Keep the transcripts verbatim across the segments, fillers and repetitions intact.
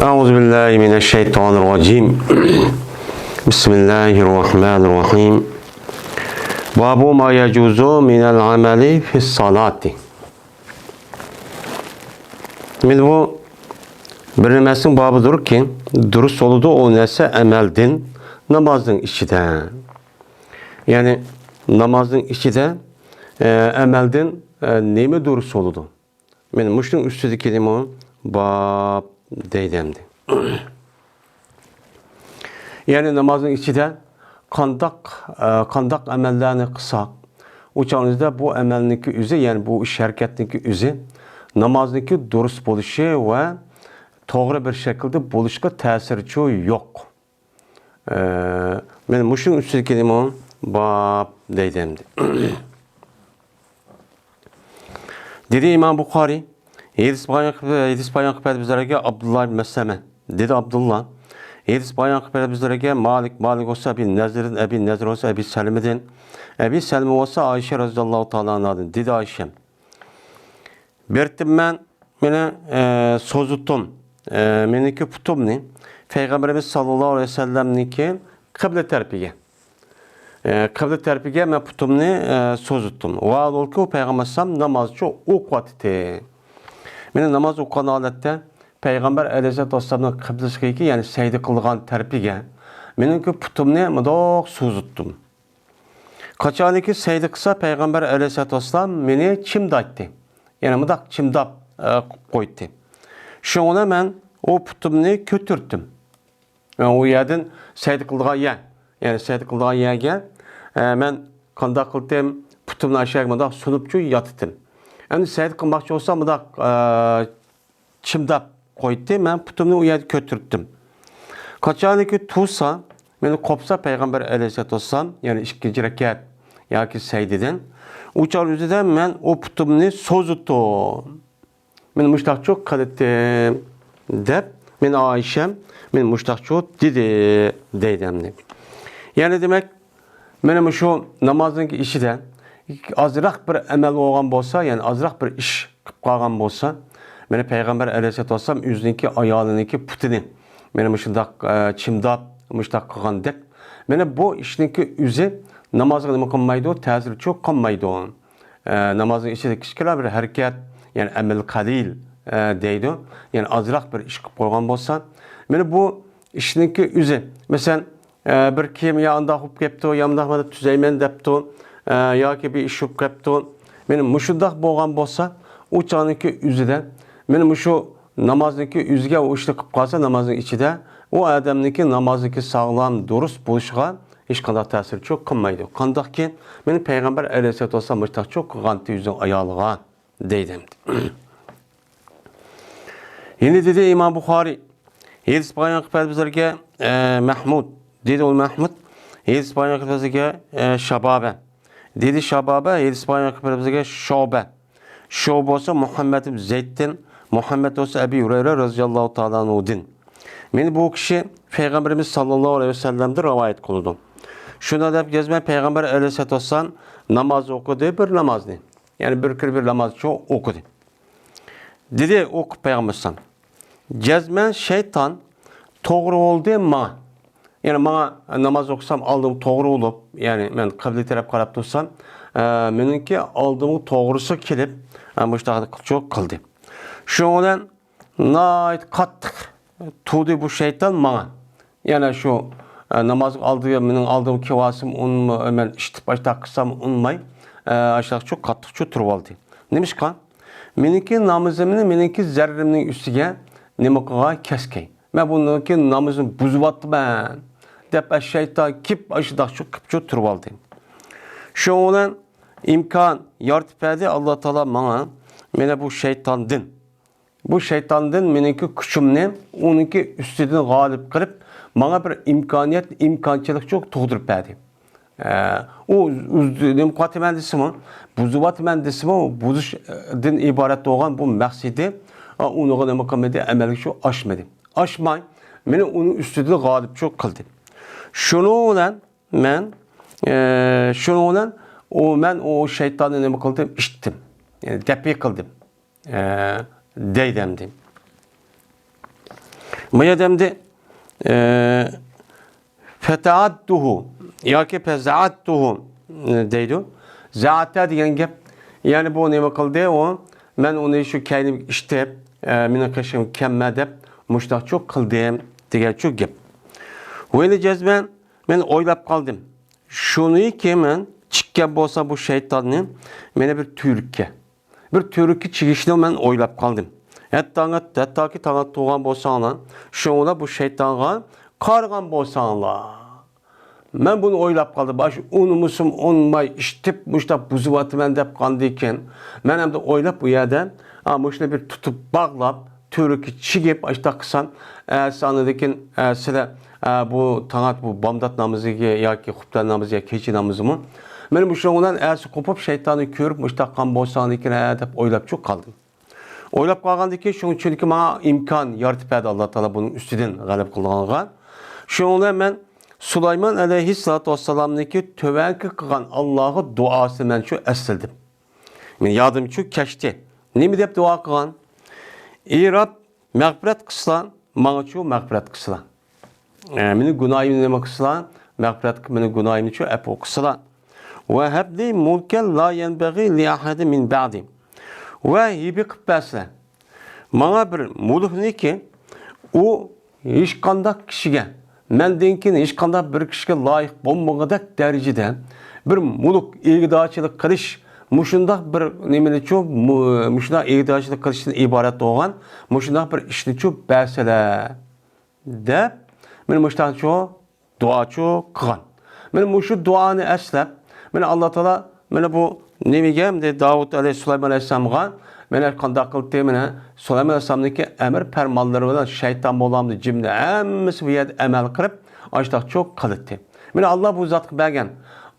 أعوذ بالله من الشيطان الرجيم. بسم الله الرحمن الرحيم. باب ما يجوز من العمل في الصلاة. مانا بۇ بىر نەرسىنىڭ بابىدۇركى، دۇرۇس بولىدۇ ئۇ نەرسە ئەمەلدىن نامازنىڭ ئىچىدە. يەنى نامازنىڭ ئىچىدە، ئە، ئەمەلدىن، ئە، نېمە دۇرۇس بولىدۇ؟ مانا مۇشۇنىڭ ئۈستىدىكى نېمە؟ باب دەيدۇ ئەمدى. يەنى نامازنىڭ ئىچىدە قانداق، ئە، قانداق ئەمەللەرنى قىلساق، ئۇ چاغىمىزدا بۇ ئەمەلنىڭكى ئۆزى، يەنى بۇ ئىش ھەرىكەتنىڭكى ئۆزى نامازنىڭكى دۇرۇس بولۇشى ۋە توغرا بىر شەكىلدە بولۇشقا تەسىرچۇ يوق. ئە، مانا مۇشۇنىڭ ئۈستىدىكى نېمە؟ باب دەيدۇ ئەمدى. دېدى ئىمام بۇخارىي، ھەدىس بايان قىلىپ، ھەدىس بايان قىلىپ بەردى بىزلەرگە ئابدۇللا ئىبن مەسلەمە. دېدى ئابدۇللا، ھەدىس بايان قىلىپ بەردى بىزلەرگە مالىك، مالىك بولسا ئەبى نەزىردىن، ئەبى نەزىر بولسا ئەبى سەلمىدىن، ئەبى سەلمە بولسا ئائىشە رەزىياللاھۇ تائالا ئانھادىن. دېدى ئائىشەم، بېرىپتىمەن مېنى، ئە، سوزۇتتۇم. ئە، مېنىڭكى پۇتۇمنى پەيغەمبىرىمىز ساللاللاھۇ ئەلەيھى ۋەسەللەمنىڭكى قىبلە تەرىپىگە. ئە، قىبلە تەرىپىگە مەن پۇتۇمنى، ئە، سوزۇتتۇم. ۋاھالبۇكى، ئۇ پەيغەمبەر ئەلەيھىسسالام نامازچۇ ئوقۇۋاتىتى. مېنى ناماز ئوقۇغان ھالەتتە پەيغەمبەر ئەلەيھىسسالاتۇ ۋەسسالامنىڭ قىبلىسىگە، يەنى سەجدە قىلىدىغان تەرىپىگە مېنىڭكى پۇتۇمنى مۇنداق سوزۇتتۇم. قاچانكى سەجدە قىلسا، پەيغەمبەر ئەلەيھىسسالاتۇ ۋەسسالام مېنى چىمدايتتى. يەنى مۇنداق چىمداپ، ئە، قويدى. شۇڭا مەن ئۇ پۇتۇمنى كۆتۈرتتۈم. يەنى ئۇ يەردىن سەجدە قىلىدىغان يەر، يەنى سەجدە قىلىدىغان يەرگە، ئە، مەن قانداق قىلدىم؟ پۇتۇمنى ئاشۇ يەرگە مۇنداق سۇنۇپچۇ ياتىتتىم. ئەمدى سەجدە قىلماقچى بولسام، مۇنداق، ئە، چىمداپ قويدى، مەن پۇتۇمنى ئۇ يەردە كۆتۈرتتۈم. قاچانكى تۇرسا، مېنى قوپسا پەيغەمبەر ئەلەيھىسسالاتۇ ۋەسسالام، يەنى ئىككىنچى رەكەت ياكى سەجدىدىن، ئۇ چاغ ئۆزىدە مەن ئۇ پۇتۇمنى سوزۇتتۇم. مەن مۇشتاقچۇ قىلىتتىم، دەپ، مېنى ئائىشەم، مەن مۇشتاقچۇ دېدى، دەيدۇ ئەمدى. يەنى دېمەك، مانا مۇشۇ نامازنىڭ ئىچىدە ئازراق بىر ئەمەل بولغان بولسا، يەنى ئازراق بىر ئىش قىلىپ قالغان بولسا، مانا پەيغەمبەر ئەلەيھىسسالاتۇ ۋەسسالام ئۆزىنىڭكى ئايالىنىڭكى پۇتىنى مانا مۇشۇنداق، ئە، چىمداپ، مۇشۇنداق قىلغاندەك، مانا بۇ ئىشنىڭكى ئۆزى نامازغا نېمە قىلمايدۇ؟ تەسىرچۇ قىلمايدۇ. ئە، نامازنىڭ ئىچىدە كىچىككىنە بىر ھەرىكەت، يەنى ئەمەل قەلىل، ئە، دەيدۇ. يەنى ئازراق بىر ئىش قىلىپ قويغان بولسا، مانا بۇ ئىشنىڭكى ئۆزى، مەسىلەن، ئە، بىر كىيىم يا ئانداق بولۇپ كەپتۇ، يا مۇنداق مانا تۈزەيمەن دەپتۇ، ئە، ياكى بىر ئىش بولۇپ كەپتۇ. مانا مۇشۇنداق بولغان بولسا، ئۇ چاغنىڭكى ئۆزىدە، مانا مۇشۇ نامازنىڭكى ئۆزىگە ئۇ ئىشنى قىلىپ قالسا، نامازنىڭ ئىچىدە ئۇ ئادەمنىڭكى نامازنىڭكى ساغلام، دۇرۇس بولۇشىغا ھېچقانداق تەسىرچۇ قىلمايدۇ. قانداقكى، مانا پەيغەمبەر ئەلەيھىسسالاتۇ ۋەسسالام مۇشتاقچۇ قىلغانتى ئۆزىنىڭ ئايالىغا. دەيدۇ. يەنە دېدى ئىمام بۇخارىي، ھەدىس بايان قىلىپ بەردى بىزلەرگە، ئە، مەھمۇد. دېدى ئۇ مەھمۇد، ھەدىس بايان قىلىپ بىزلەرگە، ئە، شابابە. دېدى شابابە، ھەدىس بايان قىلىپ بەردى بىزلەرگە شۇبە. شۇبە بولسا مۇھەممەد ئىبن زەيدتىن، مۇھەممەد بولسا ئەبى ھۇرەيرە رەزىياللاھۇ تائالا ئەنھۇدىن. مانا بۇ كىشى پەيغەمبىرىمىز ساللاللاھۇ ئەلەيھى ۋەسەللەمدىن رىۋايەت قىلىدۇ. شۇنداق دەپ يازىمەن، پەيغەمبەر ئەلەيھىسسالاتۇ ۋەسسالام ناماز ئوقۇدى، بىر نامازنى. يەنى بىر كۈنى بىر نامازچۇ ئوقۇدى. دېدى ئوقۇپ پەيغەمبەر ئەلەيھىسسالام، جەزمەن شەيتان توغرا بولدى ماڭا. يەنى ماڭا ناماز ئوقۇسام ئالدىم توغرا بولۇپ، يەنى مەن قىبلە تەرەپ قاراپ تۇرسام، ئە، مېنىڭكى ئالدىمغا توغرىسى كېلىپ، ئە، مۇشۇنداق قىلدى. شۇنىڭ بىلەن ناھايىتى قاتتىق تۇردى بۇ شەيتان ماڭا. يەنە شۇ، ئە، ناماز ئالدى، مېنىڭ ئالدىمغا كېلىۋالسىمۇ ئۇنىمۇ، مەن ئىشتىپ ئاشتاق قىلسام ئۇنىماي، ئە، ئاشتاقچۇ قاتتىقچۇ تۇرۇۋالدى. نېمىشقا؟ مېنىڭكى نامىزىمنى مېنىڭكى زەررىمنىڭ ئۈستىگە نېمە قىلغان كەسكەي. مەن بۇنىڭكى نامىزىنى بۇزۇۋاتىمەن، دەپ، ئە، شەيتان كېلىپ ئاشۇنداقچۇ قىپچۇ تۇرۇۋالدى. شۇنىڭ بىلەن ئىمكان يارىتىپ بەردى ئاللا تائالا ماڭا، مانا بۇ شەيتاندىن. بۇ شەيتاندىن مېنىڭكى كۈچۈمنى ئۇنىڭكى ئۈستىدىن غالىب قىلىپ، ماڭا بىر ئىمكانىيەت، ئىمكانچىلىقچۇ تۇغدۇرۇپ بەردى. ئە، ئۇ ئۈز-، نېمە قىلىۋاتىمەن دېسىمۇ، بۇزۇۋاتىمەن دېسىمۇ، بۇزۇشتىن ئىبارەت بولغان بۇ مەقسىتى، ئا، ئۇنىڭغا نېمە قىلمىدى، ئەمەلگىچۇ ئاشمىدى. ئاشماي، مېنى ئۇنىڭ ئۈستىدىن غالىبچۇ قىلدى. شۇنىڭ بىلەن مەن، ئە، شۇنىڭ بىلەن ئۇ، مەن ئۇ شەيتاننى نېمە قىلدىم؟ ئىتتىم. يەنى دەپئى قىلدىم. ئە، دەيدۇ ئەمدى. بۇ يەردە ئەمدى، ئە، فەتەئەتتۇھۇ ياكى فەزەئەتتۇھۇ، ئە، دەيدۇ. زەئەتە دېگەن گەپ، يەنى بۇ نېمە قىلدى ئۇ؟ مەن ئۇنى شۇ كەينىمگە ئىشتىپ، ئە، مېنىڭ قېشىمغا كەلمە دەپ مۇشۇنداقچۇ قىلدىم دېگەنچۇ گەپ. ۋەيلى جەزمەن، مەن ئويلاپ قالدىم. شۇنىكى مەن چىققان بولسا بۇ شەيتاننى مېنى بىر تۈۋرۈككە، بىر تۈۋرۈككە چىگىشنى مەن ئويلاپ قالدىم. ھەتتا، ھەتتاكى تاڭ تۇرغان بولساڭلار، شۇڭلار بۇ شەيتانغا قارىغان بولساڭلار. مەن بۇنى ئويلاپ قالدىم. باش ئۇنىمىسۇم ئۇنماي ئىشتىپ مۇشتاق بۇزۇۋاتىمەن دەپ قاندىكىن، مەن ئەمدى ئويلاپ بۇ يەردە، ئا، مۇشۇنى بىر تۇتۇپ باغلاپ، تۈۋرۈككە چىگىپ، ئاشتاق قىلسام، ئەتىسى ئاندىن كېيىن، ئە، سىلەر، ئە، بۇ تاڭات، بۇ بامدات نامىزىگە ياكى خۇپتەن نامىزى ياكى كېچە نامىزىمۇ. مەن مۇشۇنىڭ بىلەن ئەتىسى قوپۇپ، شەيتاننى كۆرۈپ، مۇشتاق قىلغان بولساڭلىكىن، ھە، دەپ ئويلاپچۇ قالدىم. ئويلاپ قالغاندىن كېيىن، شۇنىڭ، چۈنكى ماڭا ئىمكان يارىتىپ بەردى ئاللا تائالا بۇنىڭ ئۈستىدىن غەلىبە قىلىدىغانغا. شۇنىڭ بىلەن مەن سۇلايمان ئەلەيھىسسالاتۇ ۋەسسالامنىڭكى تۆۋەنكى قىلغان ئاللاغا دۇئاسىنى مەن شۇ ئەسلىدىم. مېنى يادىمچۇ كەچتى. نېمە دەپ دۇئا قىلغان؟ ئى رەب، مەغپىرەت قىلسىلا، ماڭىچۇ مەغپىرەت قىلسىلا. ئە، مېنىڭ گۇناھىمنى نېمە قىلسىلا، مەغپىرەت قىلىپ، مېنىڭ گۇناھىمنىچۇ ئەپۇ قىلسىلا. ۋە ھەبلى مۇلكەن لا يەنبەغى لىئەھەدىن مىن بەئدى. ۋە ھىبە قىلىپ بەرسىلە ماڭا بىر مۇلۇكنىكى، ئۇ ھېچقانداق كىشىگە، مەندىن كېيىن ھېچقانداق بىر كىشىگە لايىق بولمىغۇدەك دەرىجىدە بىر مۇلۇك ئىگىدارچىلىق قىلىش، مۇشۇنداق بىر نېمىنىچۇ، مۇ-، مۇشۇنداق ئىگىدارچىلىق قىلىشتىن ئىبارەت بولغان مۇشۇنداق بىر ئىشنىچۇ بەرسىلە، دەپ، مانا مۇشۇنداقچۇ دۇئاچۇ قىلغان. مانا مۇشۇ دۇئانى ئەسلەپ، مانا ئاللا تائالا مانا بۇ نېمىگە، مانا داۋۇت ئەلەي-، سۇلايمان ئەلەيھىسسالامغا مانا قانداق قىلدى، مانا سۇلايمان ئەلەيھىسسالامنىڭكى ئەمر پەرمانلىرى بىلەن شەيتان بولامدۇ، جىننى ھەممىسى بۇ يەردە ئەمەل قىلىپ، ئاشتاقچۇ قىلىتتى. مانا ئاللا بۇ زاتقا بەرگەن.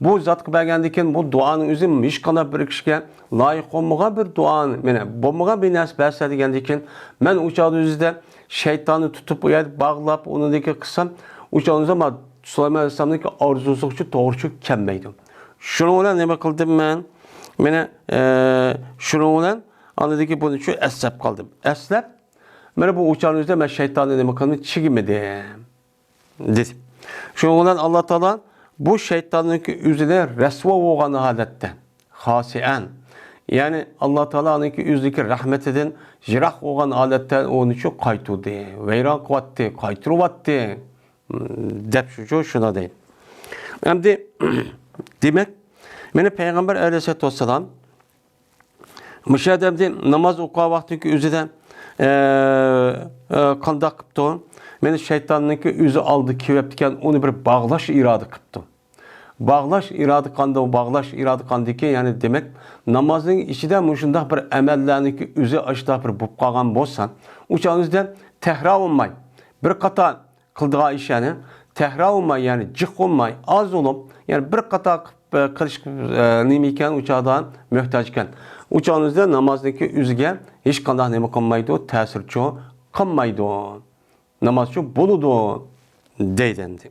بۇ زاتقا بەرگەندىن كېيىن بۇ دۇئانىڭ ئۆزى ھېچقانداق بىر كىشىگە لايىق بولمىغان بىر دۇئانى، مانا بولمىغان بىر نەرسە بەرسە دېگەندىن كېيىن، مەن ئۇ چاغدا ئۆزىدە شەيتاننى تۇتۇپ، ئۇ يەردە باغلاپ، ئۇنىڭدىكى قىلسام، ئۇ چاغدا مانا سۇلايمان ئەلەيھىسسالامنىڭكى ئارزۇسىغىچە توغرىچۇ كەلمەيدۇ. شۇنىڭ بىلەن نېمە قىلدىم مەن؟ مانا، ئە، شۇنىڭ بىلەن ئاندىكى بۇنىچۇ ئەسلەپ قالدىم. ئەسلەپ، مانا بۇ ئۇ چاغدا ئۆزىدە مەن شەيتاننى نېمە قىلدىم؟ چىگىمىدىم. دېدى. شۇنىڭ بىلەن ئاللا تائالا بۇ شەيتاننىڭكى ئۆزىنى رەسۋا بولغان ھالەتتە، خاسىئەن، يەنى ئاللا تائالانىڭكى ئۆزىدىكى رەھمىتىدىن يىراق بولغان ھالەتتە ئۇنىچۇ قايتۇردى، ۋەيران قىلىۋەتتى، قايتۇرۇۋەتتى، دەپ شۇچۇ شۇنى دەيدۇ. ئەمدى دېمەك، مانا پەيغەمبەر ئەلەيھىسسالاتۇ ۋەسسالام مۇشۇ ئادەمدىن ناماز ئوقۇغان ۋاقتىدىكى ئۆزىدە، ئە، ئە، قانداق قىپتۇ؟ مانا شەيتاننىڭكى ئۆزى ئالدى كېلىۋەپتىكەن، ئۇنى بىر باغلاش ئىرادە قىپتۇ. باغلاش ئىرادە قاندى، باغلاش ئىرادە قاندىكى، يەنى دېمەك، نامازنىڭ ئىچىدە مۇشۇنداق بىر ئەمەللەرنىڭكى ئۆزى ئاشۇنداق بىر بولۇپ قالغان بولسا، ئۇ چاغ ئۆزىدە تەكرار بولماي، بىر قاتار قىلىدىغان ئىشلارنى تەكرار بولماي، يەنى جىق بولماي، ئاز بولۇپ، يەنى بىر قاتار قىلىپ، ئە، قىلىش، ئە، نېمە ئىكەن، ئۇ چاغدا مۆھتاج ئىكەن. ئۇ چاغنىڭ ئۆزىدە نامازنىڭكى ئۆزىگە ھېچقانداق نېمە قىلمايدۇ، تەسىرچۇ قىلمايدۇ. نامازچۇ بولىدۇ، دەيدۇ ئەمدى.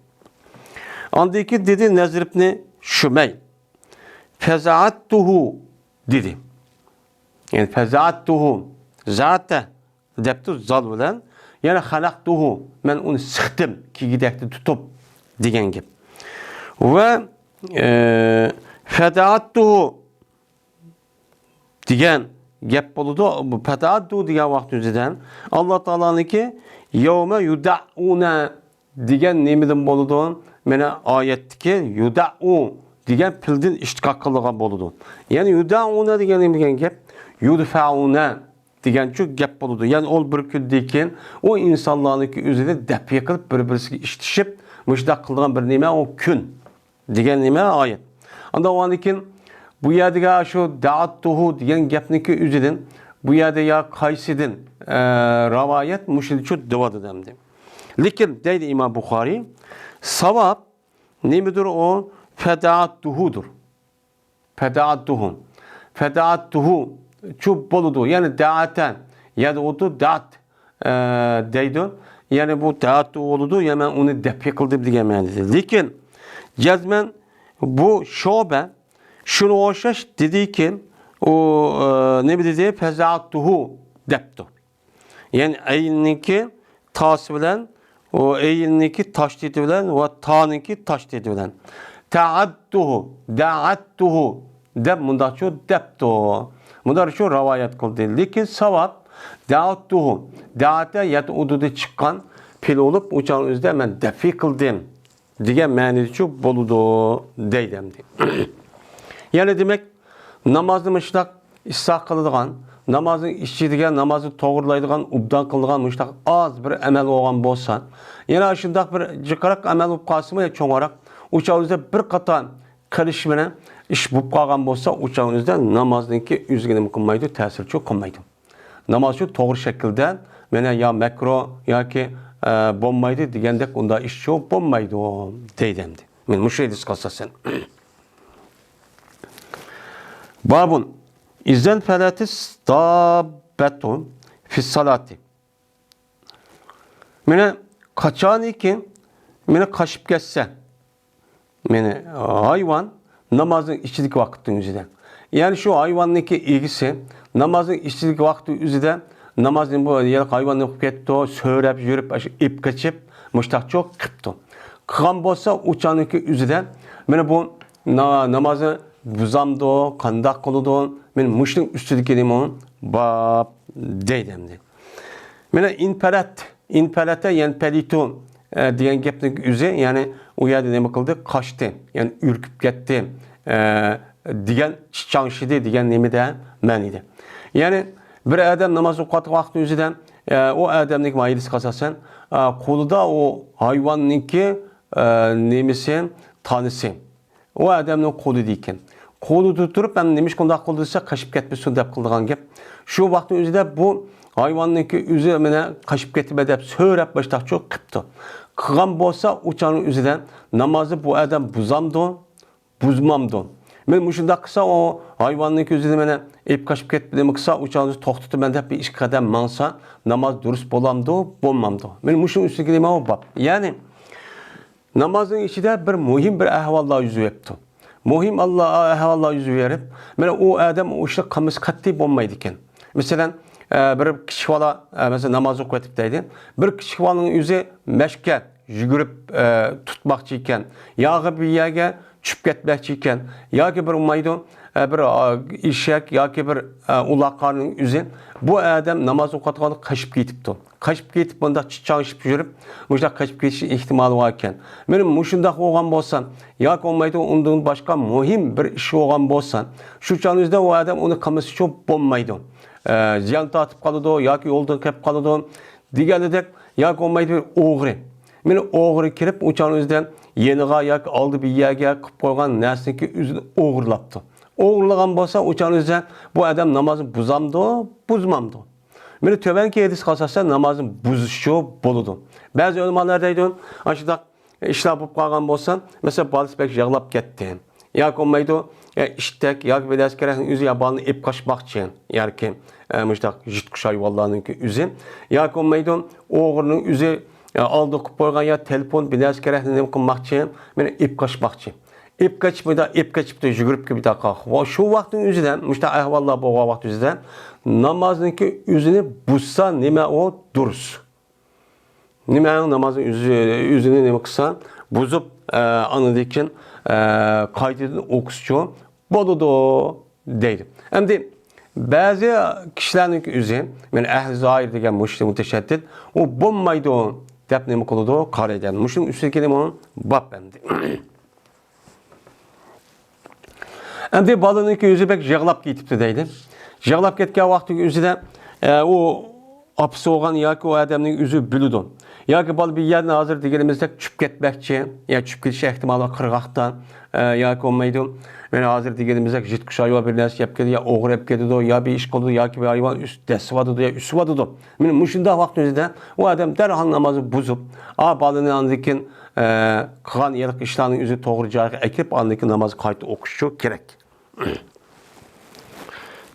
ئاندىن كېيىن دېدى نەزىر ئىبنى شۇمەي، فەزەئەتتۇھۇ دېدى. يەنى فەزەئەتتۇھۇ، زەئەتە دەپتۇ زال بىلەن. يەنى خەنەقتۇھۇ، مەن ئۇنى سىقتىم، كىگىدەكنى تۇتۇپ دېگەن گەپ. ۋە، ئە، فەدەئەتتۇھۇ دېگەن گەپ بولىدۇ. بۇ فەدەئەتتۇ دېگەن ۋاقىت ئۆزىدە ئاللا تائالانىڭكى يەۋمە يۇدەئۇنە دېگەن نېمىدىن بولىدۇ؟ مانا ئايەتتىكى يۇدەئۇ دېگەن پېئىلدىن ئىشتىقاق قىلىنغان بولىدۇ. يەنى يۇدەئۇنە دېگەن نېمە دېگەن گەپ؟ يۇدفەئۇنە دېگەنچۇ گەپ بولىدۇ. يەنى ئۇ بىر كۈندىن كېيىن ئۇ ئىنسانلارنىڭكى ئۆزىنى دەپئە قىلىپ، بىر-بىرسىگە ئىشتىشىپ، مۇشۇنداق قىلىدىغان بىر نېمە ئۇ كۈن دېگەن نېمە ئايەت. ئاندىن ئۇنىڭدىن كېيىن بۇ يەردىكى شۇ دەئەتتۇھۇ دېگەن گەپنىڭكى ئۆزىدىن، بۇ يەردە يا قايسىدىن، ئە، رىۋايەت مۇشۇنچە دېۋاتىدۇ ئەمدى. لېكىن دەيدۇ ئىمام بۇخارىي، ساۋاب نېمىدۇر ئۇ؟ فەدەئەتتۇھۇدۇر. فەدەئەتتۇھۇ. فەدەئەتتۇھۇ چۇ بولىدۇ. يەنى دەئەتە. يەنى ئۇدۇ دەئەت، ئە، دەيدۇ. يەنى بۇ دەئەتتۇ بولىدۇ. يەنى مەن ئۇنى دەپئە قىلدىم دېگەن مەنىدە. لېكىن جەزمەن بۇ شۇبە شۇنىڭغا ئوخشاش دېدىكى، ئۇ، ئە، نېمە دېدى؟ فەزەئەتتۇھۇ دەپتۇ. يەنى ئەينىڭكى تاسى بىلەن، ئۇ ئەيننىڭكى تاشدىدى بىلەن ۋە تانىڭكى تاشدىدى بىلەن. تەئەتتۇھۇ، دەئەتتۇھۇ دەپ مۇنداقچۇ دەپتۇ. مۇنداقچۇ رىۋايەت قىلدى. لېكىن ساۋاب دەئەتتۇھۇ، دەئەتە يەتئۇدۇدىن چىققان پېئىل بولۇپ، ئۇ چاغنىڭ ئۆزىدە مەن دەپئى قىلدىم دېگەن مەنىدىچۇ بولىدۇ دەيدۇ ئەمدى. يەنى دېمەك، نامازنى مۇشۇنداق ئىسلاھ قىلىدىغان، نامازنىڭ ئىچىدىكى نامازنى توغرىلايدىغان، ئوبدان قىلىدىغان مۇشۇنداق ئاز بىر ئەمەل بولغان بولسا، يەنە شۇنداق بىر جىقراق ئەمەل بولۇپ قالسىمۇ يا چوڭراق، ئۇ چاغ ئۆزىدە بىر قاتار قىلىش بىلەن ئىش بولۇپ قالغان بولسا، ئۇ چاغ ئۆزىدە نامازنىڭكى ئۆزىگە نېمە قىلمايدۇ، تەسىرچۇ قىلمايدۇ. ناماز شۇ توغرا شەكىلدە، مانا يا مەكرۇ ياكى، ئە، بولمايدۇ دېگەندەك ئۇنداق ئىشچۇ بولمايدۇ دەيدۇ ئەمدى. مانا مۇشۇ ھەدىسكە ئاساسەن. بابۇن، ئىزەن فەلەتىس داببەتۇ فىسسالاتى. مانا قاچانكى، مانا قاچىپ كەتسە، مانا ھايۋان نامازنىڭ ئىچىدىكى ۋاقىتنىڭ ئۆزىدە. يەنى شۇ ھايۋاننىڭكى ئىگىسى نامازنىڭ ئىچىدىكى ۋاقىتنىڭ ئۆزىدە نامازنى بۇ ھايۋاننى قىلىپ كەتتى، سۆرەپ يۈرۈپ، ئاشۇ ئېلىپ قېچىپ، مۇشتاقچۇ قىپتۇ. قىلغان بولسا، ئۇ چاغنىڭكى ئۆزىدە مانا بۇ نا-، نامازنى بۇزامدۇ، قانداق قىلىدۇ؟ مانا مۇشۇنىڭ ئۈستىدىكى نېمە باب دەيدۇ ئەمدى. مانا ئىنپەلەت، ئىنپەلەتە يەنپەلىتۇ، ئە، دېگەن گەپنىڭ ئۆزى، يەنى ئۇ يەردە نېمە قىلدى؟ قاچتى، يەنى ئۈركۈپ كەتتى، ئە، دېگەن چىچاڭشىدى دېگەن نېمىدە مەنىدە. يەنى بىر ئادەم ناماز ئوقۇۋاتقان ۋاقىتنىڭ ئۆزىدە، ئە، ئۇ ئادەمنىڭ مايىلىسىغا ئاساسەن، ئە، قولىدا ئۇ ھايۋاننىڭكى، ئە، نېمىسى، تانىسى. ئۇ ئادەمنىڭ قولىدا ئىكەن. قولىدا تۇرۇپ، ھەم نېمىشقا ئۇنداق قىلدى دېسە، قېچىپ كەتمىسۇن دەپ قىلىدىغان گەپ. شۇ ۋاقىتنىڭ ئۆزىدە بۇ ھايۋاننىڭكى ئۆزى مانا قېچىپ كېتىمەن دەپ سۆرەپ باشلاقچۇ قىپتۇ. قىلغان بولسا، ئۇ چاغنىڭ ئۆزىدە نامازنى بۇ ئادەم بۇزامدۇ، بۇزمامدۇ؟ مانا مۇشۇنداق قىلسا، ئۇ ھايۋاننىڭكى ئۆزىنى مانا ئېلىپ قېچىپ كەتىپ نېمە قىلسا، ئۇ چاغنى توختىتىمەن دەپ بىر ئىككى قەدەم ماڭسا، ناماز دۇرۇس بولامدۇ، بولمامدۇ؟ مانا مۇشۇنىڭ ئۈستىدىكى نېمە بار؟ يەنى نامازنىڭ ئىچىدە بىر مۇھىم بىر ئەھۋاللار يۈز بېرىپتۇ. مۇھىم ئاللا-، ئەھۋاللار يۈز بېرىپ، مانا ئۇ ئادەم ئۇ ئىشنى قىلمىسا قەتئىي بولمايدىكەن. مەسىلەن، ئە، بىر كىچىك بالا، ئە، مەسىلەن، ناماز ئوقۇۋېتىپ دەيدۇ. بىر كىچىك بالىنىڭ ئۆزى مەشكە يۈگۈرۈپ، ئە، تۇتماقچى ئىكەن، ياغى بىر يەرگە چۈشۈپ كەتمەكچى ئىكەن، ياكى بىر ئۇمايدۇ، ئە، بىر، ئا، ئېشەك ياكى بىر، ئە، ئۇلاقارنىڭ ئۆزى بۇ ئادەم ناماز ئوقۇۋاتقاندا قېچىپ كېتىپتۇ. قېچىپ كېتىپ، مۇنداق چىچاڭشىپ يۈرۈپ، مۇشۇنداق قېچىپ كېتىش ئېھتىمالى بار ئىكەن. مانا مۇشۇنداق بولغان بولسا، ياكى بولمايدۇ، ئۇندىن باشقا مۇھىم بىر ئىش بولغان بولسا، شۇ چاغنىڭ ئۆزىدە ئۇ ئادەم ئۇنى قىلمىسىچۇ بولمايدۇ. ئە، زىيان تارتىپ قالىدۇ ياكى يولدىن قېلىپ قالىدۇ دېگەندەك، ياكى بولمايدۇ بىر ئوغرى. مانا ئوغرى كىرىپ، ئۇ چاغنىڭ ئۆزىدە يېنىغا ياكى ئالدى بىر يەرگە قىلىپ قويغان نەرسىنىڭكى ئۆزىنى ئوغرىلاپتۇ. ئوغرىلىغان بولسا، ئۇ چاغنىڭ ئۆزىدە بۇ ئادەم نامازنى بۇزامدۇ، بۇزمامدۇ؟ مانا تۆۋەنكى ھەدىسكە ئاساسەن نامازنى بۇزۇشچۇ بولىدۇ. بەزى ئۆلىمالار دەيدۇ، ئاشۇنداق ئىشلار بولۇپ قالغان بولسا، مەسىلەن، بالىسى بەك يىغلاپ كەتتى. ياكى بولمايدۇ، يا ئىشتەك، ياكى بىر نەرسە كېرەكنىڭ ئۆزى يا بالىنى ئېلىپ قاچماقچى. ياكى، ئە، مۇشۇنداق يىرتقۇچ ھايۋانلارنىڭكى ئۆزى. ياكى بولمايدۇ، ئوغرىنىڭ ئۆزى، ئە، ئالدى قىلىپ قويغان يا تېلېفون، بىر نەرسە كېرەكنى نېمە قىلماقچى، مانا ئېلىپ قاچماقچى. ئېلىپ قېچىپ، مۇنداق ئېلىپ قېچىپتۇ، يۈگۈرۈپ كېلىپ مۇنداق قىلغان. شۇ ۋاقىتنىڭ ئۆزىدە، مۇشۇنداق ئەھۋاللار بولغان ۋاقىت ئۆزىدە نامازنىڭكى ئۆزىنى بۇزسا نېمە ئۇ دۇرۇس؟ نېمە نامازنىڭ ئۆزى، ئۆزىنى نېمە قىلسا، بۇزۇپ، ئە، ئاندىن كېيىن، ئە، قايتىدىن ئوقۇسىچۇ بولىدۇ دەيدۇ. ئەمدى بەزى كىشىلەرنىڭ ئۆزى، مەن ئەھلى زاھىر دېگەن مۇشۇ مۇتەشەددىد، ئۇ بولمايدۇ دەپ نېمە قىلىدۇ، قارايدۇ. مۇشۇنىڭ ئۈستىدىكى نېمە باب ئەمدى. ئەمدى بالىنىڭكى ئۆزى بەك يىغلاپ كېتىپتۇ دەيدۇ. يىغلاپ كەتكەن ۋاقتىنىڭ ئۆزىدە، ئە، ئۇ ئاپىسى بولغان ياكى ئۇ ئادەمنىڭ ئۆزى بىلىدۇ. ياكى بالا بىر يەردىن ھازىر دېگىنىمىزدەك چۈشۈپ كەتمەكچى، يا چۈشۈپ كېتىش ئېھتىمالى بار قىرغاقتا، ئە، ياكى بولمايدۇ. مانا ھازىر دېگىنىمىزدەك يىرتقۇچ ھايۋان بىر نەرسە يەپ كېتىدۇ، يا ئوغرى ئېلىپ كېتىدۇ، يا بىر ئىش قىلىدۇ، ياكى بىر ھايۋان ئۈس-، دەسسىۋاتىدۇ، يا ئۈسۈۋاتىدۇ. مانا مۇشۇنداق ۋاقىتنىڭ ئۆزىدە ئۇ ئادەم دەرھال نامازنى بۇزۇپ، ئا، بالىنى ئاندىن كېيىن، ئە، قىلغان ھېلىقى ئىشلارنىڭ ئۆزىنى توغرا جايغا ئەكىرىپ، ئاندىن كېيىن نامازغا قايتا ئوقۇشى كېرەك.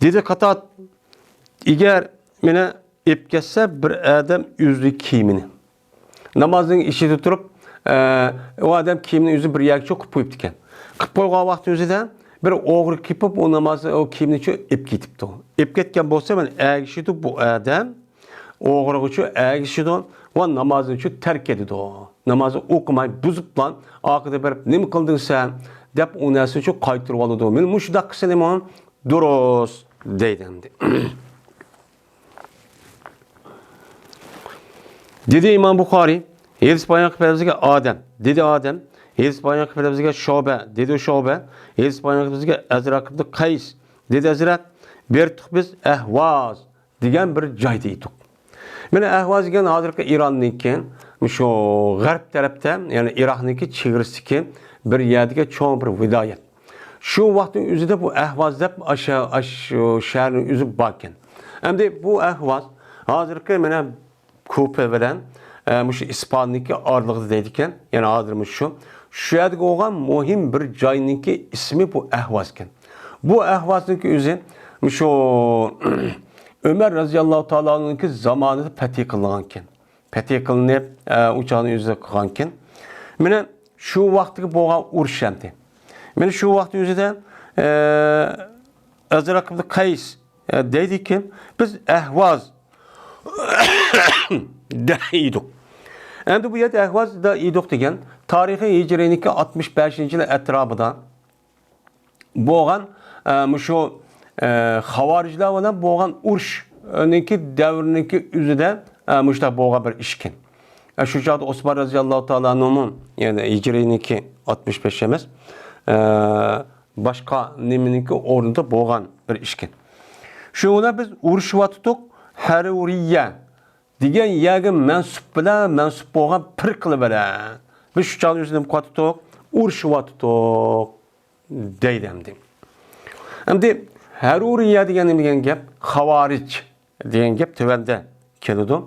دېدى قاتادە، ئەگەر مانا ئېلىپ كەتسە بىر ئادەم ئۆزىنىڭ كىيىمىنى، نامازنىڭ ئىچىدە تۇرۇپ، ئە، ئۇ ئادەم كىيىمىنى ئۆزى بىر يەرگە چوقۇپ قويۇپتىكەن. قىلىپ قويغان ۋاقتى ئۆزىدە بىر ئوغرى كېلىپ، ئۇ ناماز، ئۇ كىيىمنى چو-، ئېلىپ كېتىپتۇ. ئېلىپ كەتكەن بولسا، مانا ئەگىشىدۇ بۇ ئادەم، ئوغرىغىچۇ ئەگىشىدۇ ۋە نامازنىچۇ تەرك ئېتىدۇ. نامازنى ئوقۇماي بۇزۇپلا، ئارقىدا بېرىپ، «نېمە قىلدىڭ سەن؟» دەپ، ئۇ نەرسىنىچۇ قايتۇرۇۋالىدۇ. مانا مۇشۇنداق قىلسا نېمە دۇرۇس دەيدۇ ئەمدى. دېدى ئىمام بۇخارىي، ھەدىس بايان قىلىپ بەرگۈزگە ئادەم. دېدى ئادەم، ھەدىس بايان قىلىپ بەرگۈزگە شۇبە. دېدى شۇبە، ھەدىس بايان قىلىپ بەرگۈزگە ئەزرەق ئىبن قەيس. دېدى ئەزرەق، بېرىتۇق بىز ئەھۋاز دېگەن بىر جايدا ئىدۇق. مانا ئەھۋاز دېگەن ھازىرقى ئىراننىڭكى، شۇ غەرب تەرەپتە، يەنى ئىراقنىڭكى چېگرىسىدىكى بىر يەردىكى چوڭ بىر ۋىلايەت. شۇ ۋاقىتنىڭ ئۆزىدە بۇ ئەھۋاز دەپ ئاشۇ، ئاشۇ شەھەرنىڭ ئۆزى باركەن. ئەمدى بۇ ئەھۋاز ھازىرقى مانا كۇفە بىلەن، ئە، مۇشۇ ئىسپاھاننىڭكى ئارىلىقىدا دەيدىكەن. يەنى ھازىر مۇشۇ، شۇ يەردىكى بولغان مۇھىم بىر جاينىڭكى ئىسمى بۇ ئەھۋازكەن. بۇ ئەھۋازنىڭكى ئۆزى مۇشۇ ئۆمەر رەزىياللاھۇ تائالا ئەنھۇنىڭكى زامانىدا پەتھى قىلىنغانكەن. پەتھى قىلىنىپ، ئە، ئۇ چاغنىڭ ئۆزىدە قىلغانكەن. مانا شۇ ۋاقىتتىكى بولغان ئۇرۇش ئەمدى. مانا شۇ ۋاقىت ئۆزىدە، ئە، ئەزرەق ئىبن قەيس، ئە، دەيدىكى، بىز ئەھۋاز دەيدۇق. ئەمدى بۇ يەردە ئەھۋاز دەيدۇق دېگەن تارىخىي ھىجرىينىڭكى ئاتمىش بەشىنچى يىل ئەتراپىدا بولغان، ئە، مۇشۇ، ئە، خاۋارىجلار بىلەن بولغان ئۇرۇشنىڭكى دەۋرىنىڭكى ئۆزىدە، ئە، مۇشۇنداق بولغان بىر ئىشكەن. ئە، شۇ چاغدا ئوسمان رەزىياللاھۇ تائالا ئەنھۇمۇ، يەنى ھىجرىينىڭكى ئاتمىش بەش ئەمەس، ئە، باشقا نېمىنىڭكى ئورنىدا بولغان بىر ئىشكەن. شۇنىڭ بىلەن بىز ئۇرۇشۇۋاتتۇق، ھەرۇرىيە دېگەن يەرگە مەنسۇپ بىلەن، مەنسۇپ بولغان پىرقىلەر بىلەن. بىز شۇ چاغدا ئۆزىنى نېمە قىلىۋاتتۇق؟ ئۇرۇشۇۋاتتۇق دەيدۇ ئەمدى. ئەمدى ھەرۇرىيە دېگەن نېمە دېگەن گەپ؟ خاۋارىج دېگەن گەپ تۆۋەندە كېلىدۇ.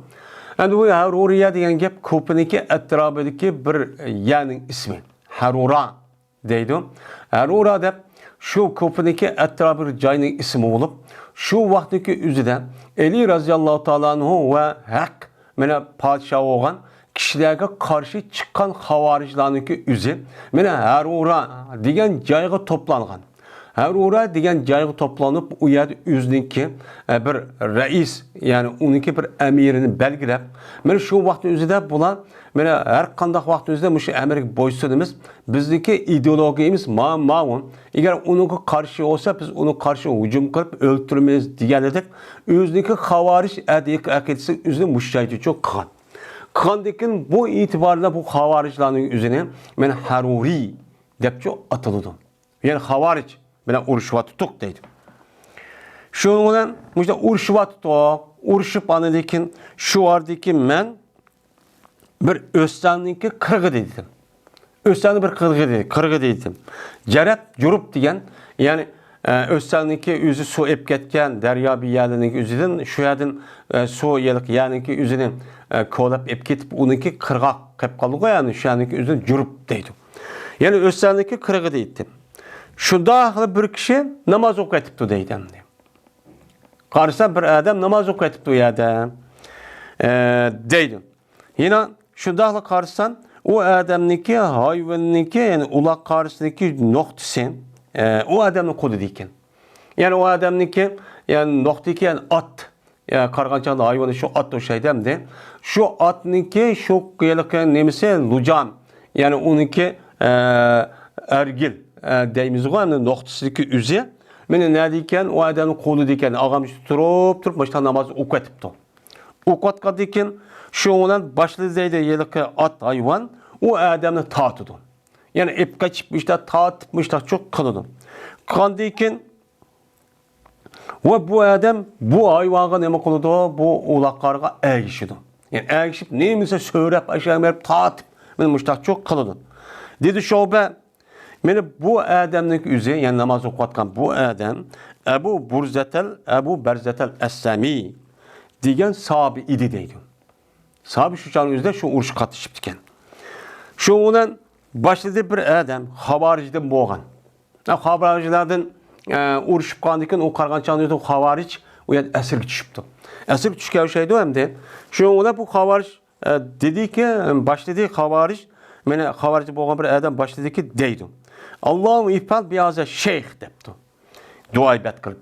ئەمدى بۇ ھەرۇرىيە دېگەن گەپ كۇفىنىڭكى ئەتراپىدىكى بىر يەرنىڭ ئىسمى. ھەرۇرا دەيدۇ. ھەرۇرا دەپ شۇ كۇفىنىڭكى ئەتراپىدىكى جاينىڭ ئىسمى بولۇپ، شۇ ۋاقىتتىكى ئۆزىدە ئەلى رەزىياللاھۇ تائالا ئەنھۇ ۋە ھەق مانا پادىشاھ بولغان كىشىلەرگە قارشى چىققان خاۋارىجلارنىڭكى ئۆزى مانا ھەرۇرا دېگەن جايغا توپلانغان. ھەرۇرا دېگەن جايغا توپلىنىپ، ئۇ يەردە ئۆزىنىڭكى، ئە، بىر رەئىس، يەنى ئۇنىڭكى بىر ئەمىرىنى بەلگىلەپ، مانا شۇ ۋاقىتنىڭ ئۆزىدە بۇلار، مانا ھەر قانداق ۋاقىتنىڭ ئۆزىدە مۇشۇ ئەمىرگە بويسۇنىمىز، بىزنىڭكى ئىدېئولوگىيىمىز ما-، ماۋۇ. ئەگەر ئۇنىڭغا قارشى بولسا، بىز ئۇنىڭغا قارشى ھۇجۇم قىلىپ ئۆلتۈرىمىز دېگەنىدەك، ئۆزىنىڭكى خاۋارىج ئەتىقە-، ئەقىدىسىنى ئۆزىنى مۇشۇ جايدا چوق قىلغان. قىلغاندىن كېيىن بۇ ئېتىباردا بۇ خاۋارىجلارنىڭ ئۆزىنى مانا ھەرۇرىي دەپچۇ ئاتىلىدۇ. يەنى خاۋارىج بىلەن ئۇرۇشۇۋاتتۇق دەيدۇ. شۇنىڭ بىلەن مۇشۇنداق ئۇرۇشۇۋاتتۇق، ئۇرۇشۇپ ئاندىن كېيىن شۇ ئاردىكى مەن بىر ئۆستەڭنىڭكى قىرغىدى دېدىم. ئۆستەڭنىڭ بىر قىرغىدى، قىرغىدى دېدىم. جەرەپ، جۇرۇپ دېگەن، يەنى، ئە، ئۆستەڭنىڭكى ئۆزى سۇ ئېپ كەتكەن، دەريا بىر يەرلەرنىڭكى ئۆزىدىن، شۇ يەردىن، ئە، سۇ يەرنىڭكى ئۆزىنى، ئە، كولاپ ئېپ كېتىپ، ئۇنىڭكى قىرغاق قېپ قالدىغۇ، يەنى شۇ يەرنىڭكى ئۆزىدىن جۇرۇپ دەيدۇ. يەنى ئۆستەڭنىڭكى قىرغىدى دېدىم. شۇنداقلا بىر كىشى ناماز ئوقۇۋېتىپتۇ دەيدۇ ئەمدى. قارىسا، بىر ئادەم ناماز ئوقۇۋېتىپتۇ ئۇ يەردە، ئە، دەيدۇ. يەنە شۇنداقلا قارىسا، ئۇ ئادەمنىڭكى، ھايۋاننىڭكى، يەنى ئۇلاق قارىسىنىڭكى نۇقتىسى، ئە، ئۇ ئادەمنىڭ قولىدا ئىكەن. يەنى ئۇ ئادەمنىڭكى، يەنى نۇقتىكى، يەنى ئات، يا، قارىغان چاغدا ھايۋانى شۇ ئات ئوخشايدۇ ئەمدى. شۇ ئاتنىڭكى شۇ ھېلىقى نېمىسى، لۇجام، يەنى ئۇنىڭكى، ئە، ئەرگىل، ئە، دەيمىزغۇ، ئەمدى نۇقتىسىدىكى ئۆزى. مانا نەدە ئىكەن؟ ئۇ ئادەمنىڭ قولىدا ئىكەن. ئاغام تۇرۇپ، تۇرۇپ، مۇشۇنداق ناماز ئوقۇۋېتىپتۇ. ئوقۇۋاتقاندىن كېيىن، شۇ بىلەن باشلىدى دەيدۇ، ھېلىقى ئات ھايۋان ئۇ ئادەمنى تارتىدۇ. يەنى ئېپ قېچىپ، مۇشۇنداق تارتىپ، مۇشۇنداق چوق قىلىدۇ. قىلغاندىن كېيىن، ۋە بۇ ئادەم بۇ ھايۋانغا نېمە قىلىدۇ؟ بۇ ئۇلاقلارغا ئەگىشىدۇ. يەنى ئەگىشىپ، نېمىسى سۆرەپ، ئاشۇ بېرىپ تارتىپ، مانا مۇشۇنداق چوق قىلىدۇ. دېدى شۇبە، مانا بۇ ئادەمنىڭ ئۆزى، يەنى ناماز ئوقۇۋاتقان بۇ ئادەم ئەبۇ بۇرزەتەل، ئەبۇ بەرزەتەل ئەسلەمى دېگەن ساھابە ئىدى دەيدۇ. ساھابە شۇ چاغنىڭ ئۆزىدە شۇ ئۇرۇشقا قاتنىشىپتىكەن. شۇ بىلەن باشلىدى بىر ئادەم، خاۋارىجدىن بولغان. خاۋارىجلاردىن، ئە، ئۇرۇشۇپ قالغاندىن كېيىن، ئۇ قارىغان چاغدا خاۋارىج ئۇ يەردە ئەسىرگە چۈشۈپتۇ. ئەسىرگە چۈشكەن ئوخشايدۇ ئەمدى. شۇنىڭ بىلەن بۇ خاۋارىج، ئە، دېدىكى، باشلىدى خاۋارىج، مانا خاۋارىجدا بولغان بىر ئادەم باشلىدىكى دەيدۇ. «ئاللاھۇممە ئىفئەل بىھازا شەيخ» دەپتۇ. دۇئا ئىبادەت قىلىپ.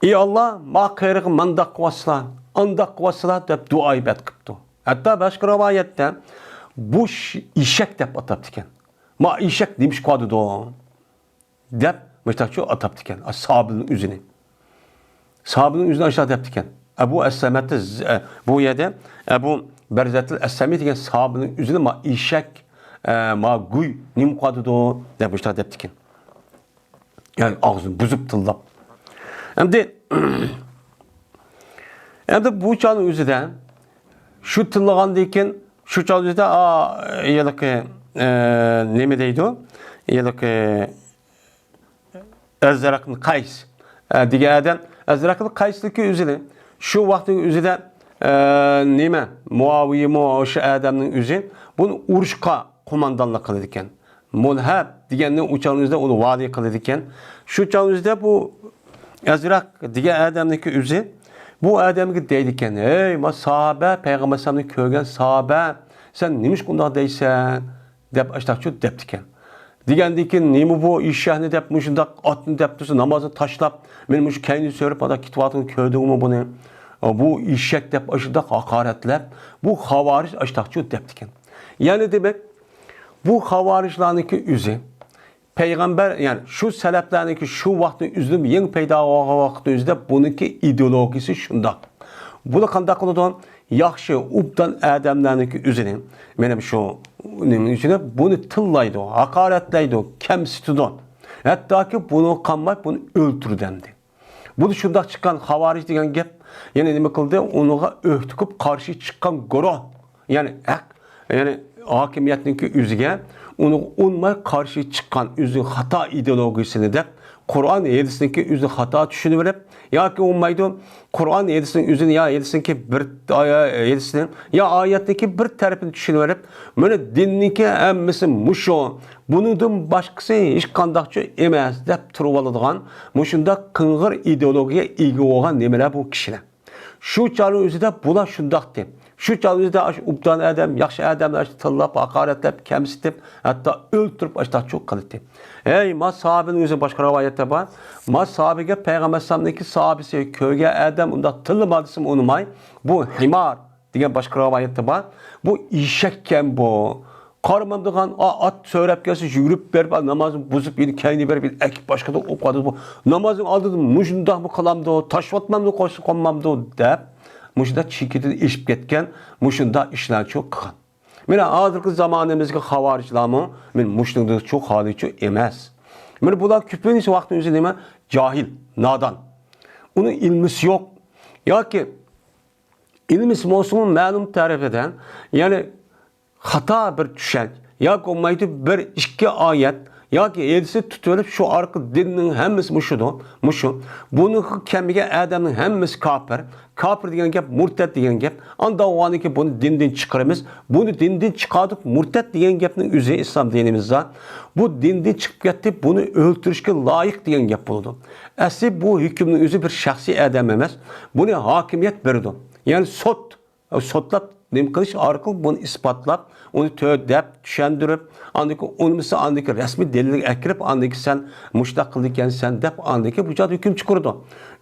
«ئى ئاللا، ما قېرىغا مانداق قىلىۋاتسىلا. ئانداق قىلىۋاتسىلا دەپ دۇئا ئىبادەت قىپتۇ. ھەتتا باشقا رىۋايەتتە بۇ ئېشەك دەپ ئاتاپتىكەن. ما ئېشەك نېمە ئىش قىلىۋاتىدۇ؟ دەپ مۇشتاقچۇ ئاتاپتىكەن. سابىلنىڭ ئۆزىنى. سابىلنىڭ ئۆزىنى ئاشۇنداق دەپتىكەن. ئەبۇ ئەسلەمەتتە، بۇ يەردە ئەبۇ بەرزەتىل ئەسلەمى دېگەن سابىلنىڭ ئۆزىنى ما ئېشەك، ئە، ما گۇي نېمە قىلىۋاتىدۇ دەپ مۇشتاق دەپتىكەن. يەنى ئاغزىنى بۇزۇپ تىللاپ. ئەمدى، ئەمدى بۇ چاغنىڭ ئۆزىدە شۇ تىللىغاندىن كېيىن، شۇ چاغنىڭ ئۆزىدە، ئا، ھېلىقى، ئە، نېمە دەيدۇ؟ ھېلىقى ئەزرەقنى قەيس، ئە، دېگەن ئادەم، ئەزرەقنى قەيسنىڭكى ئۆزىنى شۇ ۋاقىتنىڭ ئۆزىدە، ئە، نېمە، مۇئاۋىيىمۇ شۇ ئادەمنىڭ ئۆزى بۇنى ئۇرۇشقا قوماندانلىق قىلىدىكەن. مۇلھەب دېگەننى ئۇ چاغنىڭ ئۆزىدە ئۇنى ۋالىي قىلىدىكەن. شۇ چاغنىڭ ئۆزىدە بۇ ئەزرەق دېگەن ئادەمنىڭكى ئۆزى بۇ ئادەمگە دەيدىكەن، ھەي، ما ساھابە، پەيغەمبەر ئەلەيھىسسالامنى كۆرگەن ساھابە، سەن نېمىشقا ئۇنداق دەيسەن؟ دەپ ئاشتاقچۇ دەپتىكەن. دېگەندىن كېيىن، نېمە بۇ ئېشەكنى دەپ مۇشۇنداق ئاتنى دەپ تۇرسا، نامازنى تاشلاپ، مېنى مۇشۇ كەينىدىن سۆرەپ ئانداق كېتىۋاتقىنىنى كۆردۈڭمۇ بۇنى؟ بۇ ئېشەك دەپ ئاشۇنداق ھاقارەتلەپ، بۇ خاۋارىج ئاشتاقچۇ دەپتىكەن. يەنى دېمەك، بۇ خاۋارىجلارنىڭكى ئۆزى پەيغەمبەر، يەنى شۇ سەلەپلەرنىڭكى شۇ ۋاقىتنىڭ ئۆزىدىن يېڭى پەيدا بولغان ۋاقىتنىڭ ئۆزىدە بۇنىڭكى ئىدېئولوگىيىسى شۇنداق. بۇنى قانداق قىلىدۇ؟ ياخشى، ئوبدان ئادەملەرنىڭكى ئۆزىنى، مېنىڭ شۇ نېمىنىڭ ئىچىدە بۇنى تىللايدۇ، ھاقارەتلەيدۇ، كەمسىتىدۇ. ھەتتاكى بۇنىڭغا قالماي بۇنى ئۆلتۈردى ئەمدى. بۇ شۇنداق چىققان خاۋارىج دېگەن گەپ، يەنى نېمە قىلدى؟ ئۇنىڭغا ئۆكتىكىپ قارشى چىققان گۇرۇھ، يەنى ھەق، يەنى ھاكىمىيەتنىڭكى ئۆزىگە ئۇنىڭغا ئۇنماي قارشى چىققان ئۆزىنىڭ خاتا ئىدېئولوگىيىسىنى دەپ، قۇرئان ھەدىسنىڭكى ئۆزىنى خاتا چۈشىنىۋېلىپ، ياكى بولمايدۇ، قۇرئان ھەدىسنىڭ ئۆزىنى يا ھەدىسنىڭكى بىر ئايا-، ھەدىسنى يا ئايەتنىڭكى بىر تەرىپىنى چۈشىنىۋېلىپ، مانا دىننىڭكى ھەممىسى مۇشۇ، بۇنىڭدىن باشقىسى ھېچقانداقچۇ ئەمەس دەپ تۇرۇۋالىدىغان مۇشۇنداق قىڭغىر ئىدېئولوگىيە ئىگە بولغان نېمىلەر بۇ كىشىلەر. شۇ چاغنىڭ ئۆزىدە بۇلار شۇنداقتى. شۇ چاغنىڭ ئۆزىدە ئاشۇ ئوبدان ئادەم، ياخشى ئادەملەر ئاشۇ تىللاپ، ھاقارەتلەپ، كەمسىتىپ، ھەتتا ئۆلتۈرۈپ ئاشتاقچۇ قىلاتتى. ھەي، ما ساھابىنىڭ ئۆزى باشقا رىۋايەتتە بار. ما ساھابىگە پەيغەمبەر ئەلەيھىسسالامنىڭكى ساھابىسى كۆرگەن ئادەم ئۇنداق تىللىما دېسىمۇ ئۇنىماي، بۇ ھىمار دېگەن باشقا رىۋايەتتە بار. بۇ ئېشەككەن بۇ. قارىمامدىغان، ئا، ئات سۆرەپ كەلسە، يۈگۈرۈپ بېرىپ، ئا، نامازنى بۇزۇپ، يەنە كەينى بېرىپ، يەنە ئەكىپ باشقىدا ئوقۇۋاتىدۇ. بۇ نامازنىڭ ئالدىدا مۇشۇنداقمۇ قىلامدۇ، تاشلىۋاتمامدۇ، قويسا قونمامدۇ دەپ، مۇشۇنداق چېكىدىن ئېشىپ كەتكەن، مۇشۇنداق ئىشلارچۇ قىلغان. مانا ھازىرقى زامانىمىزدىكى خاۋارىجلارمۇ مانا مۇشۇنىڭدىنچۇ خالىيچۇ ئەمەس. مانا بۇلار كۆپىنچە ۋاقىتنىڭ ئۆزى نېمە؟ جاھىل، نادان. ئۇنىڭ ئىلمىسى يوق. ياكى ئىلمىسى بولسىمۇ مەلۇم تەرىپىدە، يەنى خاتا بىر چۈشەنچە ياكى بولمايدۇ بىر ئىككى ئايەت ياكى ھەدىسنى تۇتۇۋېلىپ، شۇ ئارقىلىق دىننىڭ ھەممىسى مۇشۇدۇ، مۇشۇ. بۇنىڭغا كەلمىگەن ئادەمنىڭ ھەممىسى كاپىر. كاپىر دېگەن گەپ، مۇرتەت دېگەن گەپ. ئانداق بولغاندىكىن بۇنى دىندىن چىقىرىمىز. بۇنى دىندىن چىقاردۇق، مۇرتەت دېگەن گەپنىڭ ئۆزى ئىسلام دىنىمىزدا. بۇ دىندىن چىقىپ كەتتى، بۇنى ئۆلتۈرۈشكە لايىق دېگەن گەپ بولىدۇ. ئەسلى بۇ ھۆكۈمنىڭ ئۆزى بىر شەخسىي ئادەم ئەمەس. بۇنى ھاكىمىيەت بېرىدۇ. يەنى سوت سوتلاپ نېمە قىلىش ئارقىلىق بۇنى ئىسپاتلاپ، ئۇنى تۆت دەپ چۈشەندۈرۈپ، ئاندىن كېيىن ئۇنىمىسا ئاندىن كېيىن رەسمىي دەلىلگە ئەكىرىپ، ئاندىن كېيىن سەن مۇشۇنداق قىلدىكەنسەن دەپ، ئاندىن كېيىن بۇ چاغدا ھۆكۈم چىقىرىدۇ.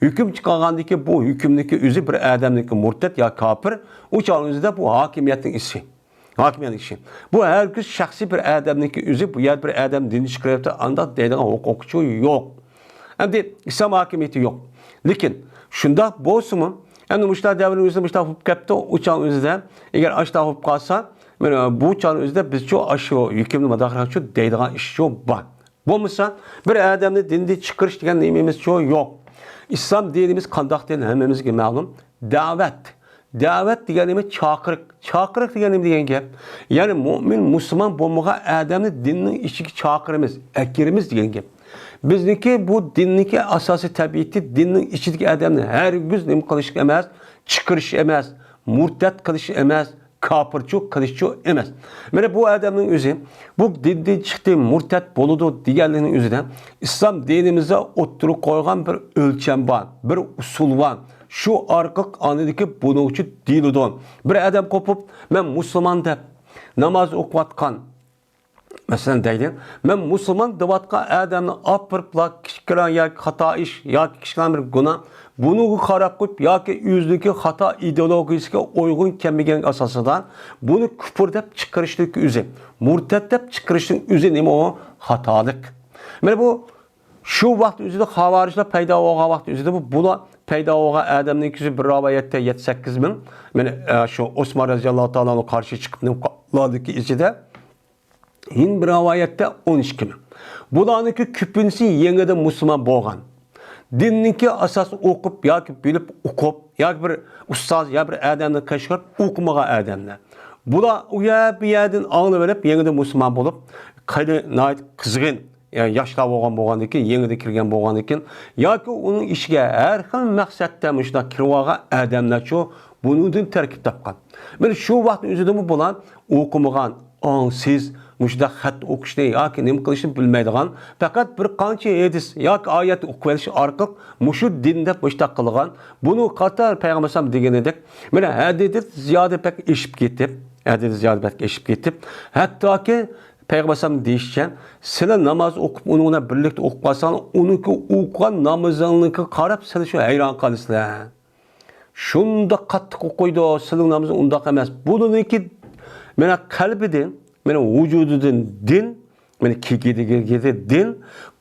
ھۆكۈم چىقارغاندىن كېيىن بۇ ھۆكۈمنىڭكى ئۆزى بىر ئادەمنىڭكى مۇرتەت يا كاپىر، ئۇ چاغنىڭ ئۆزىدە بۇ ھاكىمىيەتنىڭ ئىشى. ھاكىمىيەتنىڭ ئىشى. بۇ ھەرگىز شەخسىي بىر ئادەمنىڭكى ئۆزى، بۇ يەردە بىر ئادەم دىننى چىقىرىۋېتىپ ئانداق دەيدىغان ھوقۇقچۇ يوق. ئەمدى ئىسلام ھاكىمىيىتى يوق. لېكىن شۇنداق بولسىمۇ، ئەمدى مۇشۇنداق دەۋرنىڭ ئۆزىدە مۇشۇنداق بولۇپ كەپتۇ، ئۇ چاغنىڭ ئۆزىدە، ئەگەر ئاشۇنداق بولۇپ قالسا، مانا بۇ چاغنىڭ ئۆزىدە بىزچۇ ئاشۇ ھۆكۈمنى مۇداخىلە قىلىشچۇ دەيدىغان ئىشچۇ بار. بولمىسا، بىر ئادەمنى دىندىن چىقىرىش دېگەن نېمىمىزچۇ يوق. ئىسلام دىنىمىز قانداق دىن ھەممىمىزگە مەلۇم. دەۋەت. دەۋەت دېگەن نېمە؟ چاقىرىق. چاقىرىق دېگەن نېمە دېگەن گەپ؟ يەنى مۇئمىن، مۇسۇلمان بولمىغان ئادەمنى دىننىڭ ئىچىگە چاقىرىمىز، ئەكىرىمىز دېگەن گەپ. بىزنىڭكى بۇ دىننىڭكى ئاساسىي تەبىئىتى دىننىڭ ئىچىدىكى ئادەمنى ھەرگىز نېمە قىلىش ئەمەس، چىقىرىش ئەمەس، مۇرتەت قىلىش ئەمەس، كاپىرچۇ قىلىشچۇ ئەمەس. مانا بۇ ئادەمنىڭ ئۆزى بۇ دىندىن چىقتى، مۇرتەت بولىدۇ دېگەنلىكنىڭ ئۆزىدە ئىسلام دىنىمىزدا ئوتتۇرىغا قويغان بىر ئۆلچەم بار، بىر ئۇسۇل بار. شۇ ئارقىلىق ئاندىكى بۇنىڭ ئۈچۈن دېيىلىدۇ. بىر ئادەم قوپۇپ، مەن مۇسۇلمان دەپ ناماز ئوقۇۋاتقان، مەسىلەن، دەيلى، مەن مۇسۇلمان دەۋاتقان ئادەمنى ئاپىرىپلا كىچىككىنە ياكى خاتا ئىش ياكى كىچىككىنە بىر گۇناھ، بۇنىڭغا قاراپ قويۇپ ياكى ئۆزىنىڭكى خاتا ئىدېئولوگىيىسىگە ئۇيغۇن كەلمىگەن ئاساسىدا بۇنى كۇپۇر دەپ چىقىرىشنىڭ ئۆزى، مۇرتەت دەپ چىقىرىشنىڭ ئۆزى نېمە ئۇ؟ خاتالىق. مانا بۇ شۇ ۋاقىت ئۆزىدە خاۋارىجلار پەيدا بولغان ۋاقىت ئۆزىدە بۇ، بۇلار پەيدا بولغان ئادەمنىڭكى بىر رىۋايەتتە يەتتە سەككىز مىڭ، مانا، ئە، شۇ ئوسمان رەزىياللاھۇ تائالا ئانھۇغا قارشى چىقىپ نېمە قىلغانلىكى ئىچىدە، يەنە بىر رىۋايەتتە ئون ئىككى مىڭ. بۇلارنىڭكى كۆپىنچىسى يېڭىدىن مۇسۇلمان بولغان. دىننىڭكى ئاساسىنى ئوقۇپ ياكى بىلىپ ئوقۇپ، ياكى بىر ئۇستاز يا بىر ئادەمدىن قېشىپ ئوقۇمىغان ئادەملەر. بۇلار ئۇ يەر، بۇ يەردىن ئاڭلىۋېلىپ، يېڭىدىن مۇسۇلمان بولۇپ، خېلى ناھايىتى قىزغىن، يا-، ياشلار بولغان، بولغاندىن كېيىن، يېڭىدىن كىرگەن بولغاندىن كېيىن، ياكى ئۇنىڭ ئىچىگە ھەر خىل مەقسەتتە مۇشۇنداق كىرىۋالغان ئادەملەرچۇ بۇنىڭدىن تەركىب تاپقان. مانا شۇ ۋاقىتنىڭ ئۆزىدىمۇ بۇلار ئوقۇمىغان، ئاڭسىز، مۇشۇنداق خەت ئوقۇشنى ياكى نېمە قىلىشنى بىلمەيدىغان، پەقەت بىر قانچە ھەدىس ياكى ئايەت ئوقۇۋېلىش ئارقىلىق مۇشۇ دىن دەپ مۇشۇنداق قىلغان. بۇنى قاتار پەيغەمبەر ئەلەيھىسسالام دېگىنىدەك، مانا ھەددىدىن زىيادە بەك ئېشىپ كېتىپ، ھەددىدىن زىيادە بەك ئېشىپ كېتىپ، ھەتتاكى پەيغەمبەر ئەلەيھىسسالام دېيىشىچە، سىلەر ناماز ئوقۇپ، ئۇنىڭ بىلەن بىرلىكتە ئوقۇپ قالساڭلار، ئۇنىڭكى ئوقۇغان نامىزىڭلىكىگە قاراپ سىلەر شۇ ھەيران قالىسىلەر. شۇنداق قاتتىق ئوقۇيدۇ، سىلىڭ نامىزىڭ ئۇنداق ئەمەس. بۇنىڭكى مانا قەلبىدىن، مانا ۋۇجۇدىدىن دىن، مانا كېكىدىكى دىن،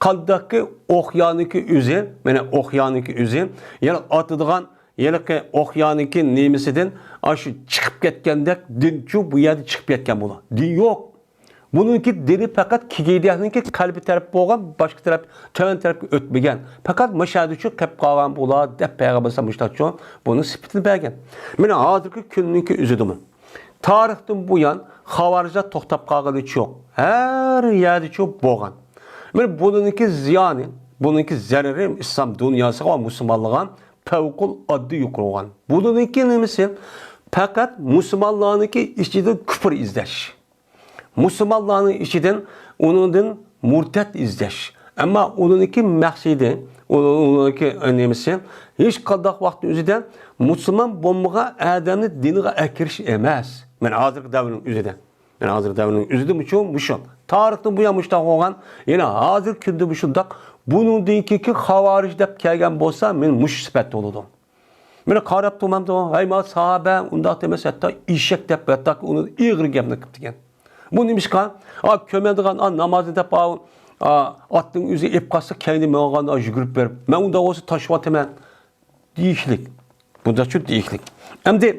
قانداقكى ئوقيانىكى ئۆزى، مانا ئوقيانىكى ئۆزى، يەنى ئاتىدىغان ھېلىقى ئوقيانىكى نېمىسىدىن ئاشۇ چىقىپ كەتكەندەك دىنچۇ بۇ يەردە چىقىپ كەتكەن بۇلار. دىن يوق. بۇنىڭكى دىنى پەقەت كېكىدەكنىڭكى قەلبى تەرەپ بولغان، باشقا تەرەپ، تۆۋەن تەرەپكە ئۆتمىگەن. پەقەت مۇشۇ يەردىچۇ قېلىپ قالغان بۇلار دەپ پەيغەمبەر ئەلەيھىسسالام مۇشۇنداقچۇ بۇنىڭ سۈپىتىنى بەرگەن. مانا ھازىرقى كۈننىڭكى ئۆزىدىمۇ، تارىختىن بۇيان خاۋارىجلار توختاپ قالغىنىچۇ يوق. ھەر يەردىچۇ بولغان. مانا بۇنىڭكى زىيانى، بۇنىڭكى زەرىرى ئىسلام دۇنياسىغا ۋە مۇسۇلمانلارغا پەۋقۇلئاددە يۇقىرى بولغان. بۇنىڭكى نېمىسى؟ پەقەت مۇسۇلمانلارنىڭكى ئىچىدىن كۇپۇر ئىزدەش. مۇسۇلمانلارنىڭ ئىچىدىن ئۇنىڭدىن مۇرتەت ئىزدەش. ئەمما ئۇنىڭكى مەقسىتى، ئۇنىڭكى نېمىسى، ھېچقانداق ۋاقىتنىڭ ئۆزىدە مۇسۇلمان بولمىغان ئادەمنى دىنىغا ئەكىرىش ئەمەس. مانا ھازىرقى دەۋرنىڭ ئۆزىدە. مانا ھازىرقى دەۋرنىڭ ئۆزىدە مۇشۇ، مۇشۇ. تارىختىن بۇيان مۇشۇنداق بولغان، يەنە ھازىرقى كۈندە مۇشۇنداق. بۇنىڭدىن كېيىنكى خاۋارىج دەپ كەلگەن بولسا، مەن مۇشۇ سۈپەتتە بولىدۇ. مانا قاراپ تۇرمامدۇ؟ ھەي، مانا ساھابە ئۇنداق دېمەس، ھەتتا ئېشەك دەپ، ھەتتا ئۇنى ئېغىر گەپنى قىپتىكەن. بۇ نېمىشقا؟ ئا، كۆمەدىغان، ئا، نامازنى دەپ، ئا، ئا، ئاتنىڭ ئۆزى ئېپ قالسا، كەينى ماڭغان، ئا، يۈگۈرۈپ بېرىپ، مەن ئۇنداق بولسا تاشلىۋاتىمەن دېيىشلىك. بۇنداقچۇ دېيىشلىك. ئەمدى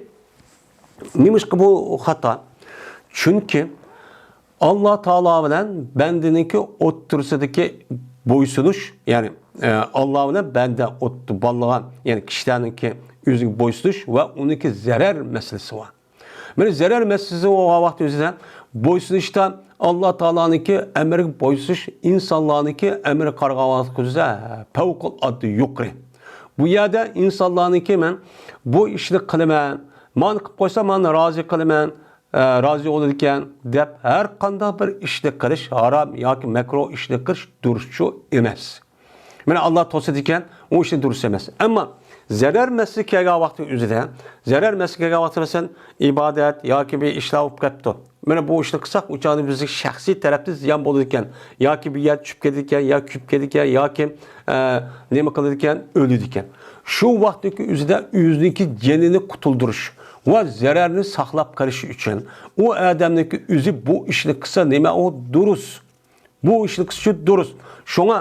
نېمىشقا بۇ خاتا؟ چۈنكى ئاللا تائالا بىلەن بەندىنىڭكى ئوتتۇرىسىدىكى بويسۇنۇش، يەنى، ئە، ئاللا بىلەن بەندە ئوتتۇ-، بالىغان، يەنى كىشىلەرنىڭكى ئۆزىگە بويسۇنۇش ۋە ئۇنىڭكى زەرەر مەسىلىسى بار. مانا زەرەر مەسىلىسى بولغان ۋاقىت ئۆزىدە بويسۇنۇشتا ئاللا تائالانىڭكى ئەمرىگە بويسۇنۇش ئىنسانلارنىڭكى ئەمرىگە قارىغان ۋاقىت ئۆزىدە پەۋقۇلئاددە يۇقىرى. بۇ يەردە ئىنسانلارنىڭكى مەن بۇ ئىشنى قىلىمەن، مانا قىلىپ قويسا مانا رازى قىلىمەن، ئە، رازى بولىدىكەن دەپ ھەر قانداق بىر ئىشنى قىلىش ھارام ياكى مەكرۇھ ئىشنى قىلىش دۇرۇسچۇ ئەمەس. مانا ئاللا توسىدىكەن، ئۇ ئىشنى دۇرۇس ئەمەس. ئەمما زەرەر مەسىلىسى كەلگەن ۋاقىتنىڭ ئۆزىدە، زەرەر مەسىلىسى كەلگەن ۋاقىتتا، مەسىلەن، ئىبادەت ياكى بىر ئىشلار بولۇپ كەتتى. مانا بۇ ئىشنى قىلساق، ئۇ چاغدا بىزگە شەخسىي تەرەپتىن زىيان بولىدىكەن ياكى بىر يەر چۈشۈپ كېتىدىكەن يا كۆيۈپ كېتىدىكەن ياكى، ئە، نېمە قىلىدىكەن، ئۆلىدىكەن. شۇ ۋاقىتتىكى ئۆزىدە ئۆزىنىڭكى جېنىنى قۇتۇلدۇرۇش ۋە زەرەرنى ساقلاپ قېلىش ئۈچۈن ئۇ ئادەمنىڭكى ئۆزى بۇ ئىشنى قىلسا، نېمە ئۇ دۇرۇس. بۇ ئىشنى قىلىش دۇرۇس. شۇڭا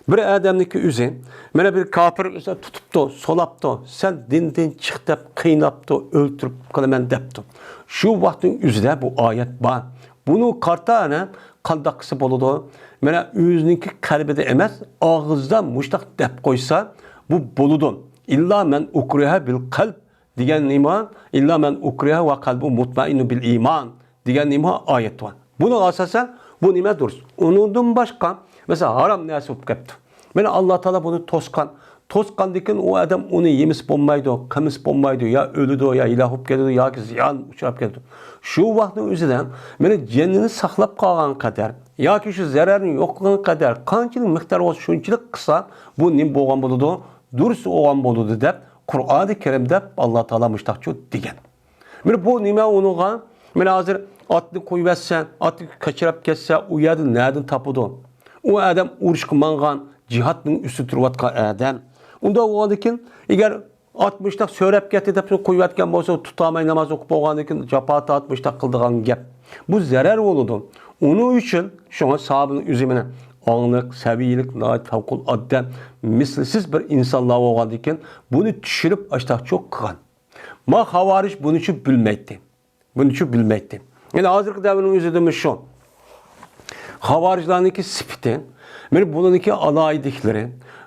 بىر ئادەمنىڭكى ئۆزى، مانا بىر كاپىر ئۆزى تۇتۇپتۇ، سولاپتۇ، سەن دىندىن چىق دەپ قىيناپتۇ، ئۆلتۈرۈپ قىلىمەن دەپتۇ. شۇ ۋاقىتنىڭ ئۆزىدە بۇ ئايەت بار. بۇنى قارىتا ئەنە قانداق قىلسا بولىدۇ؟ مانا ئۆزىنىڭكى قەلبىدە ئەمەس، ئاغزىدا مۇشتاق دەپ قويسا، بۇ بولىدۇ. ئىللا مەن ئۇكرىھە بىل قەلب دېگەن نېمە؟ ئىللا مەن ئۇكرىھە ۋە قەلبۇ مۇتمەئىننۇ بىل ئىمان دېگەن نېمە ئايەت بار. بۇنىڭ ئاساسەن بۇ نېمە دۇرۇس؟ ئۇنىڭدىن باشقا، مەسىلەن، ھارام نەرسە بولۇپ كەپتۇ. مانا ئاللا تائالا بۇنى توسقان. توسقاندىن كېيىن ئۇ ئادەم ئۇنى يېمىسە بولمايدۇ، قىلمىسا بولمايدۇ، يا ئۆلىدۇ، يا ھالاك بولۇپ كېتىدۇ، ياكى زىيان ئۇچراپ كېتىدۇ. شۇ ۋاقىتنىڭ ئۆزىدە مانا جېنىنى ساقلاپ قالغان قەدەر ياكى شۇ زەرەرنى يوق قىلغان قەدەر قانچىلىك مىقدار بولسا شۇنچىلىك قىلسا، بۇ نېمە بولغان بولىدۇ؟ دۇرۇس بولغان بولىدۇ دەپ قۇرئانى كەرىمدە ئاللا تائالا مۇشتاقچۇ دېگەن. مانا بۇ نېمە ئۇنىڭغا؟ مانا ھازىر ئاتنى قويۇۋەتسە، ئاتنى قاچىراپ كەتسە، ئۇ يەردىن نەدىن تاپىدۇ؟ ئۇ ئادەم ئۇرۇشقا ماڭغان، جىھادنىڭ ئۈستىدە تۇرۇۋاتقان ئادەم. ئۇنداق بولغاندىن كېيىن، ئەگەر ئات مۇشتاق سۆرەپ كەتتى دەپ قويۇۋەتكەن بولسا، تۇتالماي ناماز ئوقۇپ بولغاندىن كېيىن جاپا تارت مۇشتاق قىلىدىغان گەپ. بۇ زەرەر بولىدۇ. ئۇنىڭ ئۈچۈن شۇڭا ساھابىنىڭ ئۆزى مانا ئاڭلىق، سەۋىيىلىك، ناھايىتى پەۋقۇلئاددە، مىسلىسىز بىر ئىنسانلار بولغاندىن كېيىن بۇنى چۈشۈرۈپ ئاشتاقچۇ قىلغان. ما خاۋارىج بۇنى چۈ بىلمەيتتى. بۇنى چۈ بىلمەيتتى. يەنى ھازىرقى دەۋرنىڭ ئۆزىدىمۇ شۇ. خاۋارىجلارنىڭكى سۈپىتى، مانا بۇلارنىڭكى ئالاھىدىلىكلىرى،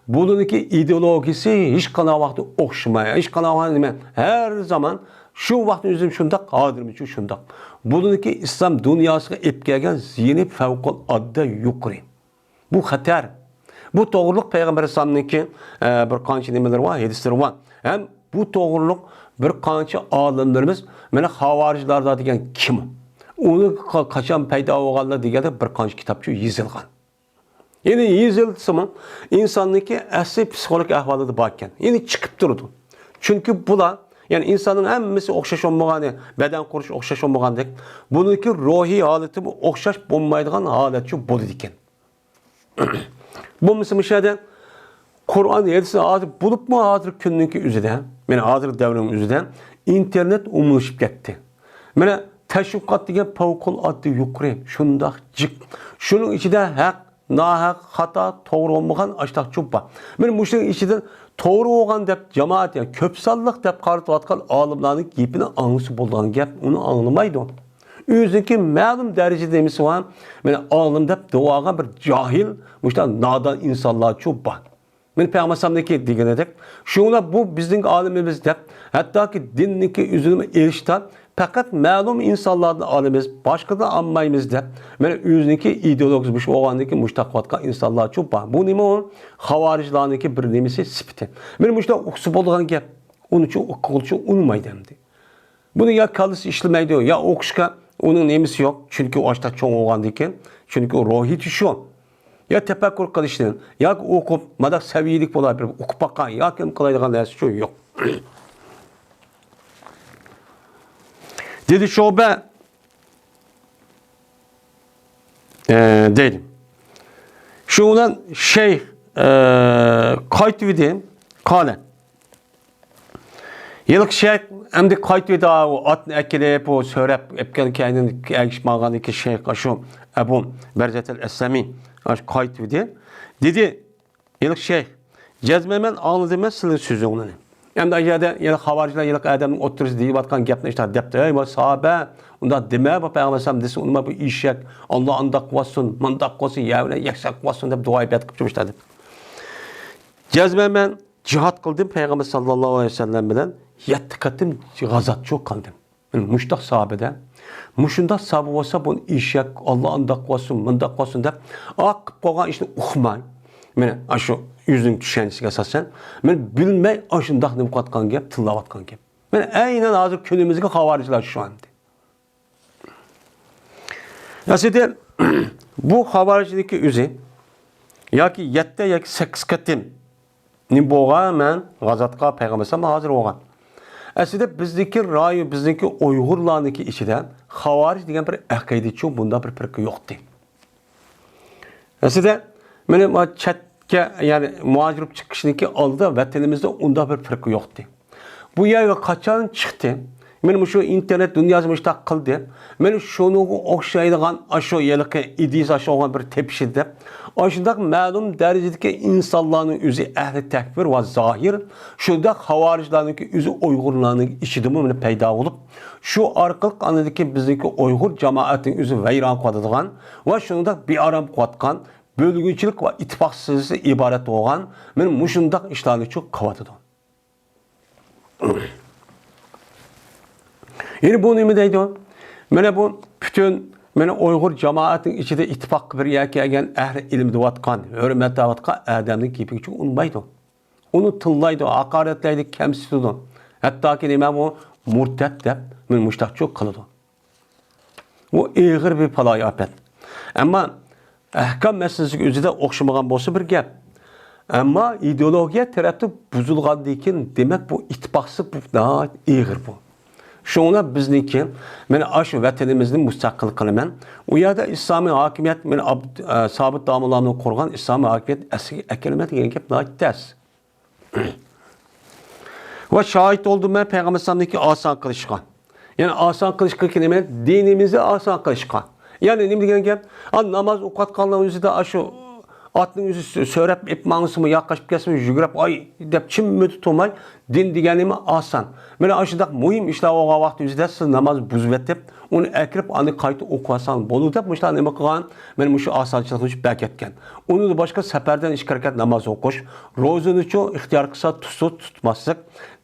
بۇلارنىڭكى ئىدېئولوگىيىسى ھېچقانداق ۋاقىتتا ئوخشىماي، ھېچقانداق ۋاقىت نېمە، ھەر زامان شۇ ۋاقىتنىڭ ئۆزىدە شۇنداق، ھازىرمۇچۇ شۇنداق. بۇلارنىڭكى ئىسلام دۇنياسىغا ئېلىپ كەلگەن زىيىنى پەۋقۇلئاددە يۇقىرى. بۇ خەتەر. بۇ توغرۇلۇق پەيغەمبەر ئەلەيھىسسالامنىڭكى، ئە، بىر قانچە نېمىلىرى بار، ھەدىسلىرى بار. ھەم بۇ توغرۇلۇق بىر قانچە ئالىملىرىمىز مانا خاۋارىجلاردا دېگەن كىم؟ ئۇنى قا-، قاچان پەيدا بولغانلار دېگەندە بىر قانچە كىتابچۇ يېزىلغان. يەنى يېزىلسىمۇ ئىنساننىڭكى ئەسلى پسىخولوگىك ئەھۋالىدا بار ئىكەن. يەنى چىقىپ تۇرىدۇ. چۈنكى بۇلار، يەنى ئىنساننىڭ ھەممىسى ئوخشاش بولمىغانى، بەدەن قۇرۇلۇشى ئوخشاش بولمىغاندەك، بۇنىڭكى روھىي ھالىتىمۇ ئوخشاش بولمايدىغان ھالەتچۇ بولىدىكەن. بولمىسا مۇشۇ يەردە قۇرئان ھەدىسنى ھازىر بولۇپمۇ ھازىرقى كۈننىڭكى ئۆزىدە، يەنى ھازىرقى دەۋرنىڭ ئۆزىدە ئىنتېرنېت ئومۇملىشىپ كەتتى. مانا تەشۋىقات دېگەن پەۋقۇلئاددە يۇقىرى، شۇنداق جىق. شۇنىڭ ئىچىدە ھەق، ناھەق، خاتا، توغرا بولمىغان ئاشتاق چوپ بار. مانا مۇشۇنىڭ ئىچىدىن توغرا بولغان دەپ جامائەت، يا كۆپ سانلىق دەپ قارىتىۋاتقان ئالىملارنىڭ گېپىنى ئاڭلىسا بولىدىغان گەپ، ئۇنى ئاڭلىمايدۇ. ئۆزىنىڭكى مەلۇم دەرىجىدە نېمىسى بار، مانا ئالىم دەپ دەۋالغان بىر جاھىل، مۇشۇنداق نادان ئىنسانلارچۇ بار. مانا پەيغەمبەر ئەلەيھىسسالامنىڭكى دېگىنىدەك، شۇڭلار بۇ بىزنىڭ ئالىمىمىز دەپ، ھەتتاكى دىننىڭكى ئۆزىنىمۇ ئېلىشتا، پەقەت مەلۇم ئىنسانلاردىن ئالىمىز، باشقىدىن ئالمايمىز دەپ، مانا ئۆزىنىڭكى ئىدېئولوگىيىسى مۇشۇ بولغاندىن كېيىن مۇشۇنداق قىلىۋاتقان ئىنسانلارچۇ بار. بۇ نېمە ئۇ؟ خاۋارىجلارنىڭكى بىر نېمىسى، سۈپىتى. مانا مۇشۇنداق ئۇقسا بولىدىغان گەپ. ئۇنىچۇ ئۇققۇچۇ ئۇنىمايدۇ ئەمدى. بۇنى يا كاللىسى ئىشلىمەيدۇ، يا ئوقۇشقا ئۇنىڭ نېمىسى يوق. چۈنكى ئۇ ئاشتا چوڭ بولغاندىن كېيىن، چۈنكى ئۇ روھىيىتى شۇ. يا تەپەككۇر قىلىشتىن، ياكى ئوقۇپ، مانداق سەۋىيىلىك بولا بېرىپ ئوقۇپ باققان، ياكى نېمە قىلايدىغان نەرسىچۇ يوق. دېدى شۇبە، ئە، دەيدۇ. شۇ بىلەن شەيخ، ئە، قايتىۋىدى، قالە. ھېلىقى شەيخ ئەمدى قايتىۋىدى، ئۇ ئاتنى ئەكېلىپ، ئۇ سۆرەپ ئەپكەن كەينىدىن ئەگىشىپ ماڭغاندىن كېيىن شەيخ ئاشۇ ئەبۇ بەرزەتەل ئەسلەمى ئاشۇ قايتىۋىدى. دېدى، ھېلىقى شەيخ، جەزمەن مەن ئاڭلىدىم مەن سىلىنىڭ سۆزۈڭلارنى. ئەمدى ئۇ يەردە ھېلىقى خاۋارىجلار ھېلىقى ئادەمنىڭ ئوتتۇرىسىدا دېيىۋاتقان گەپنى ئىشتار دەپتۇ، ئەي، ۋاي ساھابە، ئۇنداق دېمە، بۇ پەيغەمبەر ئەلەيھىسسالام دېسە، ئۇنىما بۇ ئېشەك، ئاللا ئانداق قىلىۋاتسۇن، مانداق قىلسۇن، يەۋنە يەكسەك قىلىۋاتسۇن دەپ دۇئا ئىبادەت قىلىپ تۇرۇشتا دەپ. جەزمەن مەن جىھاد قىلدىم، پەيغەمبەر ساللاللاھۇ ئەلەيھى ۋەسەللەم بىلەن يەتتە قېتىم غازاتچۇ قىلدىم. مانا مۇشۇنداق ساھابىدە، مۇشۇنداق ساھابە بولسا، بۇنى ئېشەك، ئاللا ئانداق قىلسۇن، مۇنداق قىلسۇن دەپ، ئاقىپ قالغان ئىشنى ئۇقماي، مانا ئاشۇ ئۆزىنىڭ چۈشەنچىسىگە ئاساسەن، مانا بىلمەي ئاشۇنداق نېمە قىلىۋاتقان گەپ، تىللاۋاتقان گەپ. مانا ئەينەن ھازىر كۈنىمىزدىكى خاۋارىجلار شۇ ئەمدى. ئەسلىدە بۇ خاۋارىجنىڭكى ئۆزى ياكى يەتتە ياكى سەككىز قېتىم نېمە بولغان؟ مەن غازاتقا پەيغەمبەر ئەلەيھىسسالام ھازىر بولغان. ئەسلىدە بىزنىڭكى رايون، بىزنىڭكى ئۇيغۇرلارنىڭكى ئىچىدە خاۋارىج دېگەن بىر ئەقىدىچۇ بۇنداق بىر پىرقە يوقتى. ئەسلىدە مانا چەتكە، يەنى مۇھاجىر بولۇپ چىقىشنىڭكى ئالدىدا ۋەتىنىمىزدە ئۇنداق بىر پىرقە يوقتى. بۇ يەرگە قاچان چىقتى؟ مانا مۇشۇ ئىنتېرنېت دۇنياسى مۇشۇنداق قىلدى. مانا شۇنىڭغا ئوخشايدىغان ئاشۇ ھېلىقى ئىدىيىسى ئاشۇ بىر تېپىشىدى دەپ، ئاشۇنداق مەلۇم دەرىجىدىكى ئىنسانلارنىڭ ئۆزى ئەھلى تەكفىر ۋە زاھىر، شۇنداق خاۋارىجلارنىڭكى ئۆزى ئۇيغۇرلارنىڭ ئىچىدىمۇ مانا پەيدا بولۇپ، شۇ ئارقىلىق ئاندىن كېيىن بىزنىڭكى ئۇيغۇر جامائەتنىڭ ئۆزى ۋەيران قىلىدىغان ۋە شۇنىڭدەك بىئارام قىلىۋاتقان بۆلگۈنچىلىك ۋە ئىتتىپاقسىزلىقتىن ئىبارەت بولغان مانا مۇشۇنداق ئىشلارنى چۇ قىلىۋاتىدۇ. يەنى بۇ نېمە دەيدۇ؟ مانا بۇ پۈتۈن مانا ئۇيغۇر جامائەتنىڭ ئىچىدە ئىتتىپاققا بىر يەرگە كەلگەن ئەھلى ئىلىم دەۋاتقان، ھۆرمەتلەۋاتقان ئادەمنىڭ گېپىگە چۇ ئۇنىمايدۇ. ئۇنى تىللايدۇ، ھاقارەتلەيدۇ، كەمسىتىدۇ. ھەتتاكى نېمە بۇ؟ مۇرتەت دەپ مانا مۇشۇنداقچۇ قىلىدۇ. ئۇ ئېغىر بىر بالايىئاپەت. ئەمما ئەھكام مەسىلىسىگە ئۆزىدە ئوخشىمىغان بولسا بىر گەپ. ئەمما ئىدېئولوگىيە تەرەپتە بۇزۇلغاندىن كېيىن، دېمەك، بۇ ئىتتىپاقسىزلىق بۇ ناھايىتى ئېغىر بۇ. شۇڭا بىزنىڭكى، مەن ئاشۇ ۋەتىنىمىزنى مۇستەقىل قىلىمەن. ئۇ يەردە ئىسلامىي ھاكىمىيەت، مەن ئابد-، ئە، سابىت داموللامنىڭ قۇرغان ئىسلامىي ھاكىمىيەت ئەسلىگە ئەكېلىمەن دېگەن گەپ ناھايىتى تەس. ۋە شاھىت بولدۇم مەن پەيغەمبەر ئەلەيھىسسالامنىڭكى ئاسان قىلىشقا. يەنى ئاسان قىلىشقا نېمە؟ دىنىمىزنى ئاسان قىلىشقا. يەنى نېمە دېگەن گەپ؟ ئا، ناماز ئوقۇۋاتقانلارنىڭ ئۆزىدە ئاشۇ ئاتنىڭ ئۆزى سۆ-، سۆرەپ ئېلىپ ماڭسىمۇ، يا قاچىپ كەتسىمۇ، يۈگۈرۈپ، ئاي دەپ چىممىدە تۇرماي، دىن دېگەن نېمە؟ ئاسان. مانا ئاشۇنداق مۇھىم ئىشلار بولغان ۋاقىت ئۆزىدە سىز ناماز بۇزۇۋېتىپ، ئۇنى ئەكىرىپ، ئاندىن قايتا ئوقۇۋالساڭ بولىدۇ دەپ، مۇشۇلار نېمە قىلغان؟ مانا مۇشۇ ئاسانچىلىقنى بەرگەن. ئۇنىڭدىن باشقا سەپەردىن ئىككى رەكەت ناماز ئوقۇش، روزىنىچۇ ئىختىيار قىلسا تۇتسا تۇتماسلىق،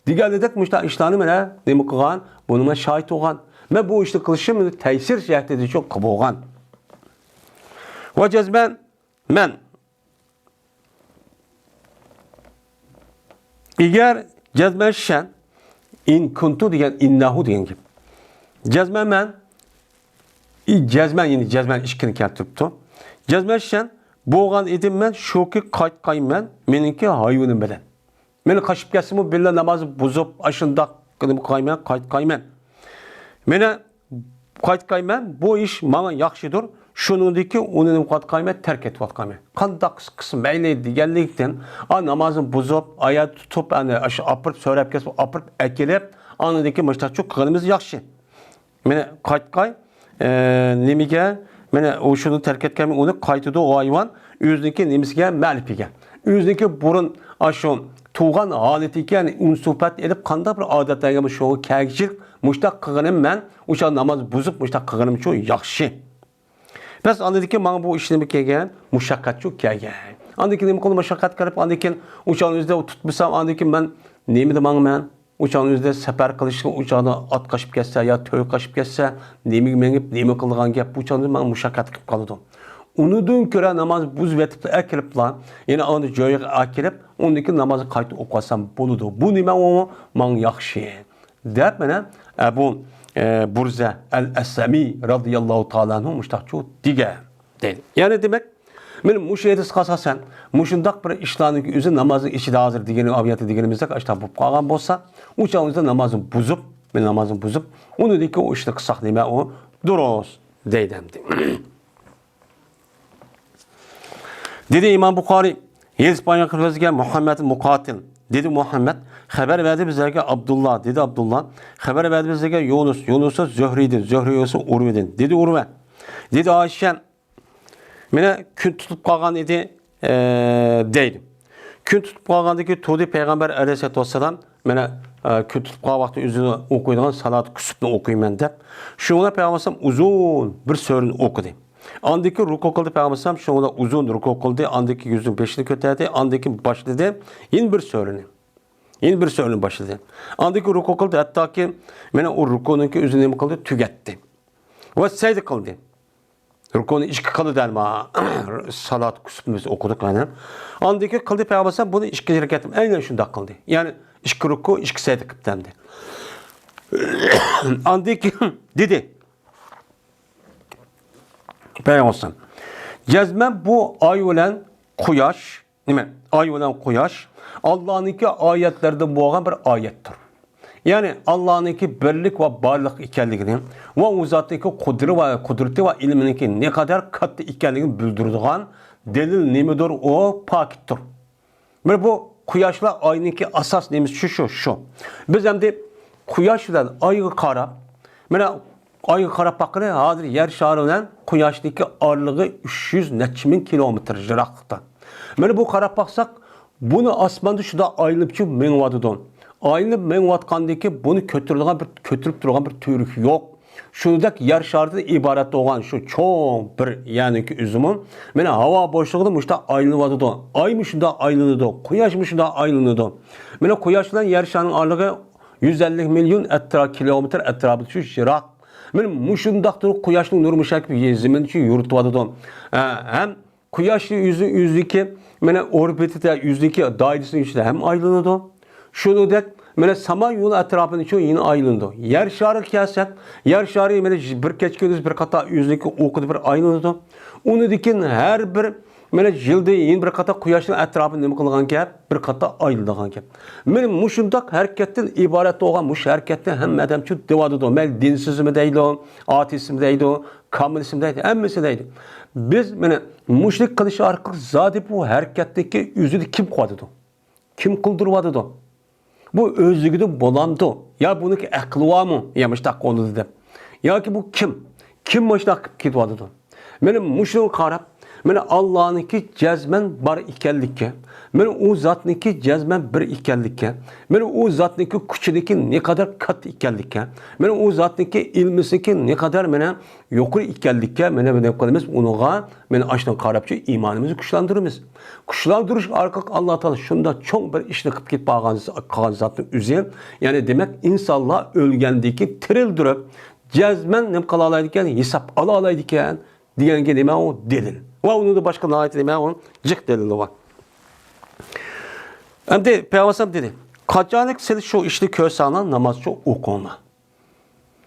دېگەنلىدەك مۇشۇنداق ئىشلارنى مانا نېمە قىلغان؟ بۇنى مەن شاھىت بولغان. مەن بۇ ئىشنى قىلىشىم تەسىر جەھەتتىن چوڭ قىلىپ بولغان. ۋە جەزمەن مەن. ئەگەر جەزمەن شەن، ئىن كۇنتۇ دېگەن، ئىننەھۇ دېگەن گەپ. جەزمەن مەن، ئى، جەزمەن، يەنى جەزمەن ئىككىنى كەلتۈرۈپتۇ. جەزمەن شەن بولغان ئىدىم مەن، شۇكى قايتقايمەن مېنىڭكى ھايۋىنىم بىلەن. مېنى قاچىپ كەتسىمۇ، بىللە ناماز بۇزۇپ، ئاشۇنداق قىلىپ قايمەن، قايتقايمەن. مېنى قايتقايمەن، بۇ ئىش ماڭا ياخشىدۇر. شۇنىڭدىكى ئۇنى نېمە قىلىۋاتقايمەن، تەرك ئېتىۋاتقايمەن. قانداق قىلسا قىلسۇن، مەيلى دېگەنلىكتىن، ئا، نامازنى بۇزۇپ، ئايا تۇتۇپ، ئەنە ئاشۇ ئاپىرىپ، سۆرەپ كەتسە، ئاپىرىپ ئەكېلىپ، ئاندىن كېيىن مۇشتاقچۇ قىلغىنىمىز ياخشى. مانا قايتقاي، ئە، نېمىگە؟ مانا ئۇ شۇنى تەرك ئەتكەن، ئۇنى قايتىدۇ ئۇ ھايۋان ئۆزىنىڭكى نېمىسىگە، مەلىپىگە. ئۆزىنىڭكى بۇرۇن ئاشۇ تۇغان ھالىتىگە، يەنى ئۇنسۇپەت ئېلىپ، قانداق بىر ئادەتلەرگە شۇغا كەگىچىلىك مۇشتاق قىلغىنىم مەن، ئۇشا ناماز بۇزۇپ مۇشتاق قىلغىنىمچۇ ياخشى. بەس ئاندىن كېيىن ماڭا بۇ ئىش نېمە كەلگەن؟ مۇشەققەتچۇ كەلگەن. ئاندىن كېيىن نېمە قىلدى؟ مۇشەققەت قىلىپ، ئاندىن كېيىن ئۇشانى ئۆزىدە تۇتمىسام، ئاندىن كېيىن مەن نېمىدە ماڭىمەن؟ ئۇ چاغنىڭ ئۆزىدە سەپەر قىلىشقا، ئۇ چاغدا ئات قاچىپ كەتسە يا تۆگە قاچىپ كەتسە، نېمىگە مېڭىپ، نېمە قىلىدىغان گەپ، بۇ چاغدا ماڭا مۇشەققەت قىلىپ قالىدۇ. ئۇنىڭدىن كۆرە ناماز بۇزۇۋېتىپلا ئەكىرىپلا، يەنە ئاندىن جايىغا ئەكىرىپ، ئۇندىن كېيىن نامازغا قايتا ئوقۇۋالسام بولىدۇ. بۇ نېمە ئۇ؟ ماڭا ياخشى. دەپ مانا ئەبۇ، ئە، بۇرزە ئەل ئەسلەمى رازىياللاھۇ تائالا ئەنھۇ مۇشتاقچۇ دېگەن. دەيدۇ. يەنى دېمەك، مانا مۇشۇ ھەدىسكە ئاساسەن، مۇشۇنداق بىر ئىشلارنىڭ ئۆزى نامازنىڭ ئىچىدە ھازىر دېگەن ئايەتتە دېگىنىمىزدەك ئاشۇنداق بولۇپ قالغان بولسا، ئۇ چاغنىڭ ئۆزىدە نامازنى بۇزۇپ، مانا نامازنى بۇزۇپ، ئۇنىڭدىن كېيىن ئۇ ئىشنى قىلساق نېمە ئۇ دۇرۇس دەيدۇ ئەمدى. دېدى ئىمام بۇخارىي، ھەدىس بايان قىلىپ بەرگەن مۇھەممەد مۇقاتىل. دېدى مۇھەممەد، خەۋەر بەردى بىزلەرگە ئابدۇللا. دېدى ئابدۇللا، خەۋەر بەردى بىزلەرگە يۇنۇس. يۇنۇس زۆھرىدىن، زۆھرى بولسا ئۇرۋىدىن. دېدى ئۇرۋە. دېدى ئائىشە، مانا كۈن تۇتۇپ قالغان ئىدى، ئە، دەيدۇ. كۈن تۇتۇپ قالغاندىن كېيىن تۇردى پەيغەمبەر ئەلەيھىسسالاتۇ ۋەسسالام، مانا، ئە، كۈن تۇتۇپ قالغان ۋاقتى ئۆزىنى ئوقۇيدىغان سالات كۇسۇپنى ئوقۇيمەن دەپ. شۇنىڭ بىلەن پەيغەمبەر ئەلەيھىسسالام ئۇزۇن بىر سۈرىنى ئوقۇدى. ئاندىن كېيىن رۇكۇ قىلدى پەيغەمبەر ئەلەيھىسسالام، شۇنىڭ بىلەن ئۇزۇن رۇكۇ قىلدى، ئاندىن كېيىن يۈزىنى بېشىنى كۆتەردى، ئاندىن كېيىن باشلىدى يەنە بىر سۈرىنى. يەنە بىر سۈرىنى باشلىدى. ئاندىن كېيىن رۇكۇ قىلدى، ھەتتاكى مانا ئۇ رۇكۇنىڭكى ئۆزىنى نېمە قىلدى؟ تۈگەتتى. ۋە سەجدە قىلدى. رۇكۇنى ئىككى قىلدى دەلما. سالات كۇسۇپنى بىز ئوقۇدۇق يەنە. ئاندىن كېيىن قىلدى پەيغەمبەر بۇنى ئىككى رەكەت. ئەينەن شۇنداق قىلدى. يەنى ئىككى رۇكۇ، ئىككى سەجدە قىپتۇ ئەمدى. ئاندىن كېيىن دېدى پەيغەمبەر، جەزمەن بۇ ئاي بىلەن قۇياش، نېمە؟ ئاي بىلەن قۇياش ئاللانىڭكى ئايەتلىرىدىن بولغان بىر ئايەتتۇر. يەنى ئاللانىڭكى بىرلىك ۋە بارلىق ئىكەنلىكىنى ۋە ئۇ زاتنىڭكى قۇدرى ۋە، قۇدرىتى ۋە ئىلمىنىڭكى نەقەدەر كاتتا ئىكەنلىكىنى بىلدۈرىدىغان دەلىل نېمىدۇر؟ ئۇ پاكىتتۇر. مانا بۇ قۇياش بىلەن ئاينىڭكى ئاساس نېمىسى شۇ، شۇ، شۇ. بىز ئەمدى قۇياش بىلەن ئايغا قاراپ، مانا ئايغا قاراپ باققىلى، ھازىر يەر شارى بىلەن قۇياشنىڭكى ئارىلىقى ئۈچ يۈز نەچچە مىڭ كىلومېتىر يىراقلىقتا. مانا بۇ قاراپ باقساق، بۇنى ئاسماندا شۇنداق ئايلىنىپچۇ مېڭىۋاتىدۇ. ئايلىنىپ مېڭىۋاتقاندىكى بۇنى كۆتۈرىدىغان بىر، كۆتۈرۈپ تۇرغان بىر تۈۋرۈك يوق. شۇنىڭدەك يەر شارىدىن ئىبارەت بولغان شۇ چوڭ بىر يەرنىڭكى ئۆزىمۇ، مانا ھاۋا بوشلۇقىدا مۇشۇنداق ئايلىنىۋاتىدۇ. ئايمۇ شۇنداق ئايلىنىدۇ، قۇياشمۇ شۇنداق ئايلىنىدۇ. مانا قۇياش بىلەن يەر شارىنىڭ ئارىلىقى يۈز ئەللىك مىليون ئەترا-، كىلومېتىر ئەتراپىدا شۇ يىراق. مانا مۇشۇنداق تۇرۇپ قۇياشنىڭ نۇرى مۇشۇ يەر زېمىن ئۈچۈن يورۇتۇۋاتىدۇ. ھە، ھەم قۇياش يۈزى، يۈزىكى، مانا ئوربىتىدا، يۈزىكى دائىرىسىنىڭ ئىچىدە ھەم ئايلىنىدۇ. شۇنىڭدەك، مانا سامان يولى ئەتراپىنىچۇ يەنە ئايلىنىدۇ. يەر شارىغا كەلسەك، يەر شارى مانا بىر كەچە كۈندۈز بىر قاتار ئۆزىنىڭكى ئوقىدا بىر ئايلىنىدۇ. ئۇنىڭدىن كېيىن ھەر بىر، مانا يىلدا يەنە بىر قاتار قۇياشنىڭ ئەتراپىدا نېمە قىلغان گەپ؟ بىر قاتار ئايلىنىدىغان گەپ. مانا مۇشۇنداق ھەرىكەتتىن ئىبارەت بولغان مۇشۇ ھەرىكەتنى ھەممە ئادەمچۇ دەۋاتىدۇ. مەيلى دىنسىزمۇ دەيدۇ، ئاتېئىستمۇ دەيدۇ، كاممۇنىستمۇ دەيدۇ، ھەممىسى دەيدۇ. بىز مانا مۇشۇنى قىلىش ئارقىلىق زادى بۇ ھەرىكەتتىكى ئۆزىنى كىم قىلىۋاتىدۇ؟ كىم قىلدۇرۇۋاتىدۇ؟ بۇ ئۆزلۈكىدىن بولامدۇ؟ يا بۇنىڭكى ئەقلى بارمۇ؟ يا مۇشۇنداق قىلىدۇ دەپ. ياكى بۇ كىم؟ كىم مۇشۇنداق قىلىپ كېتىۋاتىدۇ؟ مانا مۇشۇنىڭغا قاراپ، مانا ئاللانىڭكى جەزمەن بار ئىكەنلىكى، مانا ئۇ زاتنىڭكى جەزمەن بىر ئىكەنلىكى، مانا ئۇ زاتنىڭكى كۈچىنىڭكى نەقەدەر كاتتا ئىكەنلىكى، مانا ئۇ زاتنىڭكى ئىلمىسىنىڭكى نەقەدەر مانا يۇقىرى ئىكەنلىككە، مانا نېمە قىلىمىز، ئۇنىڭغا مانا ئاشۇنىڭغا قاراپچۇ ئىمانىمىزنى كۈچلەندۈرىمىز. كۈچلەندۈرۈش ئارقىلىق ئاللا تائالا شۇنداق چوڭ بىر ئىشنى قىلىپ كېتىپ قالغان، قىلغان زاتنىڭ ئۆزى، يەنى دېمەك، ئىنسانلار ئۆلگەندىن كېيىن تىرىلدۈرۈپ، جەزمەن نېمە قىلالايدىكەن، ھېساب ئالالايدىكەن دېگەنگە نېمە ئۇ دەلىل. ۋە ئۇنىڭدا باشقا ناھايىتى نېمە ئۇ جىق دەلىلى بار. ئەمدى پەيغەمبەر دېدى، قاچانلىك سىز شۇ ئىشنى كۆرسەڭلار، نامازچۇ ئوقۇڭلار.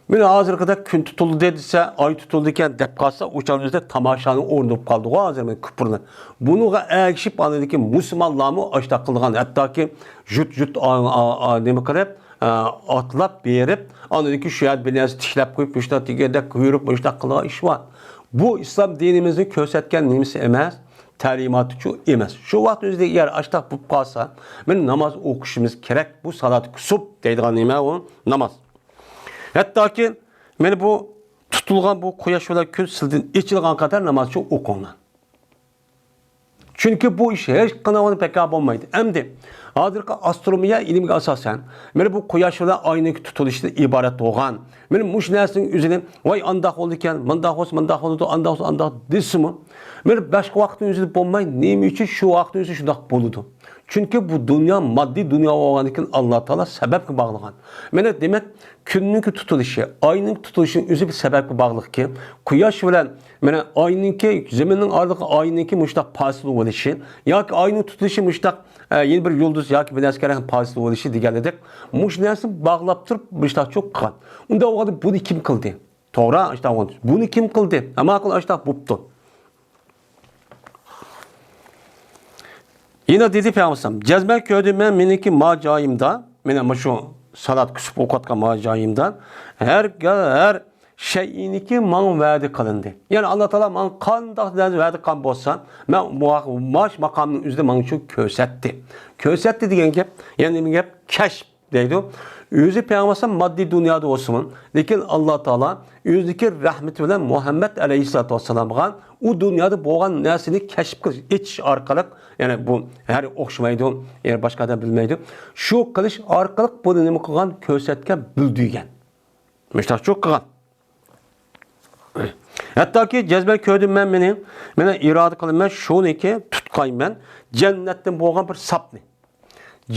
مانا ھازىرقىدەك كۈن تۇتۇلدى دېسە، ئاي تۇتۇلدىكەن دەپ قالسا، ئۇ چاغنىڭ ئۆزىدە تاماشانىڭ ئورنى بولۇپ قالدىغۇ ھازىر مانا كۇپۇرلار. بۇنىڭغا ئەگىشىپ ئاندىكى مۇسۇلمانلارمۇ ئاشۇنداق قىلغان، ھەتتاكى جۇت-جۇت، ئا، ئا، ئا، نېمە قىلىپ، ئا، ئاتلاپ بېرىپ، ئاندىن كېيىن شۇ يەردە بىر نەرسە تىكلەپ قويۇپ، مۇشۇنداق دېگەندەك يۈرۈپ مۇشۇنداق قىلغان ئىش بار. بۇ ئىسلام دىنىمىزنىڭ كۆرسەتكەن نېمىسى ئەمەس، تەلىماتىچۇ ئەمەس. شۇ ۋاقىت ئۆزىدە ئەگەر ئاشۇنداق بولۇپ قالسا، مانا ناماز ئوقۇشىمىز كېرەك. بۇ سالات كۇسۇپ دەيدىغان نېمە ئۇ؟ ناماز. ھەتتاكى مانا بۇ تۇتۇلغان بۇ قۇياش بىلەن كۈن سىلدىن ئېچىلغان قەدەر نامازچۇ ئوقۇڭلار. چۈنكى بۇ ئىش ھېچقانداق بىكار بولمايدۇ. ئەمدى ھازىرقى ئاسترونومىيە ئىلمىگە ئاساسەن، مانا بۇ قۇياش بىلەن ئاينىڭكى تۇتۇلۇشىدىن ئىبارەت بولغان، مانا مۇشۇ نەرسىنىڭ ئۆزىنى، ۋاي، ئانداق بولىدىكەن، مۇنداق بولسا مۇنداق بولىدۇ، ئانداق بولسا ئانداق دېسىمۇ، مانا باشقا ۋاقىتنىڭ ئۆزىدە بولماي، نېمە ئۈچۈن شۇ ۋاقىتنىڭ ئۆزىدە شۇنداق بولىدۇ؟ چۈنكى بۇ دۇنيا ماددىي دۇنيا بولغاندىن كېيىن، ئاللا تائالا سەۋەبكە باغلىغان. مانا دېمەك، كۈننىڭكى تۇتۇلۇشى، ئاينىڭ تۇتۇلۇشىنىڭ ئۆزى بىر سەۋەبكە باغلىقكى، قۇياش بىلەن مانا ئاينىڭكى، زېمىننىڭ ئارىلىقى ئاينىڭكى مۇشۇنداق پاسىل بولۇشى ياكى ئاينىڭ تۇتۇلۇشى مۇشۇنداق، ئە، يەنە بىر يۇلدۇز ياكى بىر نەرسىگە قاراپ پاسىل بولۇشى دېگەنلىدەك، مۇشۇ نەرسىنى باغلاپ تۇرۇپ مۇشۇنداق چوققان. ئۇنداق بولغاندا بۇنى كىم قىلدى؟ توغرا، ئاشۇنداق بولغان. بۇنى كىم قىلدى؟ ماقۇل، ئاشۇنداق بوپتۇ. يەنە دېدى پەيغەمبەر، جەزمەن كۆردۈم مەن مېنىڭكى ما جايىمدا، مانا مۇشۇ سالات كۇسۇپ ئوقۇۋاتقان ما جايىمدا، ھەر، ھەر شەيئىنىكى ماڭا ۋەدە قىلىندى. يەنى ئاللا تائالا ماڭا قانداق دەرىجىدە ۋەدە قىلغان بولسا، مەن مۇ-، ماش ماقامنىڭ ئۆزىدە ماڭا شۇ كۆرسەتتى. كۆرسەتتى دېگەن گەپ، يەنى نېمە گەپ؟ كەشىپ دەيدۇ. ئۆزى پەيغەمبەر ماددىي دۇنيادا بولسىمۇ، لېكىن ئاللا تائالا ئۆزىنىڭكى رەھمىتى بىلەن مۇھەممەد ئەلەيھىسسالاتۇ ۋەسسالامغا ئۇ دۇنيادا بولغان نەرسىنى كەشىپ قىلىش، ئېچىش ئارقىلىق، يەنى بۇ ھەر ئوخشىمايدۇ، يەنى باشقا ئادەم بىلمەيدۇ. شۇ قىلىش ئارقىلىق بۇنى نېمە قىلغان؟ كۆرسەتكەن، بىلدۈرگەن. مۇشۇنداق قىلغان. ھەتتاكى جەزمەن كۆردۈم مەن مېنى، مانا ئىرادە قىلىمەن شۇنىكى تۇتقايمەن، جەننەتتىن بولغان بىر ساپنى.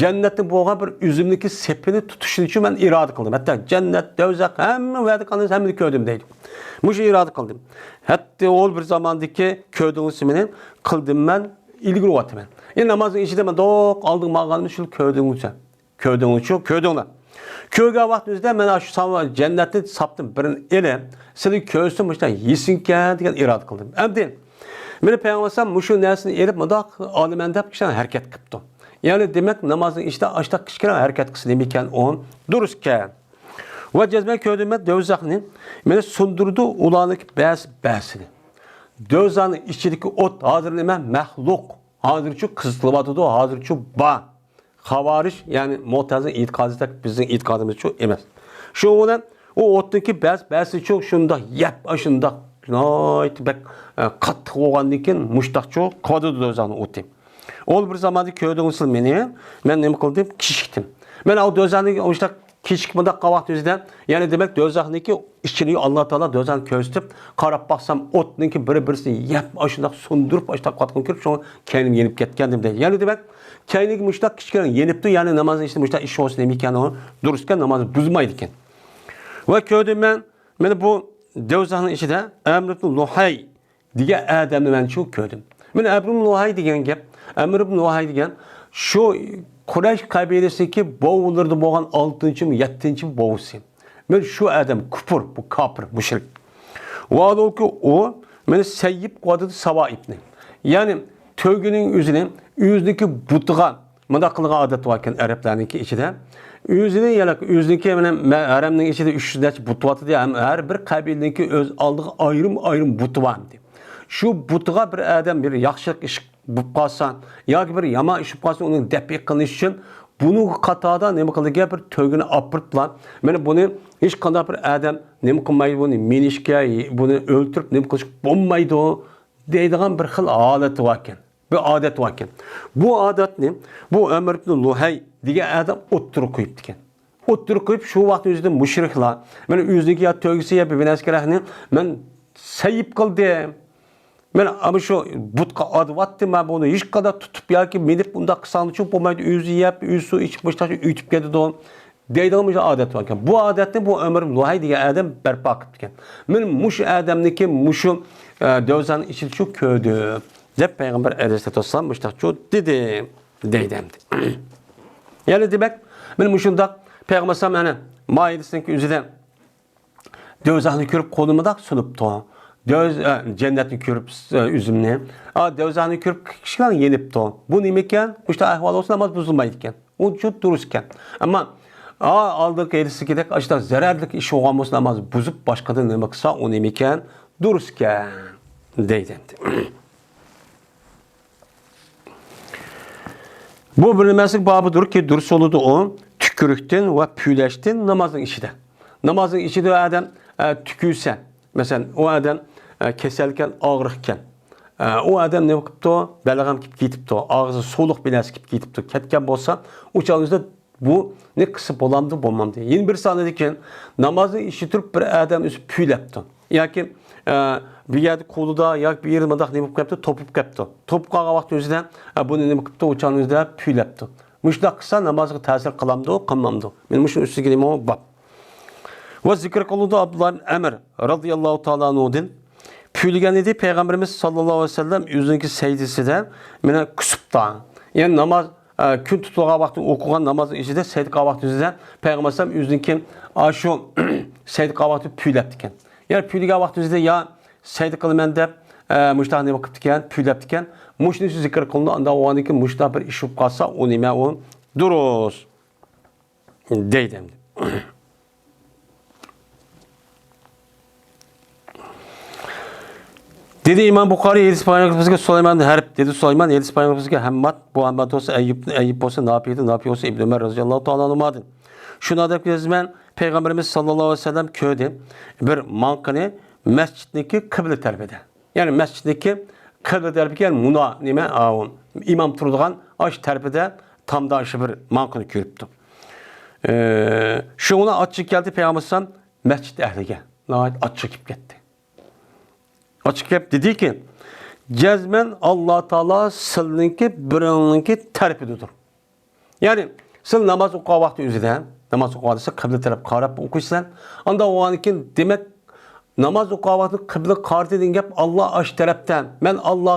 جەننەتتىن بولغان بىر ئۈزۈمنىڭكى سېپىنى تۇتۇشنى ئۈچۈن مەن ئىرادە قىلدىم. ھەتتا جەننەت، دوزاخ، ھەممە ۋەدە قىلغان ھەممىنى كۆردۈم دەيدۇ. مۇشۇ ئىرادە قىلدىم. ھەتتا ئۇ بىر زاماندىكى كۆردۈڭىز مېنى، قىلدىم مەن، ئىلگىرى ئۆتىمەن. ئەي نامازنىڭ ئىچىدە مەن دوق ئالدىڭ ماڭغانمەن شۇ كۆردۈڭىز. كۆردۈڭلارچۇ؟ كۆردۈڭلار. كۆرگەن ۋاقتىڭىزدا مانا شۇ ساۋا-، جەننەتنى ساپتىن بىرىنى ئېلىپ، سىلى كۆرسۇن مۇشۇنداق يېسىنكەن دېگەن ئىرادە قىلدىم. ئەمدى مېنى پەيغەمبەر مۇشۇ نەرسىنى ئېلىپ مۇنداق ئالىمەن دەپ كىشىلەر ھەرىكەت قىپتۇ. يەنى دېمەك نامازنىڭ ئىچىدە ئاشتاق كىچىككىنە ھەرىكەت قىلسا نېمىكەن ئۇ دۇرۇسكەن. ۋە جەزمەن كۆردۈم مەن دوزاخنى، مېنى سۇندۇردى ئۇلارنىڭ بەزى، بەزىسىنى. دوزاخنىڭ ئىچىدىكى ئوت ھازىر نېمە؟ مەخلۇق. ھازىرچۇ قىزىتىلىۋاتىدۇ، ھازىرچۇ بار. خاۋارىج، يەنى مۇئتەزىلە ئېتىقادىدەك بىزنىڭ ئېتىقادىمىزچۇ ئەمەس. شۇنىڭ بىلەن ئۇ ئوتتىكى بەز-، بەزىچۇ شۇنداق يەپ، ئاشۇنداق ناھايىتى بەك، ئە، قاتتىق بولغاندىن كېيىن مۇشتاقچۇ قويىدۇ دوزاخنىڭ ئوتى. ئۇ بىر زاماندا كۆردۈڭىز مېنى، مەن نېمە قىلدىم؟ كېچىكتىم. مەن ئۇ دوزاخنىڭ مۇشتاق كېچىكىپ مۇنداق قالغان ۋاقتىمىزدا، يەنى دېمەك، دوزاخنىڭكى ئىچىنى ئاللا تائالا دوزاخنى كۆرسىتىپ، قاراپ باقسام، ئوتنىڭكى بىر-بىرسىنى يەپ، ئاشۇنداق سۇندۇرۇپ، ئاشۇنداق قاتقان كۆرۈپ، شۇڭا كەينىم يېنىپ كەتكەندىم دەيدۇ. يەنى دېمەك، كەينىگە مۇشۇنداق كىچىككىنە يېنىپتۇ، يەنى نامازنىڭ ئىچىدە مۇشۇنداق ئىش بولسا نېمە ئىكەن ئۇ؟ دۇرۇسكەن، نامازنى بۇزمايدىكەن. ۋە كۆردۈم مەن، مانا بۇ دوزاخنىڭ ئىچىدە ئەمر ئىبن لۇھەي دېگەن ئادەمنى مەن شۇ كۆردۈم. مانا ئەمر ئىبن لۇھەي دېگەن گەپ، ئەمر ئىبن لۇھەي دېگەن شۇ قۇرەيش قەبىلىسىدىكى بوۋىلىرىدا بولغان ئالتىنچىمۇ، يەتتىنچىمۇ بوۋىسى. مانا شۇ ئادەم كۇپۇر، بۇ كاپىر، مۇشرىك. ۋاھالۇكى ئۇ مانا سەييىپ قىلىۋاتىدۇ ساۋائىپنى. يەنى تۆگىنىڭ ئۆزىنى ئۆزىنىڭكى بۇتىغا مۇنداق قىلغان ئادەت باركەن ئەرەبلەرنىڭكى ئىچىدە. ئۆزىنى، يەنى ئۆزىنىڭكى مانا مە-، ھەرەمنىڭ ئىچىدە ئۈچ يۈز نەچچە بۇت بارتىدى، ھەم ھەر بىر قەبىلىنىڭكى ئۆز ئالدىغا ئايرىم-ئايرىم بۇتى بار ئىدى. شۇ بۇتىغا بىر ئادەم بىر ياخشىلىق ئىش بولۇپ قالسا ياكى بىر يامان ئىش بولۇپ قالسا، ئۇنىڭ دەپئى قىلىنىش ئۈچۈن بۇنىڭ قاتارىدا نېمە قىلىدىكەن؟ بىر تۆگىنى ئاپىرىپلا، مانا بۇنى ھېچقانداق بىر ئادەم نېمە قىلمايدۇ، بۇنى مىنىشكە، بۇنى ئۆلتۈرۈپ نېمە قىلىشقا بولمايدۇ دەيدىغان بىر خىل ھالىتى باركەن. بىر ئادەت باركەن. بۇ ئادەتنى بۇ ئەمر ئىبن لۇھەي دېگەن ئادەم ئوتتۇرىغا قويۇپتىكەن. ئوتتۇرىغا قويۇپ، شۇ ۋاقىتنىڭ ئۆزىدە مۇشرىكلار، مانا ئۆزىنىڭكى يا تۆگىسى يا بىر نەرسىگە رەخنە، مەن سەيىپ قىلدىم. مانا ئانا شۇ بۇتقا ئادىۋاتتىم، مەن بۇنى ھېچقانداق تۇتۇپ ياكى مىنىپ ئۇنداق قىلساڭچۇ بولمايدۇ، ئۆزى يەپ، ئۆزى سۇ ئىچىپ، مۇشۇنداق ئۆتۈپ كېتىدۇ دەيدىغان مۇشۇ ئادەت باركەن. بۇ ئادەتنى بۇ ئەمر لۇھەي دېگەن ئادەم بەرپا قىپتىكەن. مەن مۇشۇ ئادەمنىڭكى مۇشۇ، ئە، دۆزەخنىڭ ئىچىدە شۇ كۆردۈم، دەپ پەيغەمبەر ئەلەيھىسسالاتۇ ۋەسسالام مۇشۇنداق شۇ دېدى، دەيدۇ ئەمدى. يەنى دېمەك، مەن مۇشۇنداق پەيغەمبەر ئەلەيھىسسالام، يەنى مائىدىسىنىڭكى ئۆزىدە دۆزەخنى كۆرۈپ قولىنى مۇنداق سۇنۇپتۇ. دۆز-، ئە، جەننەتنى كۆرۈپ، ئە، ئۆزۈمنى. ئا، دۆزەخنى كۆرۈپ كىشىلەر يېنىپتۇ. بۇ نېمىكەن؟ مۇشۇنداق ئەھۋال بولسا ناماز بۇزۇلمايدىكەن. ئۇ شۇ دۇرۇس ئىكەن. ئەمما، ئا، ئالدىنقى ھەدىستىكىدەك ئاشۇنداق زەرەرلىك ئىش بولغان بولسا ناماز بۇزۇپ باشقىدىن نېمە قىلسا ئۇ نېمىكەن؟ دۇرۇس ئىكەن. دەيدۇ ئەمدى. بۇ بىلىنمەسلىك بابىدۇركى، دۇرۇس بولىدۇ ئۇ، تۈكۈرۈكتىن ۋە پۈۋلەشتىن نامازنىڭ ئىچىدە. نامازنىڭ ئىچىدە ئادەم، ئە، تۈكۈرسە، مەسىلەن، ئۇ ئادەم، ئە، كېسەلكەن، ئاغرىقكەن. ئە، ئۇ ئادەم نېمە قىپتۇ؟ بەلغەم كېلىپ كېتىپتۇ، ئاغزى سۇلۇق بىر نەرسە كېلىپ كېتىپتۇ. كەتكەن بولسا، ئۇ چاغنىڭ ئۆزىدە بۇنى قىلسا بولامدۇ، بولمامدۇ؟ يەنە بىرسى ئاندىن كېيىن نامازنىڭ ئىچىدە تۇرۇپ بىر ئادەم ئۆزى پۈۋلەپتۇ. ياكى، ئە، بىر يەردە قولىدا ياكى بىر يېرى مۇنداق نېمە بولۇپ كەپتۇ، توپۇپ كەپتۇ. توپۇپ قالغان ۋاقتى ئۆزىدە، ئە، بۇنى نېمە قىپتۇ، ئۇ چاغنىڭ ئۆزىدە پۈۋلەپتۇ. مۇشۇنداق قىلسا نامازغا تەسىر قىلامدۇ، قىلمامدۇ؟ مانا مۇشۇنىڭ ئۈستىگە نېمە بار. ۋە زىكىر قىلىنىدۇ ئابدۇللا ئىبن ئەمر رازىياللاھۇ تائالا ئەنھۇدىن. پۈۋلىگەن ئىدى پەيغەمبىرىمىز ساللاللاھۇ ئەلەيھى ۋەسەللەم ئۆزىنىڭكى سەجدىسىدە مانا كۈسۈپتا. يەنى ناماز، ئە، كۈن تۇتۇلغان ۋاقتى ئوقۇغان نامازنىڭ ئىچىدە سەجدە قىلغان ۋاقتى ئۆزىدە پەيغەمبەر ئەلەيھىسسالام ئۆزىنىڭكى ئاشۇ سەجدە قىلغان ۋاقتى پۈۋلەپتىكەن. يەنى پۈۋلىگەن ۋاقتى ئۆزىدە يا سەجدە قىلىمەن دەپ، ئە، مۇشۇنداق نېمە قىپتىكەن، پۈۋلەپتىكەن. مۇشۇنى زىكىر قىلىنىدۇ. ئانداق بولغاندىن كېيىن مۇشۇنداق بىر ئىش بولۇپ قالسا ئۇ نېمە ئۇ؟ دۇرۇس. دەيدۇ ئەمدى. دېدى ئىمام بۇخارىي، ھەدىس بايان قىلىپ بىزگە سۇلايماندىن ھەرپ، دېدى سۇلايمان، ھەدىس بايان قىلىپ بىزگە ھەمماد، بۇ ھەمماد بولسا ئەييۇب، ئەييۇب بولسا ناپىدىن، ناپىي بولسا ئىبن ئۆمەر رازىياللاھۇ تائالا ئەنھۇمادىن. شۇنداق دەپ يازىمەن، پەيغەمبىرىمىز ساللاللاھۇ ئەلەيھى ۋەسەللەم كۆردى بىر ماڭقىنى مەسچىتنىڭكى قىبلە تەرىپىدە. يەنى مەسچىتنىڭكى قىبلە تەرىپى، يەنى مۇنا نېمە، ئاۋۇ ئىمام تۇرىدىغان ئاش تەرىپىدە تامدا شۇ بىر ماڭقىنى كۆرۈپتۇ. ئى، شۇڭا ئاچچىقى كەلدى پەيغەمبەر ئەلەيھىسسالام مەسچىت ئەھلىگە. ناھايىتى ئاچچىقى كېلىپ كەتتى. ئاچچىقى كېلىپ دېدىكى، جەزمەن ئاللا تائالا سىلىنىڭكى بىرىڭنىڭكى تەرىپىدىدۇر. يەنى سىلى ناماز ئوقۇغان ۋاقتى ئۆزىدە، ناماز ئوقۇغان دېسە قىبلە تەرەپ قاراپ ئوقۇيسەن. ئانداق بولغاندىن كېيىن، دېمەك، ناماز ئوقۇغان ۋاقتى قىبلە قارىتى دېگەن گەپ ئاللا ئاشۇ تەرەپتە. مەن ئاللا،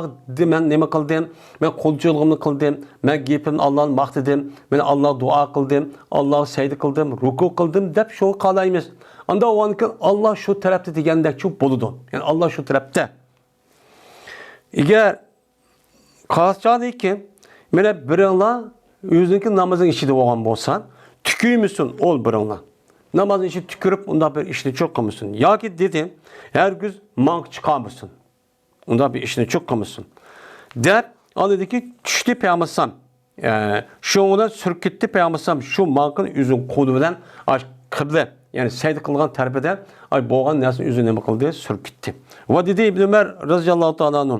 مەن نېمە قىلدىم؟ مەن قولچىلىقىمنى قىلدىم. مەن گېپىمنى ئاللانى ماختىدىم. مەن ئاللاغا دۇئا قىلدىم. ئاللاغا سەجدە قىلدىم. رۇكۇ قىلدىم دەپ شۇنى قىلالايمىز. ئانداق بولغاندىن كېيىن ئاللا شۇ تەرەپتە دېگەندەكچۇ بولىدۇ. يەنى ئاللا شۇ تەرەپتە. ئەگەر قاچانكى، مانا بىرىڭلار ئۆزىنىڭكى نامىزىنىڭ ئىچىدە بولغان بولسا، تۈكۈرمىسۇن ئول بىرىڭلار. نامازنىڭ ئىچىدە تۈكۈرۈپ، ئۇنداق بىر ئىشنى چوق قىلمىسۇن. ياكى دېدى، ھەرگىز ماڭقا چىقارمىسۇن. ئۇنداق بىر ئىشنى چوق قىلمىسۇن. دەپ، ئاندىن كېيىن چۈشتى پەيغەمبەر ئەلەيھىسسالام. ئە، شۇنىڭ بىلەن سۈرۈپ كەتتى پەيغەمبەر ئەلەيھىسسالام شۇ ماڭقىنى ئۆزىنىڭ قولى بىلەن، ئاش قىبلە، يەنى سەجدە قىلغان تەرىپىدە، ئاي، بولغان نەرسىنى ئۆزى نېمە قىلدى؟ سۈرۈپ كەتتى. ۋە دېدى ئىبن ئۆمەر رازىياللاھۇ تائالا ئەنھۇ،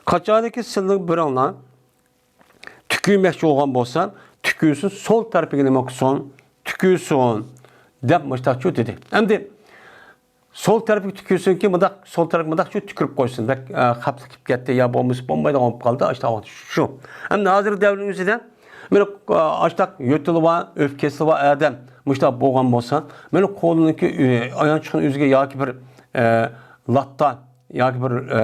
قاچانكى سىلىنىڭ بىرىڭلار تۈكۈرمەكچى بولغان بولسا، تۈكۈرسۇن، سول تەرىپىگە نېمە قىلسۇن؟ تۈكۈرسۇن، دەپ مۇشتاقچۇ دېدى. ئەمدى سول تەرەپكە تۈكۈرسۇنكى، مۇنداق سول تەرەپ مۇنداقچۇ تۈكۈرۈپ قويسۇن. بەك، ئە، خەپلىك كېلىپ كەتتى يا بولمىسا بولمايدىغان بولۇپ قالدى، ئاشۇنداق ۋاقىت شۇ. ئەمدى ھازىرقى دەۋرنىڭ ئۆزىدە، مانا، ئە، ئاشۇنداق يۆتىلى بار، ئۆپكىسى بار ئادەم مۇشۇنداق بولغان بولسا، مانا قولىنىڭكى، ئە، ئايان چىققان ئۆزىگە ياكى بىر، ئە، لاتا ياكى بىر، ئە،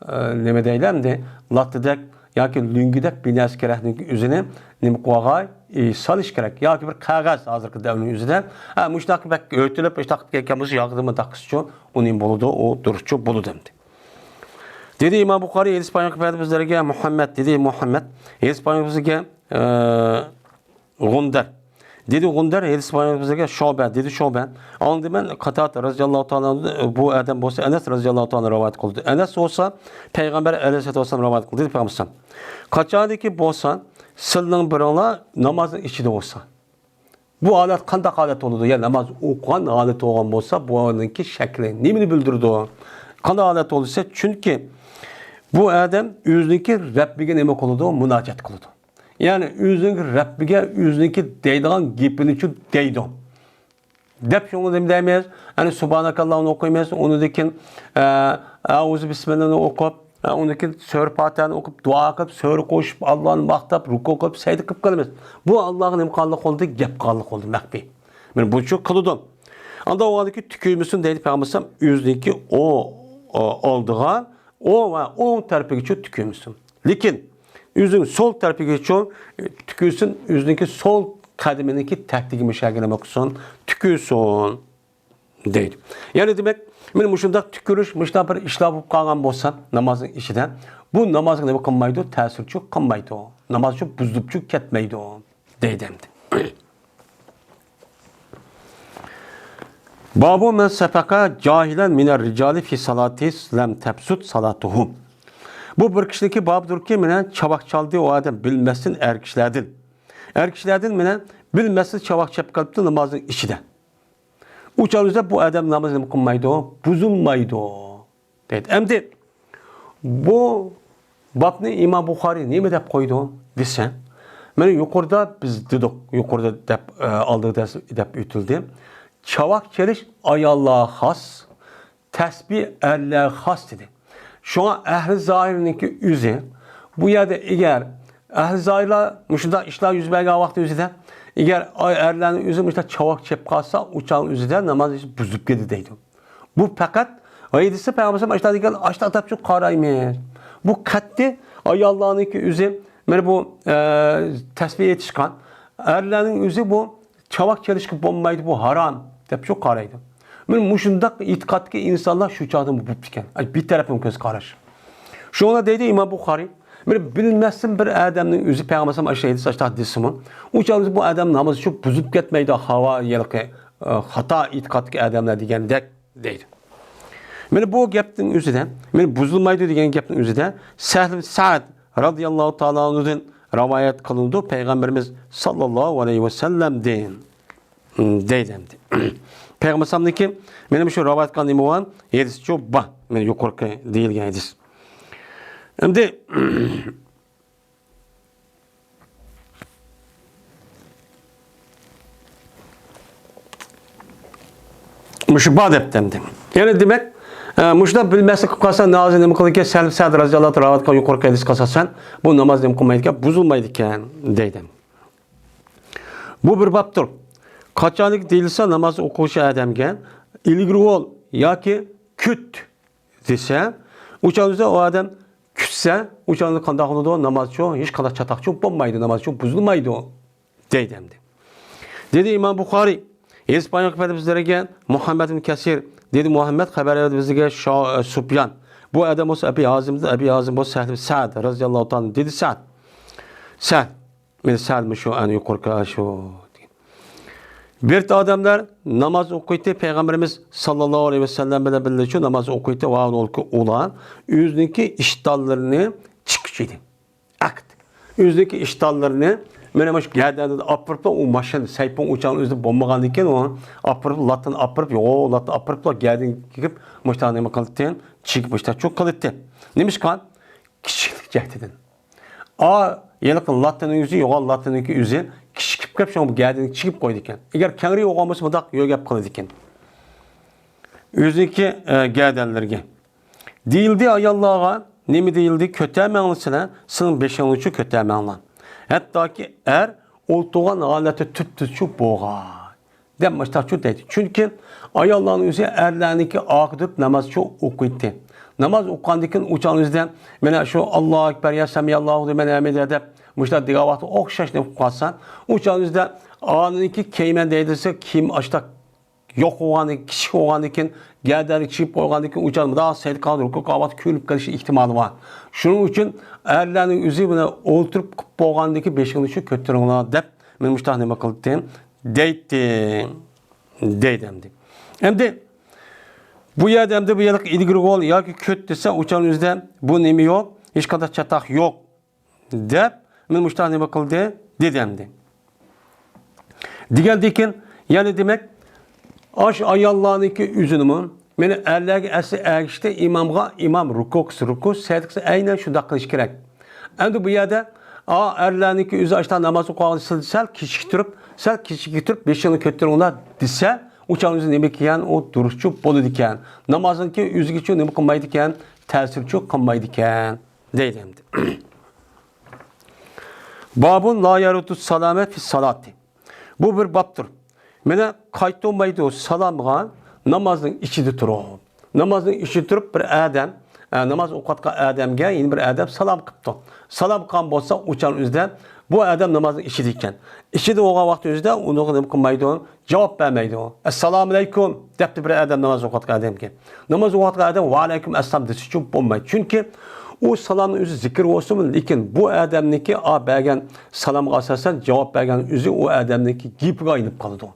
ئە، نېمە دەيلى ئەمدى، لاتتىدەك ياكى لۆڭگىدەك بىر نەرسە كېرەكنىڭ ئۆزىنى نېمە قىلىۋالغاي، ئى، سالىش كېرەك. ياكى بىر قەغەز ھازىرقى دەۋرنىڭ ئۆزىدە. ھە، مۇشۇنداق بەك ئۆتۈلۈپ، مۇشۇنداق كەلگەن بولسا ياغدىمۇ داققىسىچۇ، ئۇنى بولىدۇ، ئۇ دۇرۇسچۇ بولىدۇ ئەمدى. دېدى ئىمام بۇخارىي، ھەدىس بايان قىلىپ بەردى بىزلەرگە مۇھەممەد، دېدى مۇھەممەد، ھەدىس بايان قىلىپ بىزگە، ئە، غۇندەر. دېدى غۇندەر، ھەدىس بايان بىزگە شۇبە، دېدى شۇبە. ئاڭلىدىم مەن قاتادە رەزىياللاھۇ تائالا ئەنھۇ، بۇ ئادەم بولسا ئەنەس رەزىياللاھۇ تائالا ئەنھۇ رىۋايەت قىلدى. ئەنەس بولسا پەيغەمبەر ئەلەيھىسسالاتۇ ۋەسسالام رىۋايەت قىلدى، دېدى پەيغەمبەر. قاچانكى بولسا سىلىنىڭ بىرىڭلار نامازنىڭ ئىچىدە بولسا. بۇ ھالەت قانداق ھالەت بولىدۇ؟ يا ناماز ئوقۇغان ھالىتى بولغان بولسا، بۇنىڭكى شەكلى نېمىنى بىلدۈرىدۇ؟ قانداق ھالەت بولىدۇ دېسە، چۈنكى بۇ ئادەم ئۆزىنىڭكى رەببىگە نېمە قىلىدۇ؟ مۇناجات قىلىدۇ. يەنى ئۆزىنىڭكى رەببىگە ئۆزىنىڭكى دەيدىغان گېپىنىچۇ دەيدۇ. دەپ شۇڭا نېمە دەيمىز؟ يەنى سۇبھانەكاللاھنى ئوقۇيمىز، ئۇنىڭدىن كېيىن، ئە، ئەئۇزۇ بىسمىللانى ئوقۇپ، ئە، ئۇنىڭدىن كېيىن سۈرە پاتىھەنى ئوقۇپ، دۇئا قىلىپ، سۈرە قوشۇپ، ئاللانى ماختاپ، رۇكۇ قىلىپ، سەجدە قىلىپ قالىمىز. بۇ ئاللاغا نېمە قىلغانلىق بولدى؟ گەپ قىلغانلىق بولدى، مەخپىي. مانا بۇنچە قىلىدۇ. ئاندا ئۇنىڭدىن كېيىن تۈكۈرمىسۇن دەيدۇ پەيغەمبەر ئۆزىنىڭكى ئو، ئو، ئالدىغا، ئو ۋە ئوڭ تەرىپىگىچۇ تۈكۈرمىسۇن. لېكىن ئۆزىنىڭ سول تەرىپىگىچۇ تۈكۈرسۇن، ئۆزىنىڭكى سول قەدىمىنىڭكى تەكتىگە مۇشەگە نېمە قىلسۇن؟ تۈكۈرسۇن. دەيدۇ. يەنى دېمەك، مانا مۇشۇنداق تۈكۈرۈش، مۇشۇنداق بىر ئىشلار بولۇپ قالغان بولسا نامازنىڭ ئىچىدە، بۇ نامازغا نېمە قىلمايدۇ؟ تەسىرچۇ قىلمايدۇ. نامازچۇ بۇزۇلۇپچۇ كەتمەيدۇ. دەيدۇ ئەمدى. بابۇ مەن سەپەقە جاھىلەن مىنەر رىجالى فى سالاتى لەم تەپسۇت سالاتۇھۇ. بۇ بىر كىشىنىڭكى بابىدۇركى، مانا چاۋاك چالدى ئۇ ئادەم بىلمەستىن ئەر كىشىلەردىن. ئەر كىشىلەردىن مانا بىلمەستىن چاۋاك چېلىپ قېلىپتۇ نامازنىڭ ئىچىدە. ئۇ چاغدا بۇ ئادەم نامىزى نېمە قىلمايدۇ؟ بۇزۇلمايدۇ. دەيدۇ. ئەمدى بۇ بابنى ئىمام بۇخارىي نېمە دەپ قويدى دېسە، مانا يۇقىرىدا بىز دېدۇق، يۇقىرىدا دەپ، ئە، ئالدىدا دەپ ئۆتۈلدى. چاۋاك چېلىش ئاياللارغا خاس، تەسبىھ ئەرلەرگە خاس دېدى. شۇڭا ئەھلى زاھىرنىڭكى ئۆزى بۇ يەردە ئەگەر ئەھلى زاھىرلار مۇشۇنداق ئىشلار يۈز بەرگەن ۋاقىتتا ئۆزىدە، ئەگەر ئەرلەرنىڭ ئۆزى مۇشۇنداق چاۋاك چېلىپ قالسا، ئۇ چاغنىڭ ئۆزىدە ناماز بۇزۇلۇپ كېتىدۇ دەيدۇ. بۇ پەقەت ھەدىستە پەيغەمبەر ئاشۇنداق دېگەن، ئاشۇنداق ئاتاپچۇ قارايمىز. بۇ قەتئىي ئاياللارنىڭكى ئۆزى، مانا بۇ، ئە، تەسبىھ ئېيتىشقان، ئەرلەرنىڭ ئۆزى بۇ چاۋاك چېلىشقا بولمايدۇ، بۇ ھارام دەپچۇ قارايدۇ. مانا مۇشۇنداق ئېتىقادتىكى ئىنسانلار شۇ چاغدىمۇ بوپتىكەن. ئاي، بىر تەرەپلىمە كۆز قاراش. شۇڭا دەيدۇ ئىمام بۇخارىي، مانا بىلمەستىن بىر ئادەمنىڭ ئۆزى پەيغەمبەر ئاشۇ ھەدىس ئاشۇنداق دېسىمۇ، ئۇ چاغدا بۇ ئادەم نامىزى شۇ بۇزۇلۇپ كەتمەيدۇ، ھاۋا يەلقى، ئە، خاتا ئېتىقادتىكى ئادەملەر دېگەندەك دەيدۇ. مانا بۇ گەپنىڭ ئۆزىدە، مانا بۇزۇلمايدۇ دېگەن گەپنىڭ ئۆزىدە سەھل سەئد رازىياللاھۇ تائالا ئەنھۇدىن رىۋايەت قىلىنىدۇ، پەيغەمبىرىمىز ساللاللاھۇ ئەلەيھى ۋەسەللەمدىن. دەيدۇ ئەمدى. پەيغەمبەر ئەلەيھىسسالامنىڭكى، مانا مۇشۇ رىۋايەت قىلغان نېمە بار؟ ھەدىسچۇ بار. مانا يۇقىرىقى دېيىلگەن ھەدىس. ئەمدى مۇشۇ بار دەپتۇ ئەمدى. يەنى دېمەك، ئە، مۇشۇنداق بىلمەسلىك قىلىپ قالسا، نازى نېمە قىلىدىكەن؟ سەھل سەئد رازىياللاھۇ تائالا رىۋايەت قىلغان يۇقىرىقى ھەدىسكە ئاساسەن، بۇ ناماز نېمە قىلمايدىكەن؟ بۇزۇلمايدىكەن، دەيدۇ. بۇ بىر بابتۇر. قاچانكى دېيىلسە ناماز ئوقۇغۇچى ئادەمگە ئىلگىرى بول ياكى كۈت دېسە، ئۇ چاغدا ئۇ ئادەم كۈتسە، ئۇ چاغدا قانداق بولىدۇ؟ نامازچۇ ھېچقانداق چاتاقچۇ بولمايدۇ، نامازچۇ بۇزۇلمايدۇ دەيدۇ ئەمدى. دېدى ئىمام بۇخارىي، ھەدىس بايان قىلىپ بەردى بىزلەرگە مۇھەممەد ئىبن كەسىر، دېدى مۇھەممەد خەۋەر بەردى بىزگە شا-، سۇپيان. بۇ ئادەم بولسا ئەبى ھازىم، ئەبى ھازىم بولسا سەھل سەئد رازىياللاھۇ تائالا، دېدى سەئد. سەئد. مانا سەل مۇشۇ ئەنە يۇقىرىقى شۇ. بىر ئادەملەر ناماز ئوقۇيتتى، پەيغەمبىرىمىز ساللاللاھۇ ئەلەيھى ۋەسەللەم بىلەن بىللە شۇ ناماز ئوقۇيتتى. ۋە ئۇلار ئۆزىنىڭكى ئىشتانلىرىنى چىققۇچى ئىدى. ئەقىت. ئۆزىنىڭكى ئىشتانلىرىنى مانا مۇشۇ گەدەندىن ئاپىرىپلا، ئۇ ماشىنا سەيپۇڭ ئۇچاڭ ئۆزىدە بولمىغاندىكىن، ئۇ ئاپىرىپ، لاتتىن ئاپىرىپ، يوغان لاتتىن ئاپىرىپلا گەدىنىگە كىرىپ، مۇشۇنداق نېمە قىلىتتى؟ چىگىپ مۇشۇنداق چۇ قىلىتتى. نېمىشقا؟ كىچىكلىك جەھىتىدىن. ئا، ھېلىقى لاتتىنىڭ ئۆزى، يوغان لاتتىنىڭكى ئۆزى كىچىكىپ كەپ، شۇڭا بۇ گەدىنى چىگىپ قويىدىكەن. ئەگەر كەڭرى بولغان بولسا، مۇنداق يۆگەپ قىلىدىكەن. ئۆزىنىڭكى، ئە، گەدەنلىرىگە. دېيىلدى ئاياللارغا، نېمە دېيىلدى؟ كۆتەرمەڭلار سىلەر، سىلىڭ بېشىڭلارچۇ كۆتەرمەڭلار. ھەتتاكى ئەر ئولتۇرغان ھالەتتە تۈپتۈزچۇ بولغاي. دەپ مۇشتاقچۇ دەيدۇ. چۈنكى ئاياللارنىڭ ئۆزى ئەرلەرنىڭكى ئارقىدۇرۇپ نامازچۇ ئوقۇيتتى. ناماز ئوقۇغاندىن كېيىن ئۇ چاغنىڭ ئۆزىدە مانا شۇ ئاللاھۇ ئەكبەر، يا سەمىئاللاھۇ لىمەن ھەمىدە دەپ مۇشۇنداق دېگەن ۋاقىتتا ئوخشاش نېمە قىلىپ قالسا، ئۇ چاغنىڭ ئۆزىدە ئانىنىڭكى كىيىمەن دەيدىسە، كىيىم ئاشتاق يوق بولغاندىن، كىچىك بولغاندىن كېيىن، گەدەنگە چىگىپ قويغاندىن كېيىن، ئۇ چاغ مۇنداق سەيدە قالغان رۇكۇغا قالغان ۋاقىتتا كۆيۈلۈپ قېلىش ئېھتىمالى بار. شۇنىڭ ئۈچۈن ئەرلەرنىڭ ئۆزى مانا ئولتۇرۇپ قىلىپ بولغاندىن كېيىن بېشىڭنى شۇ كۆتۈرۈڭلار دەپ، مانا مۇشۇنداق نېمە قىلدى؟ دەيتتى، دەيدۇ ئەمدى. ئەمدى بۇ يەردە ئەمدى بۇ يەردە ئىلگىرى گول ياكى كۆت دېسە، ئۇ چاغنىڭ ئۆزىدە بۇ نېمە يوق، ھېچقانداق چاتاق يوق دەپ، مېنى مۇشۇنداق نېمە قىلدى، دېدى ئەمدى. دېگەندىن كېيىن، يەنى دېمەك، ئاشۇ ئاياللارنىڭكى ئۆزىنىمۇ، مېنى ئەرلەرگە ئەسلى ئەگىشتى، ئىمامغا، ئىمام رۇكۇ قىلسا رۇكۇ، سەجدە قىلسا ئەينەن شۇنداق قىلىش كېرەك. ئەمدى بۇ يەردە، ئا، ئەرلەرنىڭكى ئۆزى ئاشۇنداق ناماز ئوقۇغاندا سەل، سەل كېچىكىپ تۇرۇپ، سەل كېچىكىپ تۇرۇپ، بېشىڭنى كۆتۈرۈڭلار دېسە، ئۇ چاغ ئۆزى نېمە ئىكەن، ئۇ دۇرۇسچۇ بولىدىكەن. نامازنىڭكى ئۆزىگىچۇ نېمە قىلمايدىكەن، تەسىرچۇ قىلمايدىكەن، دەيدۇ ئەمدى. بابۇن لا يەرۇددۇ سالامە فىس سالاتى. بۇ بىر بابتۇر. مانا قايتۇرمايدۇ سالامغا نامازنىڭ ئىچىدە تۇرۇپ. نامازنىڭ ئىچىدە تۇرۇپ بىر ئادەم، ئە، ناماز ئوقۇۋاتقان ئادەمگە يەنە بىر ئادەم سالام قىپتۇ. سالام قىلغان بولسا، ئۇ چاغ ئۆزىدە بۇ ئادەم نامازنىڭ ئىچىدە ئىكەن. ئىچىدە بولغان ۋاقىت ئۆزىدە ئۇنىڭغا نېمە قىلمايدۇ؟ جاۋاب بەرمەيدۇ. ئەسسالامۇئەلەيكۇم دەپتۇ بىر ئادەم ناماز ئوقۇۋاتقان ئادەمگە. ناماز ئوقۇۋاتقان ئادەم ۋەئەلەيكۇم ئەسسالام دېسىچۇ بولمايدۇ. چۈنكى ئۇ سالامنىڭ ئۆزى زىكىر بولسىمۇ، لېكىن بۇ ئادەمنىڭكى ئا بەرگەن سالامغا ئاساسەن جاۋاب بەرگەن ئۆزى ئۇ ئادەمنىڭكى گېپىگە ئايلىنىپ قالىدۇ.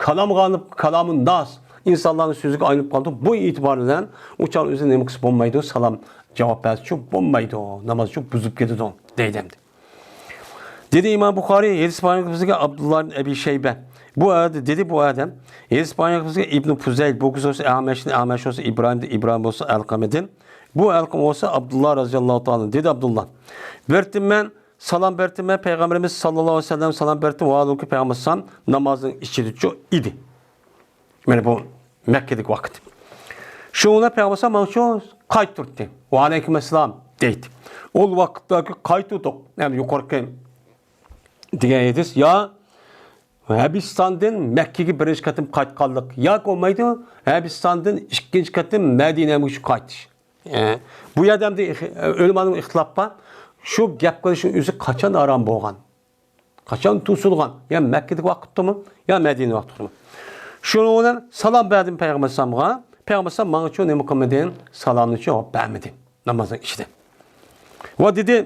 كالامغا ئايلىنىپ، كالامۇن ناس، ئىنسانلارنىڭ سۆزىگە ئايلىنىپ قالىدۇ. بۇ ئېتىبار بىلەن ئۇ چاغ ئۆزى نېمە قىلسا بولمايدۇ، سالام جاۋاب بەرسىچۇ بولمايدۇ. نامازچۇ بۇزۇپ كېتىدۇ، دەيدۇ ئەمدى. دېدى ئىمام بۇخارىي، ھەدىس بايان قىلغان بىزگە ئابدۇللا ئىبن ئەبى شەيبە. بۇ ئادەم، دېدى بۇ ئادەم، ھەدىس بايان قىلغان بىزگە ئىبنى پۇزەيل، بۇ كىشى بولسا ئەمەشتىن، ئەمەش بولسا ئىبراھىمدىن، ئىبراھىم بولسا ئەلقەمىدىن. بۇ ئەلقەمە بولسا ئابدۇللا رەزىياللاھۇ تائالا، دېدى ئابدۇللا. بەرتىمەن، سالام بەرتىمەن، پەيغەمبىرىمىز ساللاللاھۇ ئەلەيھى ۋەسەللەم سالام بەرتىم، ۋاھالۇكى پەيغەمبەر سالام نامازنىڭ ئىچىدىچۇ ئىدى. مانا بۇ مەككىدىكى ۋاقىت. شۇڭا پەيغەمبەر ماڭا شۇ قايتۇردى. ۋەئەلەيكۇم ئەسسالام دەيدۇ. ئۇ ۋاقىتتىكى قايتۇردۇق. يەنى يۇقىرىقى دېگەن ھەدىس يا ھەبىستاندىن مەككىگە بىرىنچى قېتىم قايتقانلىق ياكى بولمايدۇ، ھەبىستاندىن ئىككىنچى قېتىم مەدىنەگە شۇ قايتىش. ئە، بۇ يەردە ئەمدى ئۆلىمانىڭ ئىختىلاپى بار. شۇ گەپ قىلىشنىڭ ئۆزى قاچان ھارام بولغان؟ قاچان توسۇلغان؟ يا مەككىدىكى ۋاقىتتىمۇ، يا مەدىنە ۋاقىتتىمۇ؟ شۇنىڭ بىلەن سالام بەردىم پەيغەمبەر ئەلەيھىسسالامغا. پەيغەمبەر ئەلەيھىسسالام ماڭىچۇ نېمە قىلمىدى؟ سالامنىچۇ بەرمىدى نامازنىڭ ئىچىدە. ۋە دېدى،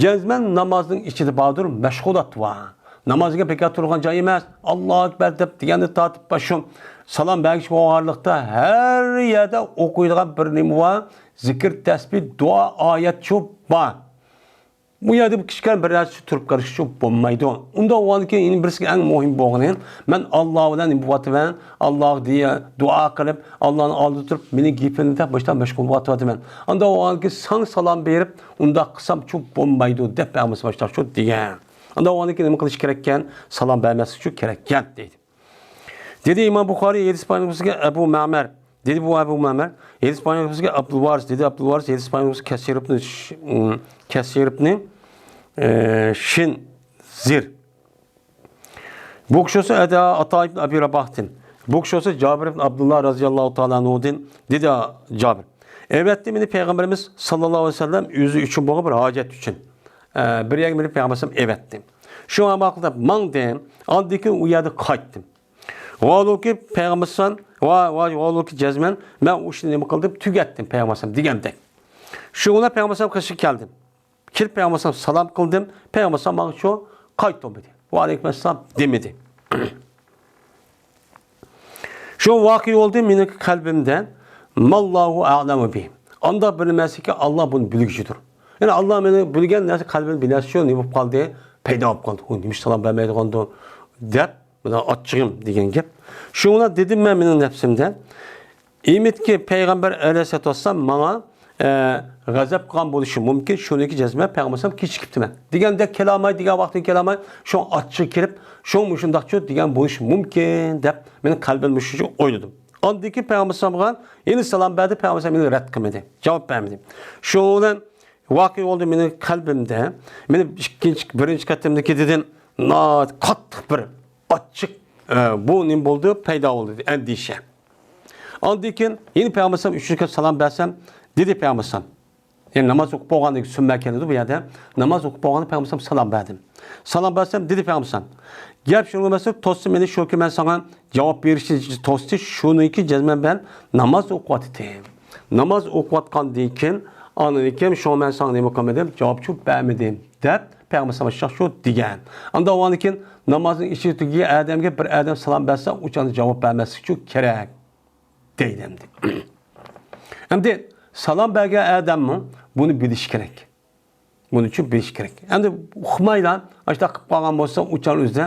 جەزمەن نامازنىڭ ئىچىدە باردۇر مەشغۇلات بار. ناماز دېگەن بىكار تۇرغان جاي ئەمەس. ئاللاھۇ ئەكبەر دەپ دېگەندىن تارتىپ شۇ سالام بەرگۈچە بولغانلىقتا ھەر يەردە ئوقۇيدىغان بىر نېمە بار. زىكىر، تەسبىھ، دۇئا، ئايەتچۇ بار. بۇ يەردە بىر كىچىككىنە بىر نەرسە تۇرۇپ قېلىشقىچۇ بولمايدۇ. ئۇنداق بولغاندىكىن يەنە بىرسىگە ئەڭ مۇھىم بولغىنى، مەن ئاللا بىلەن نېمە بولۇۋاتىمەن، ئاللاغا دېيە، دۇئا قىلىپ، ئاللانىڭ ئالدىدا تۇرۇپ، مېنىڭ گېپىمنى دەپ مۇشۇنداق مەشغۇل بولۇۋاتىۋاتىمەن. ئانداق بولغاندىكىن ساڭا سالام بېرىپ، ئۇنداق قىلسامچۇ بولمايدۇ دەپ پەيغەمبەر مۇشۇنداق دېگەن. ئانداق بولغاندىكىن نېمە قىلىش كېرەككەن؟ سالام بەرمەسلىكچۇ كېرەككەن دەيدۇ. دېدى ئىمام بۇخارىي، ھەدىس بايان قىلغان بىزگە ئەبۇ مەمەر. دېدى بۇ ئەبۇ مەمەر، ھەدىس بايان قىلغان بىزگە ئابدۇلۋارىس. دېدى ئابدۇلۋارىس، ھەدىس بايان قىلغان بىزگە كەسىر ئىبنى ش-، ئىم، كەسىر ئىبنى، ئە، شىنزىر. بۇ كىشى بولسا ئەدا ئاتا ئىبن ئەبى راباھتىن. بۇ كىشى بولسا جابىر ئىبن ئابدۇللا رازىياللاھۇ تائالا ئەنھۇدىن. دېدى جابىر، ئەۋەتتى مېنى پەيغەمبىرىمىز ساللاللاھۇ ئەلەيھى ۋەسەللەم ئۆزى ئۈچۈن بولغان بىر ھاجەت ئۈچۈن. ئە، بىر يەرگە مېنى پەيغەمبەر ئەلەيھىسسالام ئەۋەتتى. شۇڭا ماقۇل دەپ ماڭدىم. ئاندىن كېيىن ئۇ يەردە قايتتىم. ۋالۇكى پەيغەمبەر ئەلەيھىسسالام، ۋا، ۋا، ۋالۇكى جەزمەن، مەن ئۇ ئىشنى نېمە قىلدىم؟ تۈگەتتىم پەيغەمبەر ئەلەيھىسسالام دېگەندەك. شۇڭا پەيغەمبەر ئەلەيھىسسالام قېشىغا كەلدىم. كېلىپ پەيغەمبەر ئەلەيھىسسالام سالام قىلدىم. پەيغەمبەر ئەلەيھىسسالام ماڭا شۇ قايتۇرمىدى. ۋەئەلەيكۇم ئەسسالام دېمىدى. شۇ ۋاقىئە بولدى مېنىڭ قەلبىمدە، ماللاھۇ ئەئلەمۇ بى. ئانداق بىر نېمە ئەمەسكى، ئاللا بۇنى بىلگۈچىدۇر. يەنى ئاللا مېنى بىلگەن نەرسە قەلبىمدە بىر نەرسە شۇ نېمە بولۇپ قالدى، پەيدا بولۇپ قالدى. ئۇ نېمىشقا سالام بەرمەيدىغاندۇ دەپ مانا ئاچچىقىم دېگەن گەپ. شۇڭا دېدىم مەن مېنىڭ نەپسىمدە، ئىمىتكى پەيغەمبەر ئەلەيھىسسالاتۇ ۋەسسالام ماڭا، ئە، غەزەپ قىلغان بولۇشى مۇمكىن، شۇنىڭكى جەزمەن پەيغەمبەر ئەلەيھىسسالام كېچىكىپتىمەن دېگەندەك كېلەلمەي، دېگەن ۋاقتىدا كېلەلمەي، شۇڭا ئاچچىقى كېلىپ، شۇ مۇشۇنداقچۇ دېگەن بولۇشى مۇمكىن دەپ مېنىڭ قەلبىم مۇشۇنچە ئويلىدىم. ئاندىن كېيىن پەيغەمبەر ئەلەيھىسسالامغا يەنە سالام بەردى، پەيغەمبەر ئەلەيھىسسالام مېنى رەت قىلمىدى، جاۋاب بەرمىدى. شۇنىڭ بىلەن ۋاقىئە بولدى مېنىڭ قەلبىمدە، مېنىڭ ئىككىنچى، بىرىنچى قېتىمدىكى دېدىم، ناھايىتى قاتتىق بىر ئاچچىق، ئە، بۇ نېمە بولدى؟ پەيدا بولدى، ئەندىشە. ئاندىن كېيىن يەنە پەيغەمبەر ئەلەيھىسسالام ئۈچىنچى قېتىم سالام بەرسەم، دېدى پەيغەمبەر ئەلەيھىسسالام. يەنى ناماز ئوقۇپ بولغاندىن كېيىن سۈننە كېلىدۇ بۇ يەردە. ناماز ئوقۇپ بولغاندا پەيغەمبەر ئەلەيھىسسالام سالام بەردىم. سالام بەرسەم، دېدى پەيغەمبەر ئەلەيھىسسالام، گەپ شۇنىڭغا ئەمەس، توستى مېنى شۇكى مەن ساڭا جاۋاب بېرىشنى توستى، شۇنىڭكى جەزمەن مەن ناماز ئوقۇۋاتىتتىم. ناماز ئوقۇۋاتقاندىن كېيىن، ئاندىن كېيىن شۇڭا مەن ساڭا نېمە قىلمىدىم؟ جاۋابچۇ بەرمىدىم، دەپ پەيغەمبەر ئەلەيھىسسالام شۇ دېگەن. ئاندىن ئۇنىڭدىن كېيىن نامازنىڭ ئىچىدىكى ئادەمگە بىر ئادەم سالام بەرسە، ئۇ چاغدا جاۋاب بەرمەسلىك شۇ كېرەك دەيدۇ ئەمدى. ئەمدى سالام بەرگەن ئادەممۇ بۇنى بىلىشى كېرەك. بۇنى چۈشىنىپ بىلىش كېرەك. ئەمدى ئۇقمايلا، ئاشۇنداق قىلىپ قالغان بولسا، ئۇ چاغ ئۆزىدە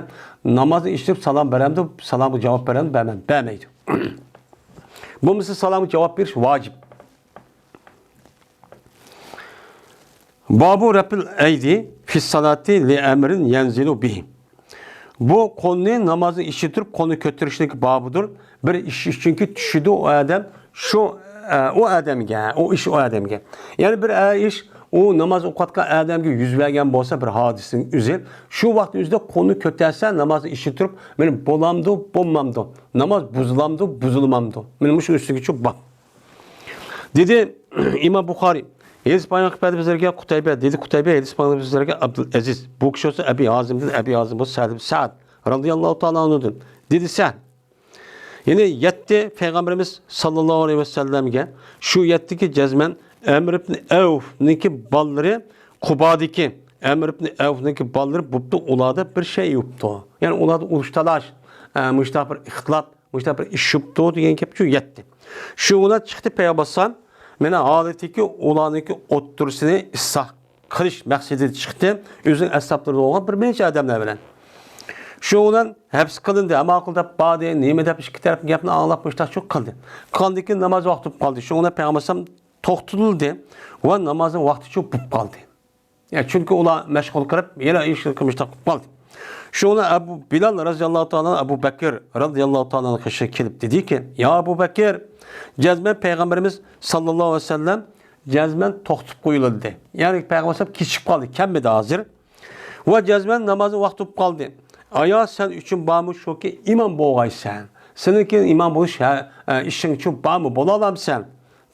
نامازنى ئىچىپ سالام بېرەمدۇ، سالامغا جاۋاب بېرەمدۇ، بەرمەم، بەرمەيدۇ. بولمىسا سالامغا جاۋاب بېرىش ۋاجىپ. بابۇ رەپئىل ئەيدى فىسسالاتى لىئەمرىن يەنزىلۇ بىھى. بۇ قولنى نامازنىڭ ئىچىدە تۇرۇپ قولنى كۆتۈرۈشنىڭكى بابىدۇر. بىر ئىش ئۈچۈنكى چۈشىدۇ ئۇ ئادەم، شۇ، ئە، ئۇ ئادەمگە، ئۇ ئىش ئۇ ئادەمگە. يەنى بىر، ئە، ئىش ئۇ ناماز ئوقۇۋاتقان ئادەمگە يۈز بەرگەن بولسا بىر ھادىسىنىڭ ئۆزى، شۇ ۋاقىت ئۆزىدە قولنى كۆتەرسە نامازنىڭ ئىچىدە تۇرۇپ، مېنى بولامدۇ، بولمامدۇ؟ ناماز بۇزۇلامدۇ، بۇزۇلمامدۇ؟ مېنى مۇشۇ ئۈستىگىچە بار. دېدى ئىمام بۇخارىي، ھەدىس بايان قىلىپ بەردى بىزلەرگە قۇتەيبە، دېدى قۇتەيبە، ھەدىس بايان قىلىپ بىزلەرگە ئابدۇل ئەزىز. بۇ كىشى بولسا ئەبى ھازىمدىن، ئەبى ھازىم بولسا سەھل ئىبن سەئد رەزىياللاھۇ تائالا ئەنھۇدىن. دېدى سەھل. يەنى يەتتى پەيغەمبىرىمىز ساللاللاھۇ ئەلەيھى ۋەسەللەمگە شۇ يەتتىكى جەزمەن ئەمر ئىبن ئەۋفنىڭكى بالىلىرى، قۇبادىكى ئەمر ئىبن ئەۋفنىڭكى بالىلىرى بوپتۇ، ئۇلاردا بىر شەيئى بوپتۇ. يەنى ئۇلاردا ئۇرۇش تالاش، ئە، مۇشۇنداق بىر ئىختىلاپ، مۇشۇنداق بىر ئىش بوپتۇ دېگەن گەپ شۇ يەتتى. شۇ بىلەن چىقتى پەيغەمبەر ئەلەيھىسسالام، مانا ھالىتىكى ئۇلارنىڭكى ئوتتۇرىسىنى ئىسلاھ قىلىش مەقسىتىدە چىقتى، ئۆزىنىڭ ئەسھابلىرى بولغان بىر نەچچە ئادەملەر بىلەن. شۇ بىلەن ھەپس قىلىندى، ئەمما ماقۇل دەپ باردى، نېمە دەپ ئىككى تەرەپنىڭ گەپىنى ئاڭلاپ مۇشۇنداق شۇ قىلدى. قىلغاندىن كېيىن ناماز ۋاقتى بولۇپ قالدى. شۇ بىلەن پەيغەمبەر ئەلەيھىسسالام توختىتىلدى ۋە نامازنىڭ ۋاقتى شۇ بولۇپ قالدى. يا، چۈنكى ئۇلار مەشغۇل قىلىپ، يەنە ئىش قىلمىشتاق قىلىپ قالدى. شۇ بىلەن ئەبۇ بىلال رەزىياللاھۇ تائالا، ئەبۇ بەكىر رەزىياللاھۇ تائالا قېشىغا كېلىپ دېدىكى، يا ئەبۇ بەكىر، جەزمەن پەيغەمبىرىمىز ساللاللاھۇ ئەلەيھى ۋەسەللەم جەزمەن توختىتىپ قويۇلدى. يەنى پەيغەمبەر ئەلەيھىسسالام كېچىكىپ قالدى، كەلمىدى ھازىر. ۋە جەزمەن نامازنىڭ ۋاقتى بولۇپ قالدى. ئايا، سەن ئۈچۈن بارمۇ شۇكى ئىمام بولغايسەن؟ سېنىڭكى ئىمام بولۇش ھە-، ئە، ئىشىڭ ئۈچۈن بارمۇ؟ بولالامسەن؟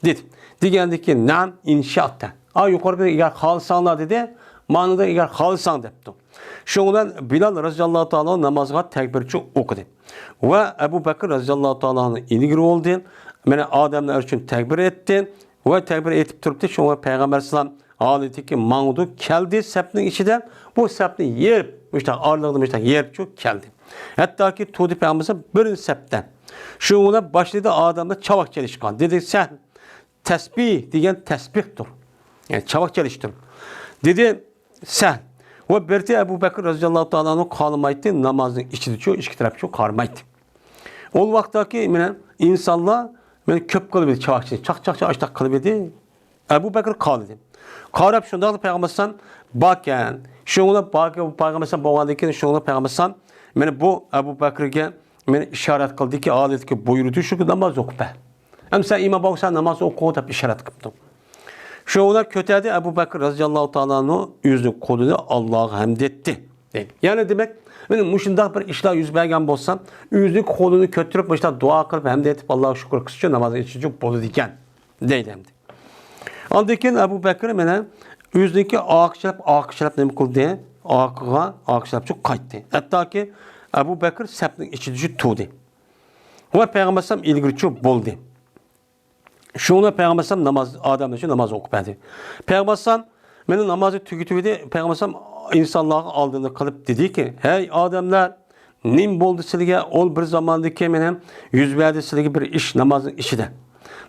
دېدى. دېگەندىكى، نەم، ئىنشائتا. ئا، يۇقىرىدا ئەگەر خالىساڭلار دېدى، مانىدا ئەگەر خالىساڭ دەپتۇ. شۇنىڭ بىلەن بىلال رەزىياللاھۇ تائالا نامازغا تەكبىرچە ئوقۇدى. ۋە ئەبۇ بەكىر رەزىياللاھۇ تائالا ئىلگىرى بولدى. مانا ئادەملەر ئۈچۈن تەكبىر ئېيتتى. ۋە تەكبىر ئېيتىپ تۇرۇپتۇ. شۇڭا پەيغەمبەر ئەلەيھىسسالام ھالىتىكى ماڭىدۇ، كەلدى سەپنىڭ ئىچىدە. بۇ سەپنى يېرىپ، مۇشتاق ئارىلىقىدا مۇشتاق يېرىپچۇ كەلدى. ھەتتاكى تۇردى پەيغەمبەر بىرىنچى سەپتە. شۇنىڭ بىلەن باشلىدى ئادەملەر چاۋاك چېلىشقا. دېدى، سەھل، تەسبىھ دېگەن تەسبىھتۇر. يەنى چاۋاك چېلىشتۇر. دېدى، سەھل. ۋە بىرتى ئەبۇ بەكىر رەزىياللاھۇ تائالا ئەنھۇ قالمايتتى، نامازنىڭ ئىچىدىچۇ، ئىككى تەرەپچۇ قارىمايتتى. ئۇ ۋاقىتتاكى مانا ئىنسانلار مانا كۆپ قىلىپ ئىدى، چاۋاك چېلىش، چاق، چاق، چاق، ئاشتاق قىلىپ ئىدى. ئەبۇ بەكىر قالدى. قاراپ شۇنداقلا پەيغەمبەر ئەلەيھىسسالام باركەن. شۇڭا باركەن، پەيغەمبەر ئەلەيھىسسالام بولغاندىن كېيىن شۇڭا پەيغەمبەر ئەلەيھىسسالام مانا بۇ ئەبۇ بەكىرگە مانا ئىشارەت قىلدىكى، ھالىتىكى بۇيرۇدى، شۇ ناماز ئوقۇپ بەر. ئەمدى سەن ئىمام بولساڭ ناماز ئوقۇ دەپ ئىشارەت قىپتۇ. شۇ بىلەن كۆتەردى ئەبۇ بەكىر رەزىياللاھۇ تائالا ئەنھۇ ئۆزىنىڭ قولىنى ئاللاغا ھەمد ئېيتتى. يەنى دېمەك، مانا مۇشۇنداق بىر ئىشلار يۈز بەرگەن بولسا، ئۆزىنىڭ قولىنى كۆتۈرۈپ، مۇشۇنداق دۇئا قىلىپ، ھەمد ئېيتىپ، ئاللاغا شۈكۈر قىلسىچۇ، نامازنىڭ ئىچىدىچۇ بولىدىكەن، دەيدۇ ئەمدى. ئاندىن كېيىن ئەبۇ بەكرى مانا ئۆزىنىڭكى ئارقا چىلاپ، ئارقا چىلاپ نېمە قىلدى؟ ئارقىغا، ئارقا چىلاپچۇ قايتتى. ھەتتاكى ئەبۇ بەكرى سەپنىڭ ئىچىدىچۇ تۇردى. ۋە پەيغەمبەر ئەلەيھىسسالام ئىلگىرىچۇ بولدى. شۇڭا پەيغەمبەر ئەلەيھىسسالام ناماز، ئادەملەر ئۈچۈن ناماز ئوقۇپ بەردى. پەيغەمبەر ئەلەيھىسسالام مانا نامازنى تۈگىتىۋىدى. پەيغەمبەر ئەلەيھىسسالام ئىنسانلارغا ئالدىنى قىلىپ دېدىكى، ھەي ئادەملەر، نېمە بولدى سىلىگە؟ ئول بىر زاماندىكى مانا يۈز بەردى سىلىگە بىر ئىش نامازنىڭ ئىچىدە.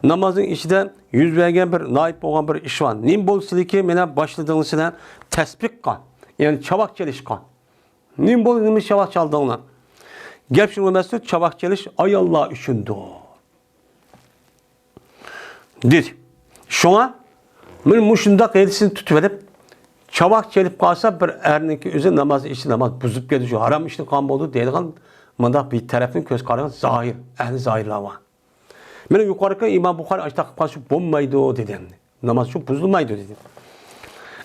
نامازنىڭ ئىچىدە يۈز بەرگەن بىر نائىب بولغان بىر ئىش بار. نېمە بولدى سىلىكى؟ مانا باشلىدىڭلار سىلەر تەسبىھقا، يەنى چاۋاك چېلىشقا. نېمە بولدى، نېمە چاۋاك چالدىڭلار؟ گەپ شۇ ئەمەستۇ، چاۋاك چېلىش ئاياللار ئۈچۈندۇر، دېدى. شۇڭا مانا مۇشۇنداق ھەدىسنى تۇتۇۋېلىپ، چاۋاك چېلىپ قالسا، بىر ئەرنىڭكى ئۆزى ناماز ئىچى ناماز بۇزۇپ كېتىدۇ، شۇ ھارام ئىشنى قىلغان بولىدۇ دەيدىغان مۇنداق بىر تەرەپنىڭ كۆز قارىغان زاھىر، ئەھلى زاھىرلار بار. مانا يۇقىرىقى ئىمام بۇخارى ئاشتاق قىلىپ قالسا بولمايدۇ دېدى ئەمدى. ناماز شۇ بۇزۇلمايدۇ دېدى.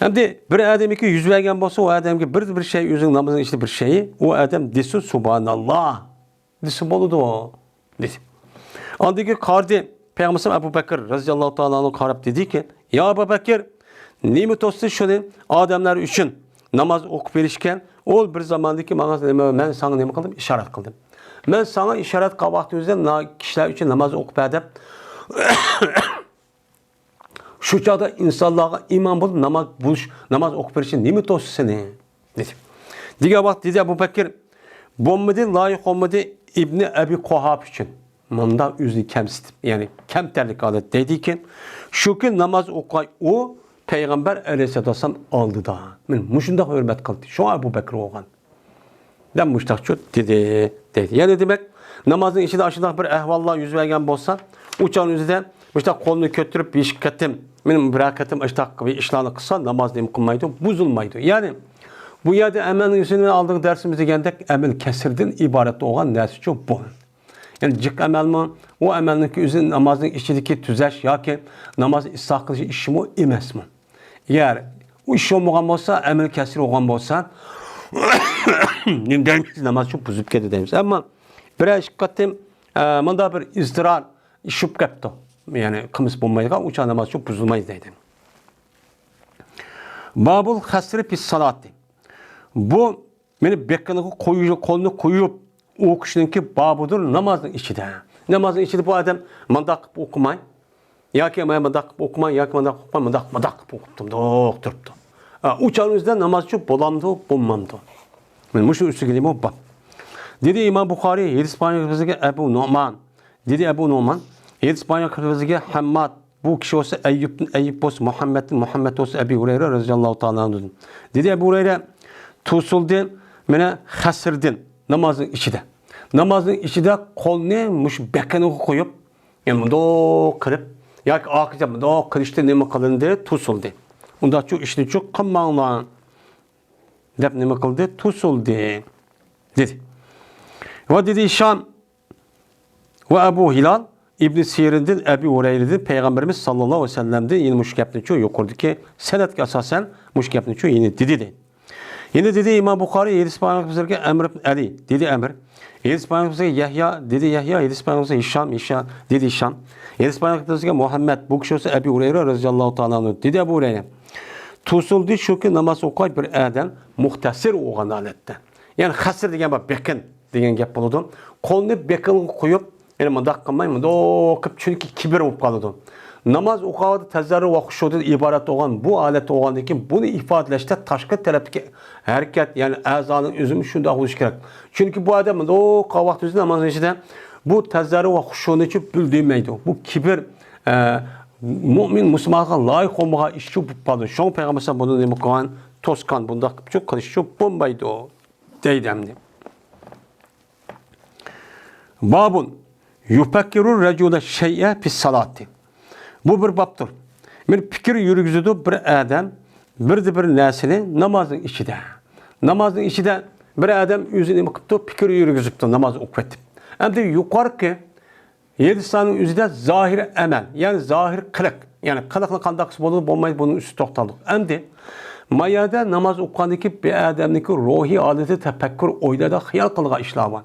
ئەمدى بىر ئادەمگە يۈز بەرگەن بولسا، ئۇ ئادەمگە بىر، بىر شەي، ئۆزىنىڭ نامىزىنىڭ ئىچىدە بىر شەي، ئۇ ئادەم دېسۇن، سۇبھاناللا دېسە بولىدۇ، دېدى. ئاندىن كېيىن قارىدى. پەيغەمبەر ئەبۇ بەكىر رەزىياللاھۇ تائالا ئەنھۇغا قاراپ دېدىكى، يا ئەبۇ بەكىر، نېمە توستى شۇنى ئادەملەر ئۈچۈن ناماز ئوقۇپ بېرىشكەن؟ ئۇ بىر زاماندىكى ماڭا نېمە، مەن ساڭا نېمە قىلدىم؟ ئىشارەت قىلدىم. مەن ساڭا ئىشارەت قىلغان ۋاقتىمىزدا نا-، كىشىلەر ئۈچۈن ناماز ئوقۇپ بەر دەپ، شۇ چاغدا ئىنسانلارغا ئىمام بولۇپ ناماز بولۇش، ناماز ئوقۇپ بېرىشنى نېمە توستى سېنى؟ دېگەن ۋاقىت دېدى ئەبۇ بەكرى، بولمىدى، لايىق بولمىدى ئىبنى ئەبى قۇھاپە ئۈچۈن. مۇنداق ئۆزىنى كەمسىتىپ، يەنى كەمتەرلىك ھالەت دەيدىكەن، شۇكى ناماز ئوقۇغاي ئۇ پەيغەمبەر ئەلەيھىسسالاتۇ ۋەسسالام ئالدىدا. مانا مۇشۇنداق ھۆرمەت قىلدى. شۇڭا ئەبۇ بەكرى بولغان. دەپ مۇشتاقچۇ دېدى، دەيدۇ. يەنە دېمەك، نامازنىڭ ئىچىدە ئاشۇنداق بىر ئەھۋاللار يۈز بەرگەن بولسا، ئۇ چاغنىڭ ئۆزىدە مۇشتاق قولىنى كۆتۈرۈپ، بەش قېتىم، مېنىڭ بىرەر قېتىم ئاشۇنداق بىر ئىشلارنى قىلسا، ناماز نېمە قىلمايدۇ؟ بۇزۇلمايدۇ. يەنى، بۇ يەردە ئەمەلنىڭ ئۆزىنى ئالدىنقى دەرسىمىز دېگەندەك، ئەمەل كەسىردىن ئىبارەت بولغان نەرسىچۇ بۇ. يەنى جىق ئەمەلمۇ، ئۇ ئەمەلنىڭكى ئۆزى نامازنىڭ ئىچىدىكى تۈزەش ياكى ناماز ئىسلاھ قىلىش ئىشىمۇ ئەمەسمۇ؟ ئەگەر ئۇ ئىش بولمىغان بولسا، ئەمەل كەسىر بولغان بولسا، نېمە دەيمىز؟ ناماز شۇ بۇزۇپ كەتتى دەيمىز. ئەمما بىرەر ئىككى قېتىم، ئە، مۇنداق بىر ئىزتىرار ئىش بولۇپ كەپتۇ. يەنى قىلمىسا بولمايدىغان، ئۇ چاغ ناماز شۇ بۇزۇلمايدۇ دەيدۇ. بابۇل خەسرى پىس سالاتى. بۇ مېنى بېقىنىغا قويۇش، قولنى قويۇپ ئوقۇشنىڭكى بابىدۇر نامازنىڭ ئىچىدە. نامازنىڭ ئىچىدە بۇ ئادەم مۇنداق قىلىپ ئوقۇماي، ياكى مانا مۇنداق قىلىپ ئوقۇماي، ياكى مۇنداق قىلىپ ئوقۇماي، مۇنداق، مۇنداق قىلىپ ئوقۇپ تۇرۇپتۇ، دوق تۇرۇپتۇ. ئا، ئۇ چاغنىڭ ئۆزىدە نامازچۇ بولامدۇ، بولمامدۇ؟ مانا مۇشۇ ئۈستىگە نېمە بار؟ دېدى ئىمام بۇخارىي، ھەدىس بايان قىلغان ئەبۇ نۇئمان. دېدى ئەبۇ نۇئمان، ھەدىس بايان قىلغان ھەمماد، بۇ كىشى بولسا ئەييۇبتىن، ئەييۇب بولسا مۇھەممەدتىن، مۇھەممەد بولسا ئەبى ھۇرەيرە رەزىياللاھۇ تائالا ئەنھۇدىن. دېدى ئەبۇ ھۇرەيرە، توسۇلدى، مانا خەسردىن، نامازنىڭ ئىچىدە. نامازنىڭ ئىچىدە قولنى مۇشۇ بېقىنىغا قويۇپ، يەنى مۇنداق قىلىپ، ياكى ئارقىچە مۇنداق قىلىشتا نېمە قىلىندى؟ توسۇلدى. ئۇنداقچۇ ئىشنىچۇ قىلماڭلار، دەپ نېمە قىلدى؟ توسۇلدى، دېدى. ۋە دېدى ھىشام، ۋە ئەبۇ ھىلال ئىبنى سىرىندىن، ئەبى ھۇرەيرىدىن، پەيغەمبىرىمىز ساللاللاھۇ ئەلەيھى ۋەسەللەمدىن يەنە مۇشۇ گەپنىچۇ يۇقىرىدىكى سەنەدكە ئاساسەن مۇشۇ گەپنىچۇ يەنە دېدى، دەيدۇ. يەنە دېدى ئىمام بۇخارىي، ھەدىس بايان قىلغان ئەمر ئىبن ئەلى، دېدى ئەمر. ھەدىس بايان قىلغان يەھيا، دېدى يەھيا. ھەدىس بايان قىلغان ھىشام، ھىشام، دېدى ھىشام. ھەدىس بايان قىلغان مۇھەممەد، بۇ كىشى بولسا ئەبى ھۇرەيرە رەزىياللاھۇ تائالا ئەنھۇ، دېدى ئەبۇ ھۇرەيرە. توسۇلدى شۇكى ناماز ئوقۇغاي بىر ئادەم مۇختەسىر بولغان ھالەتتە. يەنى خەسر دېگەن بار، بېقىن دېگەن گەپ بولىدۇ. قولنى بېقىنغا قويۇپ، يەنى مۇنداق قىلماي، مۇنداق قىلىپ، چۈنكى كىبىر بولۇپ قالىدۇ. ناماز ئوقۇغاندا تەزەررۇ ۋە خۇشۇدىن ئىبارەت بولغان بۇ ھالەت بولغاندىن كېيىن، بۇنى ئىپادىلەشتە تاشقى تەرەپتىكى ھەرىكەت، يەنى ئەزانىڭ ئۆزىمۇ شۇنداق بولۇشى كېرەك. چۈنكى بۇ ئادەم مۇنداق قىلغان ۋاقتى ئۆزى نامازنىڭ ئىچىدە بۇ تەزەررۇ ۋە خۇشۇنىچۇ بىلدۈرمەيدۇ. بۇ كىبىر، ئە، مۇئمىن مۇسۇلمانغا لايىق بولمىغان ئىشچۇ بولۇپ قالىدۇ. شۇڭا پەيغەمبەر ئەلەيھىسسالام بۇنى نېمە قىلغان؟ توسقان، بۇنداق قىلىپچۇ قىلىشچۇ بولمايدۇ، دەيدۇ ئەمدى. بابۇن يۇپەككىرۇ رەجۇلە شەيئە پىس سالاتى. بۇ بىر بابتۇر. بىر پىكىر يۈرگۈزىدۇ بىر ئادەم بىردە بىر نەرسىنى نامازنىڭ ئىچىدە. نامازنىڭ ئىچىدە بىر ئادەم ئۆزى نېمە قىپتۇ؟ پىكىر يۈرگۈزۈپتۇ ناماز ئوقۇۋېتىپ. ئەمدى يۇقىرىقى ھەدىسلەرنىڭ ئۆزىدە زاھىر ئەمەل، يەنى زاھىر قىلىق، يەنى قىلىقنى قانداق قىلسا بولىدۇ، بولمايدۇ، بۇنىڭ ئۈستىدە توختالدۇق. ئەمدى ما يەردە ناماز ئوقۇغاندىكى بىر ئادەمنىڭكى روھىي ھالىتى، تەپەككۇر، ئويلايدىغان، خىيال قىلىدىغان ئىشلار بار.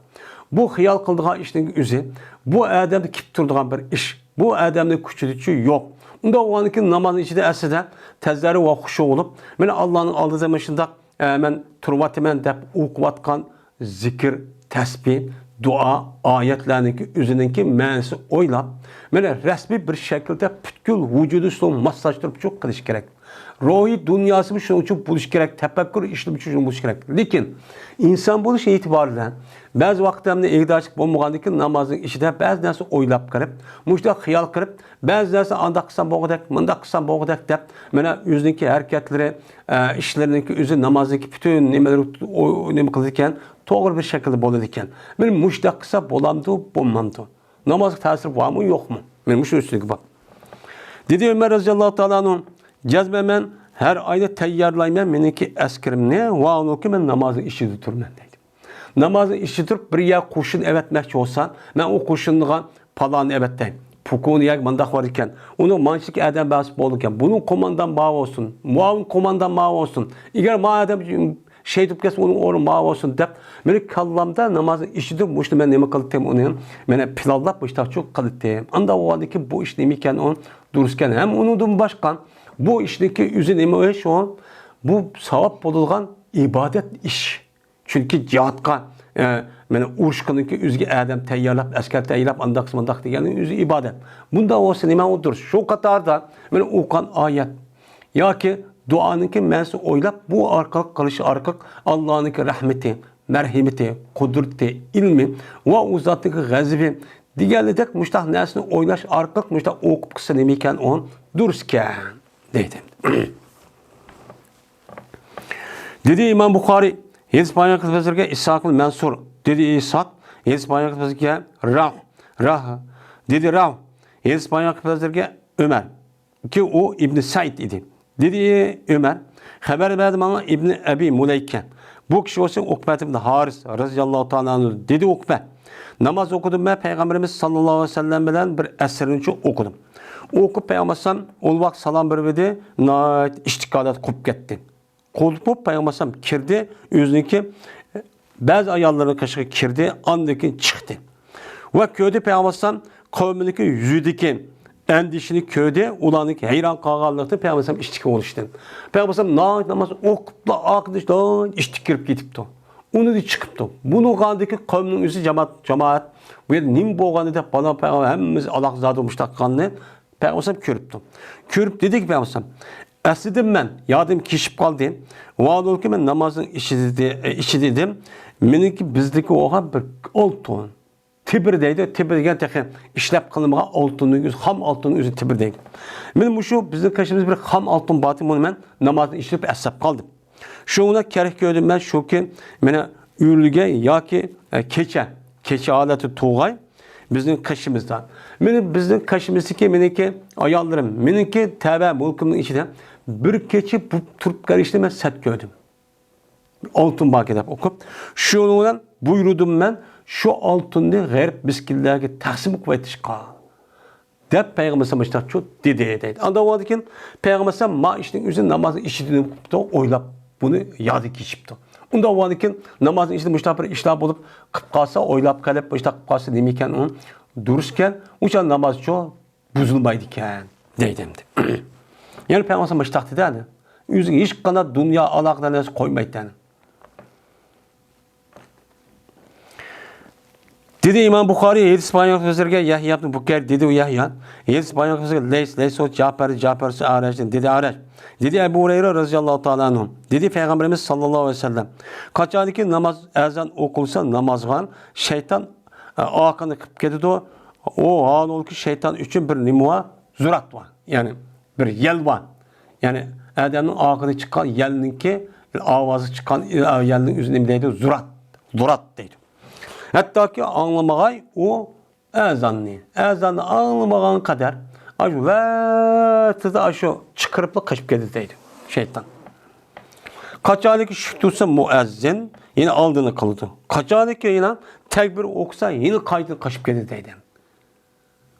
بۇ خىيال قىلىدىغان ئىشنىڭ ئۆزى بۇ ئادەمدە كېلىپ تۇرىدىغان بىر ئىش. بۇ ئادەمنىڭ كۈچىدىچۇ يوق. ئۇنداق بولغاندىكىن نامازنىڭ ئىچىدە ئەسلىدە تەزەررۇ ۋە خۇشۇ بولۇپ، مانا ئاللانىڭ ئالدىدا مانا شۇنداق، ئە، مەن تۇرۇۋاتىمەن دەپ ئوقۇۋاتقان زىكىر، تەسبىھ، دۇئا، ئايەتلەرنىڭكى ئۆزىنىڭكى مەنىسىنى ئويلاپ، مانا رەسمىي بىر شەكىلدە پۈتكۈل ۋۇجۇدى شۇنىڭغا ماسلاشتۇرۇپ شۇ قىلىش كېرەك. روھىي دۇنياسىمۇ شۇنىڭ ئۈچۈن بولۇشى كېرەك، تەپەككۇر ئىشلىرىمۇ شۇنىڭ بولۇشى كېرەك. لېكىن ئىنسان بولۇش ئېتىبارى بىلەن بەزى ۋاقىتلاردا ئىگىدارچىلىق بولمىغاندىن كېيىن نامازنىڭ ئىچىدە بەزى نەرسە ئويلاپ قېلىپ، مۇشۇنداق خىيال قىلىپ، بەزى نەرسە ئانداق قىلسام بولغۇدەك، مۇنداق قىلسام بولغۇدەك دەپ، مانا ئۆزىنىڭكى ھەرىكەتلىرى، ئە، ئىشلىرىنىڭكى ئۆزى نامازنىڭكى پۈتۈن نېمىلىرى ئو-، نېمە قىلىدىكەن، توغرا بىر شەكىلدە بولىدىكەن. مانا مۇشۇنداق قىلسا بولامدۇ، بولمامدۇ؟ نامازغا تەسىرى بارمۇ، يوقمۇ؟ مانا مۇشۇ ئۈستىدىكى باب. دېدى ئۆمەر رەزىياللاھۇ تائالا ئەنھۇ، جەزمەن مەن ھەر ئايدا تەييارلايمەن مېنىڭكى ئەسكىرىمنى، ۋە ھالبۇكى مەن نامازنىڭ ئىچىدە تۇرىمەن، دەيدۇ. نامازنىڭ ئىچىدە تۇرۇپ بىر يەرگە قوشۇن ئەۋەتمەكچى بولسا، مەن ئۇ قوشۇنغا پالانى ئەۋەتەي، پۇكۇنى ياكى مانداق بار ئىكەن، ئۇنىڭ مانچىلىك ئادەم بەرسە بولىدىكەن، بۇنىڭ قوماندان ماۋۇ بولسۇن، مۇئاۋىن قوماندان ماۋۇ بولسۇن، ئەگەر ماۋۇ ئادەم شېھىت بولۇپ كەتسە، ئۇنىڭ ئورنى ماۋۇ بولسۇن دەپ، مېنىڭ كاللامدا نامازنىڭ ئىچىدە مۇشۇنى مەن نېمە قىلدىم، ئۇنى مانا پىلانلاپ مۇشۇنداقچۇ قىلدىم. ئانداق بولغاندىكىن بۇ ئىش نېمە ئىكەن، ئۇ دۇرۇس ئىكەن. ھەم ئۇنىڭدىن باشقا بۇ ئىشنىڭكى ئۆزى نېمە ئىش ئۇ؟ بۇ ساۋاب بولىدىغان ئىبادەت ئىش. چۈنكى جىھادقا، ئە، مانا ئۇرۇشقىنىڭكى ئۆزىگە ئادەم تەييارلاپ، ئەسكەر تەييارلاپ، ئانداق مۇنداق دېگەننىڭ ئۆزى ئىبادەت. بۇنداق بولسا نېمە ئۇ دۇرۇس؟ شۇ قاتاردا مانا ئوقۇغان ئايەت ياكى دۇئانىڭكى مەنىسىنى ئويلاپ، بۇ ئارقىلىق قىلىش ئارقىلىق ئاللانىڭكى رەھمىتى، مەرھىمىتى، قۇدرىتى، ئىلمى ۋە ئۇ زاتنىڭكى غەزىپى دېگەنلىدەك مۇشۇنداق نەرسىنى ئويلاش ئارقىلىق مۇشۇنداق ئوقۇپ قىلسا نېمىكەن ئۇ دۇرۇسكەن دەيدۇ. دېدى ئىمام بۇخارىي، ھەدىس بايان قىلىپ بەزىرگە ئىسھاقىل مەنسۇر. دېدى ئىسھاق، ھەدىس بايان قىلىپ بەزىرگە راھ، راھ. دېدى راھ، ھەدىس بايان قىلىپ بەزىرگە ئۆمەر. كى ئۇ ئىبنى سەئىد ئىدى. دېدى ئۆمەر، خەۋەر بەردى ماڭا ئىبنى ئەبى مۇلەيكە. بۇ كىشى بولسا ئۇقبەت ئىبنى ھارىس رەزىياللاھۇ تائالا ئەنھۇ. دېدى ئۇقبە، ناماز ئوقۇدۇم مەن پەيغەمبىرىمىز ساللاللاھۇ ئەلەيھى ۋەسەللەم بىلەن بىر ئەسىرنىچە ئوقۇدۇم. ئوقۇپ پەيغەمبەر ئەلەيھىسسالام ئۇ ۋاقىت سالام بېرىۋىدى، ناھايىتى ئىشتىك ھالەتتە قوپۇپ كەتتى. قوپۇپ پەيغەمبەر ئەلەيھىسسالام كىردى، ئۆزىنىڭكى بەزى ئاياللىرىنىڭ قېشىغا كىردى، ئاندىن كېيىن چىقتى. ۋە كۆردى پەيغەمبەر ئەلەيھىسسالام قەۋمىنىڭكى يۈزىدىكى ئەندىشىنى كۆردى، ئۇلارنىڭكى ھەيران قالغانلىقتىن پەيغەمبەر ئەلەيھىسسالام ئىشتىكى بولۇشتىن. پەيغەمبەر ئەلەيھىسسالام ناھايىتى ناماز ئوقۇپلا ئارقىدىن ئىشتىكى كىرىپ كېتىپتۇ. ئۇنى چىقىپتۇ. بۇنى قارىدىكى قەۋمنىڭ ئۆزى جامائەت، جامائەت، بۇ يەردە نېمە بولغان دەپ بالا پەيغەمبەر ھەممىمىز ئالاقىزادە مۇشتاق قىلغاننى پەيغەمبەر كۆرۈپتۇ. كۆرۈپ دېدىكى پەيغەمبەر، ئەسلىدىم مەن، يادىم كېشىپ قالدى. ۋاھالەنكى مەن نامازنىڭ ئىچىدە، ئىچىدە ئىدىم. مېنىڭكى بىزدىكى بولغان بىر ئالتۇن. تىبىر دەيدۇ. تىبىر دېگەن تېخى ئىشلەپ قىلىنمىغان ئالتۇننىڭ ئۆزى، خام ئالتۇننىڭ ئۆزى تىبىر دەيدۇ. مېنىڭ مۇشۇ بىزنىڭ قېشىمىزدا بىر خام ئالتۇن بار ئىدى، بۇنى مەن نامازنىڭ ئىچىدە ئەسلەپ قالدىم. شۇنىڭ بىلەن كېرەك كۆردۈم مەن شۇكى، مانا ئۆلگەن ياكى، ئە، كېچە، كېچە ھالەتتە تۇغاي بىزنىڭ قېشىمىزدا. مېنىڭ بىزنىڭ قېشىمىزدىكى مېنىڭكى ئاياللىرىم، مېنىڭكى تەۋە مۈلكۈمنىڭ ئىچىدە بىر كېچە بۇ تۇرۇپ قېلىشنى مەن سەت كۆردۈم. ئالتۇن باركەن دەپ ئوقۇپ، شۇنىڭ بىلەن بۇيرۇدۇم مەن شۇ ئالتۇننى غېرىب مىسكىنلەرگە تەقسىم قىلىۋېتىشقا. دەپ پەيغەمبەر ئەلەيھىسسالام مۇشۇنداق دېدى دەيدۇ. ئاندىن ئۇنىڭدىن كېيىن پەيغەمبەر ئەلەيھىسسالام ما ئىشنىڭ ئۆزىنى نامازنىڭ ئىچىدە نېمە قىپتۇ، ئويلاپ بۇنى يادى كېچىپتۇ. ئۇنداق بولغاندىن كېيىن نامازنىڭ ئىچىدە مۇشۇنداق بىر ئىشلار بولۇپ قىپ قالسا، ئويلاپ قېلىپ مۇشۇنداق قىپ قالسا نېمىكەن ئۇ دۇرۇسكەن، ئۇچان نامازچۇ بۇزۇلمايدىكەن دەيدۇ ئەمدى. يەنى پەيغەمبەر ئەلەيھىسسالام مۇشۇنداق دېدى ئەنە. ئۆزىگە ھېچقانداق دۇنيا ئالاقىدار نەرسە قويمايتتى ئەنە. دېدى ئىمام بۇخارىي، ھەدىس بايان قىلغۇچىلارغا يەھيا ئىبنى بۇكەير، دېدى ئۇ يەھيا. ھەدىس بايان قىلغۇچىلارغا لەيس، لەيس ئۇ جەپەر، جەپەر ئەرەجدىن، دېدى ئەرەج. دېدى ئەبۇ ھۇرەيرە رەزىياللاھۇ تائالا ئەنھۇ. دېدى پەيغەمبىرىمىز ساللاللاھۇ ئەلەيھى ۋەسەللەم. قاچانكى ناماز ئەزان ئوقۇلسا نامازغا شەيتان، ئە، ئارقىنى قىپ كېتىدۇ. ئۇ ھالبۇكى شەيتان ئۈچۈن بىر نېمە بار؟ زۇرات بار. يەنى بىر يەل بار. يەنى ئادەمنىڭ ئارقىدىن چىققان يەلنىڭكى ئاۋازى چىققان يەلنىڭ ئۆزىنى نېمە دەيدۇ؟ زۇرات. زۇرات دەيدۇ. ھەتتاكى ئاڭلىمىغاي ئۇ ئەزاننى. ئەزاننى ئاڭلىمىغان قەدەر ئاشۇ ۋەتىدە ئاشۇ چىقىرىپلا قېچىپ كېتىدۇ دەيدۇ شەيتان. قاچانكى شۈك تۇرسا مۇئەززىن يەنە ئالدىنى قىلىدۇ. قاچانكى يەنە تەكبىر ئوقۇسا يەنە قايتىدىن قېچىپ كېتىدۇ دەيدۇ.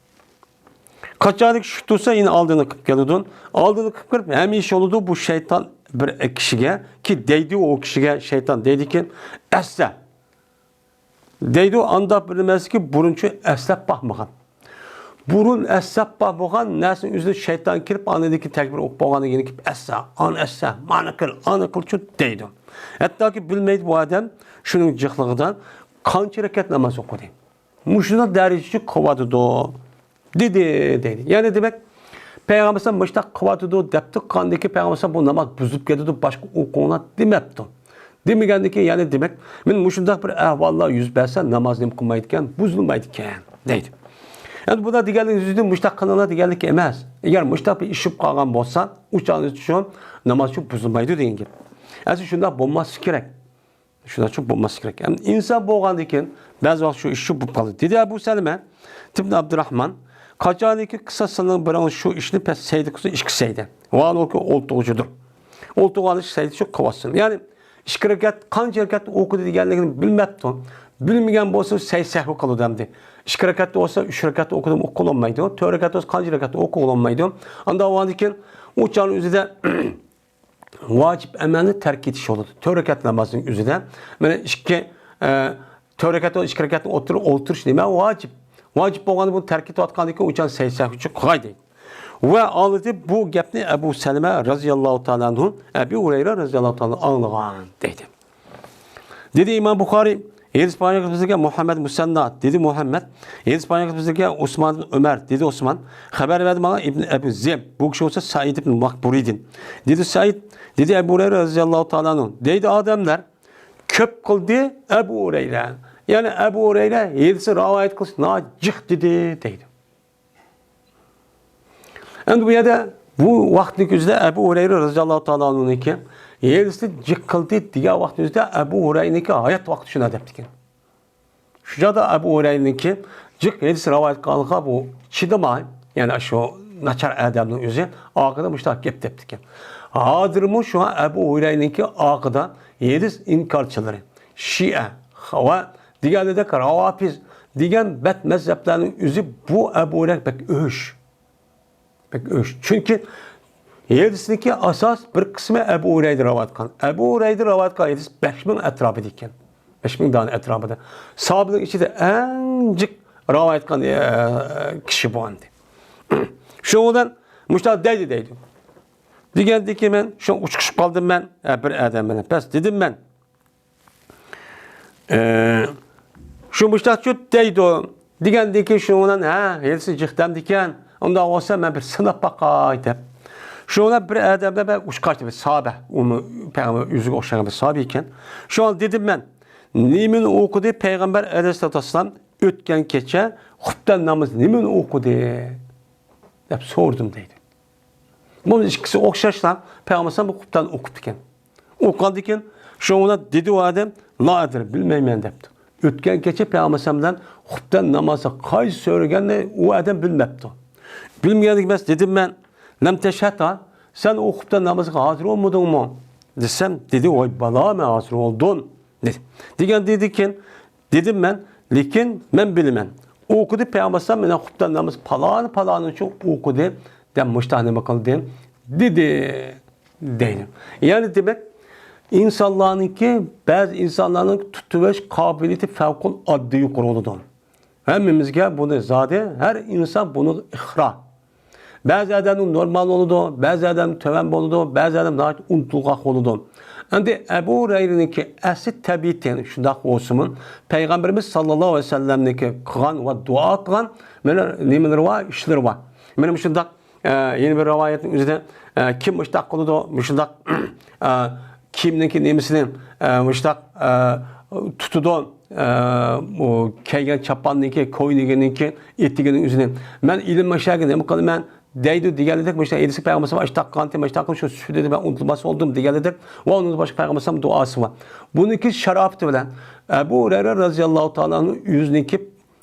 قاچانكى شۈك تۇرسا يەنە ئالدىنى قىپ كېلىدۇ. ئالدىنى قىپ كىرىپ ھەمىشە بولىدۇ بۇ شەيتان بىر كىشىگە، كى دەيدۇ ئۇ كىشىگە شەيتان دەيدىكى، ئەسسە. دەيدۇ، ئانداق بىر نېمە ئەمەسكى، بۇرۇنچە ئەسلەپ باقمىغان. بۇرۇن ئەسلەپ باقمىغان نەرسىنىڭ ئۆزىدە شەيتان كىرىپ، ئاندىن كېيىن تەكبىر ئوقۇپ بولغاندىن كېيىن كىرىپ، ئەسسە، ئانى ئەسسە، مانى قىل، ئانى قىلچۇ دەيدۇ. ھەتتاكى بىلمەيدۇ بۇ ئادەم شۇنىڭ جىقلىقىدىن قانچە رەكەت ناماز ئوقۇدى. مۇشۇنداق دەرىجىچە قىلىۋاتىدۇ. دېدى، دەيدۇ. يەنى دېمەك، پەيغەمبەر ئەلەيھىسسالام مۇشۇنداق قىلىۋاتىدۇ دەپتۇ، قاندىكى پەيغەمبەر ئەلەيھىسسالام بۇ ناماز بۇزۇلۇپ كېتىدۇ، باشقا ئوقۇڭلار دېمەپتۇ. دېمىگەندىكى، يەنى دېمەك، مەن مۇشۇنداق بىر ئەھۋاللار يۈز بەرسە، ناماز نېمە قىلمايدىكەن، بۇزۇلمايدىكەن، دەيدۇ. ئەمدى بۇنداق دېگەنلىك يۈزىدىن مۇشۇنداق قىلىڭلار دېگەنلىك ئەمەس. ئەگەر مۇشۇنداق بىر ئىش بولۇپ قالغان بولسا، ئۇ چاغدا شۇ ناماز شۇ بۇزۇلمايدۇ دېگەن گەپ. ئەسلى شۇنداق بولماسلىقى كېرەك. شۇنداق چۈشىنىپ بولماسلىق كېرەك. ئەمدى ئىنسان بولغاندىن كېيىن بەزى ۋاقىت شۇ ئىش شۇ بولۇپ قالىدۇ. دېدى ئەبۇ سەلىمە ئىبن ئابدۇراھمان، قاچانكى قىساسلىنىڭ بىرىڭ شۇ ئىشنى پەس سەيدە قىلسا ئىككى سەيدە. ۋالۇكى ئولتۇرغۇچىدۇر. ئولتۇرغان ئىش سەيدە شۇ قىلىۋاتسۇن. يەنى ئىككى رەكەت قانچە رەكەت ئوقۇدى دېگەنلىكىنى بىلمەپتۇ. بىلمىگەن بولسا سەي سەھۋى قىلىدۇ ئەمدى. ئىككى رەكەتتە بولسا ئۈچ رەكەت ئوقۇدۇم ئوقۇلالمايدۇ. تۆت رەكەت بولسا قانچە رەكەت ئوقۇلالمايدۇ. ئانداق بولغاندىن كېيىن ئۇ چاغنىڭ ئۆزىدە ۋاجىپ ئەمەلنى تەرك ئېتىش بولىدۇ. تۆت رەكەت نامازنىڭ ئۆزىدە مانا ئىككى، ئە، تۆت رەكەت، ئىككى رەكەتنى ئولتۇر-، ئولتۇرۇش نېمە؟ ۋاجىپ. ۋاجىپ بولغاندا بۇنى تەرك ئېتىۋاتقاندىكىن ئۇ چاغ سەي سەھۋى ئۈچۈن قىلغاي دەيدۇ. ۋە ئالدى بۇ گەپنى ئەبۇ سەلىمە رەزىياللاھۇ تائالا ئەنھۇ، ئەبۇ ھۇرەيرە رەزىياللاھۇ تائالا ئاڭلىغان دەيدۇ. دېدى ئىمام بۇخارىي، ھەدىس بايان قىلىپ بىزگە مۇھەممەد مۇسەننا، دېدى مۇھەممەد. ھەدىس بايان قىلىپ بىزگە ئۇسمان ئىبن ئۆمەر، دېدى ئۇسمان. خەۋەر بەردى ماڭا ئىبن ئەبۇ زىب، بۇ كىشى بولسا سەئىد ئىبن مەقبۇرىدىن. دېدى سەئىد، دېدى ئەبۇ ھۇرەيرە رەزىياللاھۇ تائالا ئەنھۇ، دەيدۇ ئادەملەر كۆپ قىلدى ئەبۇ ھۇرەيرە. يەنى ئەبۇ ھۇرەيرە ھەدىسنى رىۋايەت قىلىش ناھايىتى جىق دېدى، دەيدۇ. ئەمدى بۇ يەردە بۇ ۋاقىتنىڭ ئۆزىدە ئەبۇ ھۇرەيرە رەزىياللاھۇ تائالا ئەنھۇنىڭكى ھەدىسنى جىق قىلدى دېگەن ۋاقىتنىڭ ئۆزىدە ئەبۇ ھۇرەيرىنىڭكى ھايات ۋاقتى شۇنداق دەپتىكەن. شۇ چاغدا ئەبۇ ھۇرەيرىنىڭكى جىق ھەدىس رىۋايەت قىلغانلىقىغا بۇ چىدىماي، يەنى شۇ ناچار ئادەمنىڭ ئۆزى ئارقىدا مۇشۇنداق گەپ دەپتىكەن. ھازىرمۇ شۇڭا ئەبۇ ھۇرەيرىنىڭكى ئارقىدا ھەدىس ئىنكارچىلىرى، شىئە ۋە دېگەنلىدەك راۋاپىز دېگەن بەت مەزھەپلەرنىڭ ئۆزى بۇ ئەبۇ ھۇرەيرە بەك ئۆچ. بەك ئۆچ. چۈنكى ھەدىسنىڭكى ئاساس بىر قىسمى ئەبۇ ھۇرەيرە رىۋايەت قىلغان. ئەبۇ ھۇرەيرە رىۋايەت قىلغان ھەدىس بەش مىڭ ئەتراپىدا ئىكەن. بەش مىڭ دانە ئەتراپىدا. ساھابىلەر ئىچىدە ئەڭ جىق رىۋايەت قىلغان، ئە، كىشى بۇ ئەمدى. شۇنىڭ بىلەن مۇشۇنداق دەيدۇ، دەيدۇ. دېگەندىكىن مەن شۇ ئۇچۇقۇشۇپ قالدىم مەن، ئە، بىر ئادەم بىلەن. بەس دېدىم مەن. ئە، شۇ مۇشتاقچۇ دەيدۇ. دېگەندىكىن شۇنىڭ بىلەن، ھە، ھەدىسى جىق دەمدىكەن. ئۇنداق بولسا مەن بىر سىناپ باقاي دەپ. شۇنىڭ بىلەن بىر ئادەم بىلەن بىر ئۇچقاچتى، بىر ساھابە. ئۇمۇ پەيغەمبەر ئۆزىگە ئوخشىغان بىر ساھابە ئىكەن. شۇڭا دېدىم مەن، نېمىنى ئوقۇدى پەيغەمبەر ئەلەيھىسسالاتۇ ۋەسسالام ئۆتكەن كېچە خۇپتەن نامىزى نېمىنى ئوقۇدى؟ دەپ سورىدىم دەيدۇ. بۇ ئىككىسى ئوخشاشلا، پەيغەمبەر بۇ خۇپتان ئوقۇپتىكەن. ئوقۇغاندىكىن، شۇڭا دېدى ئۇ ئادەم، لا ئەدرى، بىلمەيمەن دەپتۇ. ئۆتكەن كەچە پەيغەمبەر بىلەن خۇپتان نامازى قايسى سۆرىگەننى ئۇ ئادەم بىلمەپتۇ. بىلمىگەندىكىن بەس دېدىم مەن، لەم تەشھەد ھا، سەن ئۇ خۇپتان نامىزىغا ھازىر بولمىدىڭمۇ؟ دېسەم، دېدى، ۋاي بالا، مەن ھازىر بولدۇم، دېدى. دېگەن دېدىكىن، دېدىم مەن، لېكىن مەن بىلىمەن. ئوقۇدى پەيغەمبەر ئەلەيھىسسالام مېنىڭ خۇپتان نامىزى پالانى پالانى ئۈچۈن ئوقۇدى، دەپ مۇشتاق نېمە قىلدى؟ دېدى. دەيدۇ. يەنى دېمەك، ئىنسانلارنىڭكى، بەزى ئىنسانلارنىڭ تۇتۇۋېلىش قابىلىيىتى پەۋقۇلئاددىي يۇقىرى بولىدۇ. ھەممىمىزگە بۇنى زادى، ھەر ئىنسان بۇنىڭغا ئىقرار. بەزى ئادەمنىڭ نورمال بولىدۇ، بەزى ئادەم تۆۋەن بولىدۇ، بەزى ئادەم ناھايىتى ئۇنتۇلغاق بولىدۇ. ئەمدى ئەبۇ ھۇرەيرىنىڭكى ئەسلى تەبىئىتى شۇنداق بولسىمۇ، پەيغەمبىرىمىز ساللاللاھۇ ئەلەيھى ۋەسەللەمنىڭكى قىلغان ۋە دۇئا قىلغان مانا نېمىلىرى بار، ئىشلىرى بار. مانا مۇشۇنداق ئە، يەنە بىر رىۋايەتنىڭ ئۆزىدە، ئە، كىم مۇشتاق قىلىدۇ، مۇشۇنداق، ئە، كىيىمنىڭكى نېمىسىنى، ئە، مۇشتاق، ئە، تۇتىدۇ، ئە، ئۇ كىيگەن چاپاننىڭكى، كوينىگىنىڭكى، ئېتىگىنىڭ ئۆزىنى. مەن ئىلىم مەشەگە نېمە قىلىمەن دەيدۇ دېگەنلىدەك، مۇشۇنداق ھەدىسى پەيغەمبەر ئاشتاق قىلغانتى، ماشتاق قىلىپ شۇ سۈپىتىنى مەن ئۇنتۇلماس بولدۇم دېگەنلىدەك ۋە ئۇنىڭدىن باشقا پەيغەمبەر دۇئاسى بار. بۇنىڭكى شارائىتى بىلەن ئەبۇ ھۇرەيرە رەزىياللاھۇ تائالا ئەنھۇ ئۆزىنىڭكى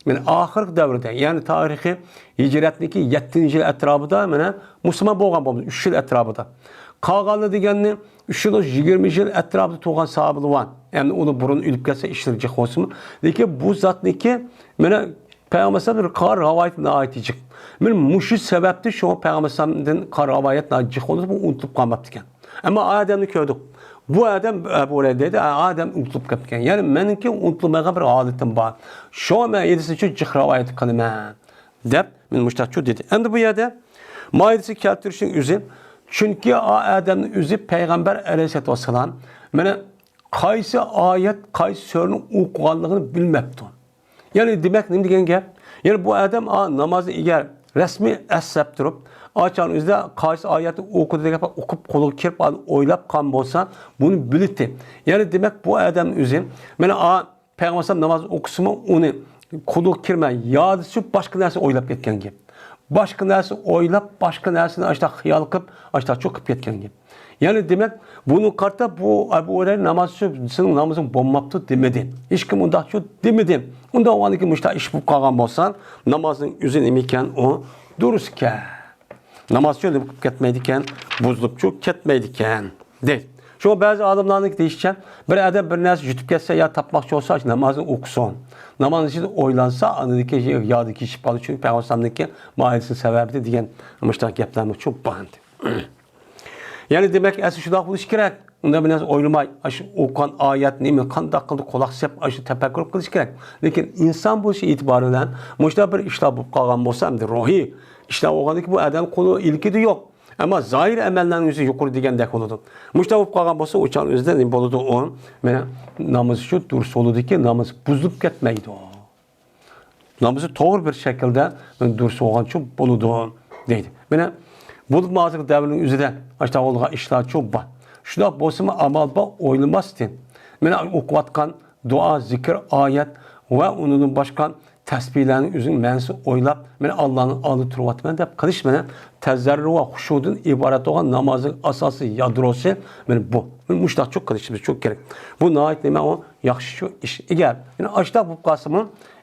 مانا ئاخىرقى دەۋردە، يەنى تارىخىي ھىجرەتنىڭكى يەتتىنچى يىل ئەتراپىدا مانا مۇسۇلمان بولغان بولىدۇ، ئۈچ يىل ئەتراپىدا. قالغانلار دېگەننى ئۈچ يىل، يىگىرمە يىل ئەتراپىدا تۇرغان ساھابىلار بار. يەنى ئۇنى بۇرۇن ئۆلۈپ كەتسە ئىشلىرى جىق بولسىمۇ. لېكىن بۇ زاتنىكى مانا پەيغەمبەر ئەلەيھىسسالام قىلغان رىۋايىتى ناھايىتى جىق. مانا مۇشۇ سەۋەبتىن شۇڭا پەيغەمبەر ئەلەيھىسسالامدىن قىلغان رىۋايەت ناھايىتى جىق بولۇپ، بۇ ئۇنتۇلۇپ قالماپتىكەن. ئەمما ئادەمنى كۆردۇق. بۇ ئادەم، ئە، بۇ دەيدۇ، ئە، ئادەم ئۇنتۇلۇپ كەپتىكەن. يەنى مېنىڭكى ئۇنتۇلمايدىغان بىر ھالىتىم بار. شۇڭا مەن ھەدىسنى شۇ جىق رىۋايەت قىلىمەن، دەپ مېنى مۇشتاق دېدى. ئەمدى بۇ يەردە مانا ھەدىسنى كەلتۈرۈشنىڭ ئۆزى، چۈنكى ئا ئادەمنىڭ ئۆزى پەيغەمبەر ئەلەيھىسسالاتۇ ۋەسسالام مانا قايسى ئايەت، قايسى سۈرىنى ئوقۇغانلىقىنى بىلمەپتۇ. يەنى دېمەك نېمە دېگەن گەپ؟ يەنى بۇ ئادەم، ئا، نامازنى ئەگەر رەسمىي ئەسلەپ تۇرۇپ، ئاچان ئۆزىدە قايسى ئايەتنى ئوقۇدى دېگەن گەپ ئوقۇپ قولىغا كىرىپ ئويلاپ قالغان بولسا، بۇنى بىلىتتى. يەنى دېمەك بۇ ئادەم ئۆزى، مانا، ئا، پەيغەمبەر ئەلەيھىسسالام ناماز ئوقۇسىمۇ ئۇنى قولىغا كىرمەي، يادىسى باشقا نەرسە ئويلاپ كەتكەن گەپ. باشقا نەرسە ئويلاپ، باشقا نەرسىنى ئاشتا خىيال قىلىپ، ئاشتا چوقۇپ كەتكەن گەپ. يەنى دېمەك، بۇنى قارىتا بۇ ئەبۇ ھۇرەيرە ناماز ئۈچۈن سېنىڭ نامىزىڭ بولماپتۇ دېمىدى. ھېچكىم ئۇنداقچۇ دېمىدى. ئۇنداق بولغاندىكىن مۇشۇنداق ئىش بولۇپ قالغان بولسا، نامازنىڭ ئۆزى نېمە ئىكەن، ئۇ دۇرۇس ئىكەن. ناماز ئۈچۈن نېمە قىلىپ كەتمەيدىكەن، بۇزۇلۇپچۇ كەتمەيدىكەن، دەيدۇ. شۇڭا بەزى ئالىملارنىڭ دېيىشىچە، بىر ئادەم بىر نەرسە يۇتۇپ كەتسە يا تاپماقچى بولسا، نامازنى ئوقۇسۇن. نامازنىڭ ئىچىدە ئويلانسا، ئاندىن كېيىن يادى كېچىپ قالىدۇ. چۈنكى پەيغەمبەر ئەلەيھىسسالامنىڭكى ماھىيىتىنىڭ سەۋەبى دېگەن مۇشۇنداق گەپلەرمۇ چوپ بار ئىدى. يەنى دېمەك، ئەسلى شۇنداق بولۇشى كېرەك. ئۇنداق بىر نەرسە ئويلىماي، ئاشۇ ئوقۇغان ئايەت نېمە، قانداق قىلدى، قۇلاق سېلىپ، ئاشۇ تەپەككۇر قىلىش كېرەك. لېكىن ئىنسان بولۇش ئېتىبارى بىلەن مۇشۇنداق بىر ئىشلار بولۇپ قالغان بولسا، ئەمدى روھىي ئىشلار بولغاندىكىن بۇ ئادەم قولى ئىلكىدە يوق. ئەمما زاھىر ئەمەللەرنىڭ ئۆزى يۇقىرى دېگەندەك بولىدۇ. مۇشۇنداق بولۇپ قالغان بولسا، ئۇ چاغ ئۆزىدە نېمە بولىدۇ؟ ئۇ مانا نامىزى شۇ دۇرۇس بولىدۇكى، نامىزى بۇزۇلۇپ كەتمەيدۇ. نامىزى توغرا بىر شەكىلدە دۇرۇس بولغانچۇ بولىدۇ دەيدۇ. مانا بولۇپمۇ ھازىرقى دەۋرنىڭ ئۆزىدە ئاشۇنداق بولغان ئىشلارچۇ بار. شۇنداق بولسىمۇ ئامال بار، ئويلىماستىن. مانا ئوقۇۋاتقان دۇئا، زىكىر، ئايەت ۋە ئۇنىڭدىن باشقا تەسبىھلەرنىڭ ئۆزىنىڭ مەنىسىنى ئويلاپ، مانا ئاللانىڭ ئالدىدا تۇرۇۋاتىمەن دەپ قىلىش مانا تەزەررۇ ۋە خۇشۇدىن ئىبارەت بولغان نامازنىڭ ئاساسىي يادروسى مانا بۇ. مانا مۇشۇنداقچۇ قىلىشىمىزچۇ كېرەك. بۇ ناھايىتى نېمە ئۇ؟ ياخشىچۇ ئىش. ئەگەر يەنە ئاشۇنداق بولۇپ قالسىمۇ،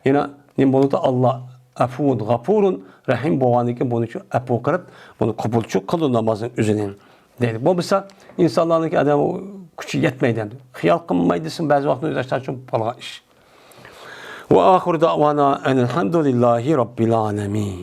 يەنە نېمە بولىدۇ؟ ئاللا ئەفۇۋۇن غەپۇرۇن رەھىم بولغاندىن كېيىن بۇنىچۇ ئەپۇ قىلىپ، بۇنى قوبۇلچۇ قىلىدۇ نامازنىڭ ئۆزىنى دەيدۇ. بولمىسا ئىنسانلارنىڭكى ئادەم كۈچى يەتمەيدۇ ئەمدى. خىيال قىلماي دېسىمۇ بەزى ۋاقىتتا ئۆزى ئاشۇنداقچۇ قالغان ئىش. ۋە ئاخىر دەۋانا ئەنىلھەمدۇلىللاھى رەببىل ئالەمىن.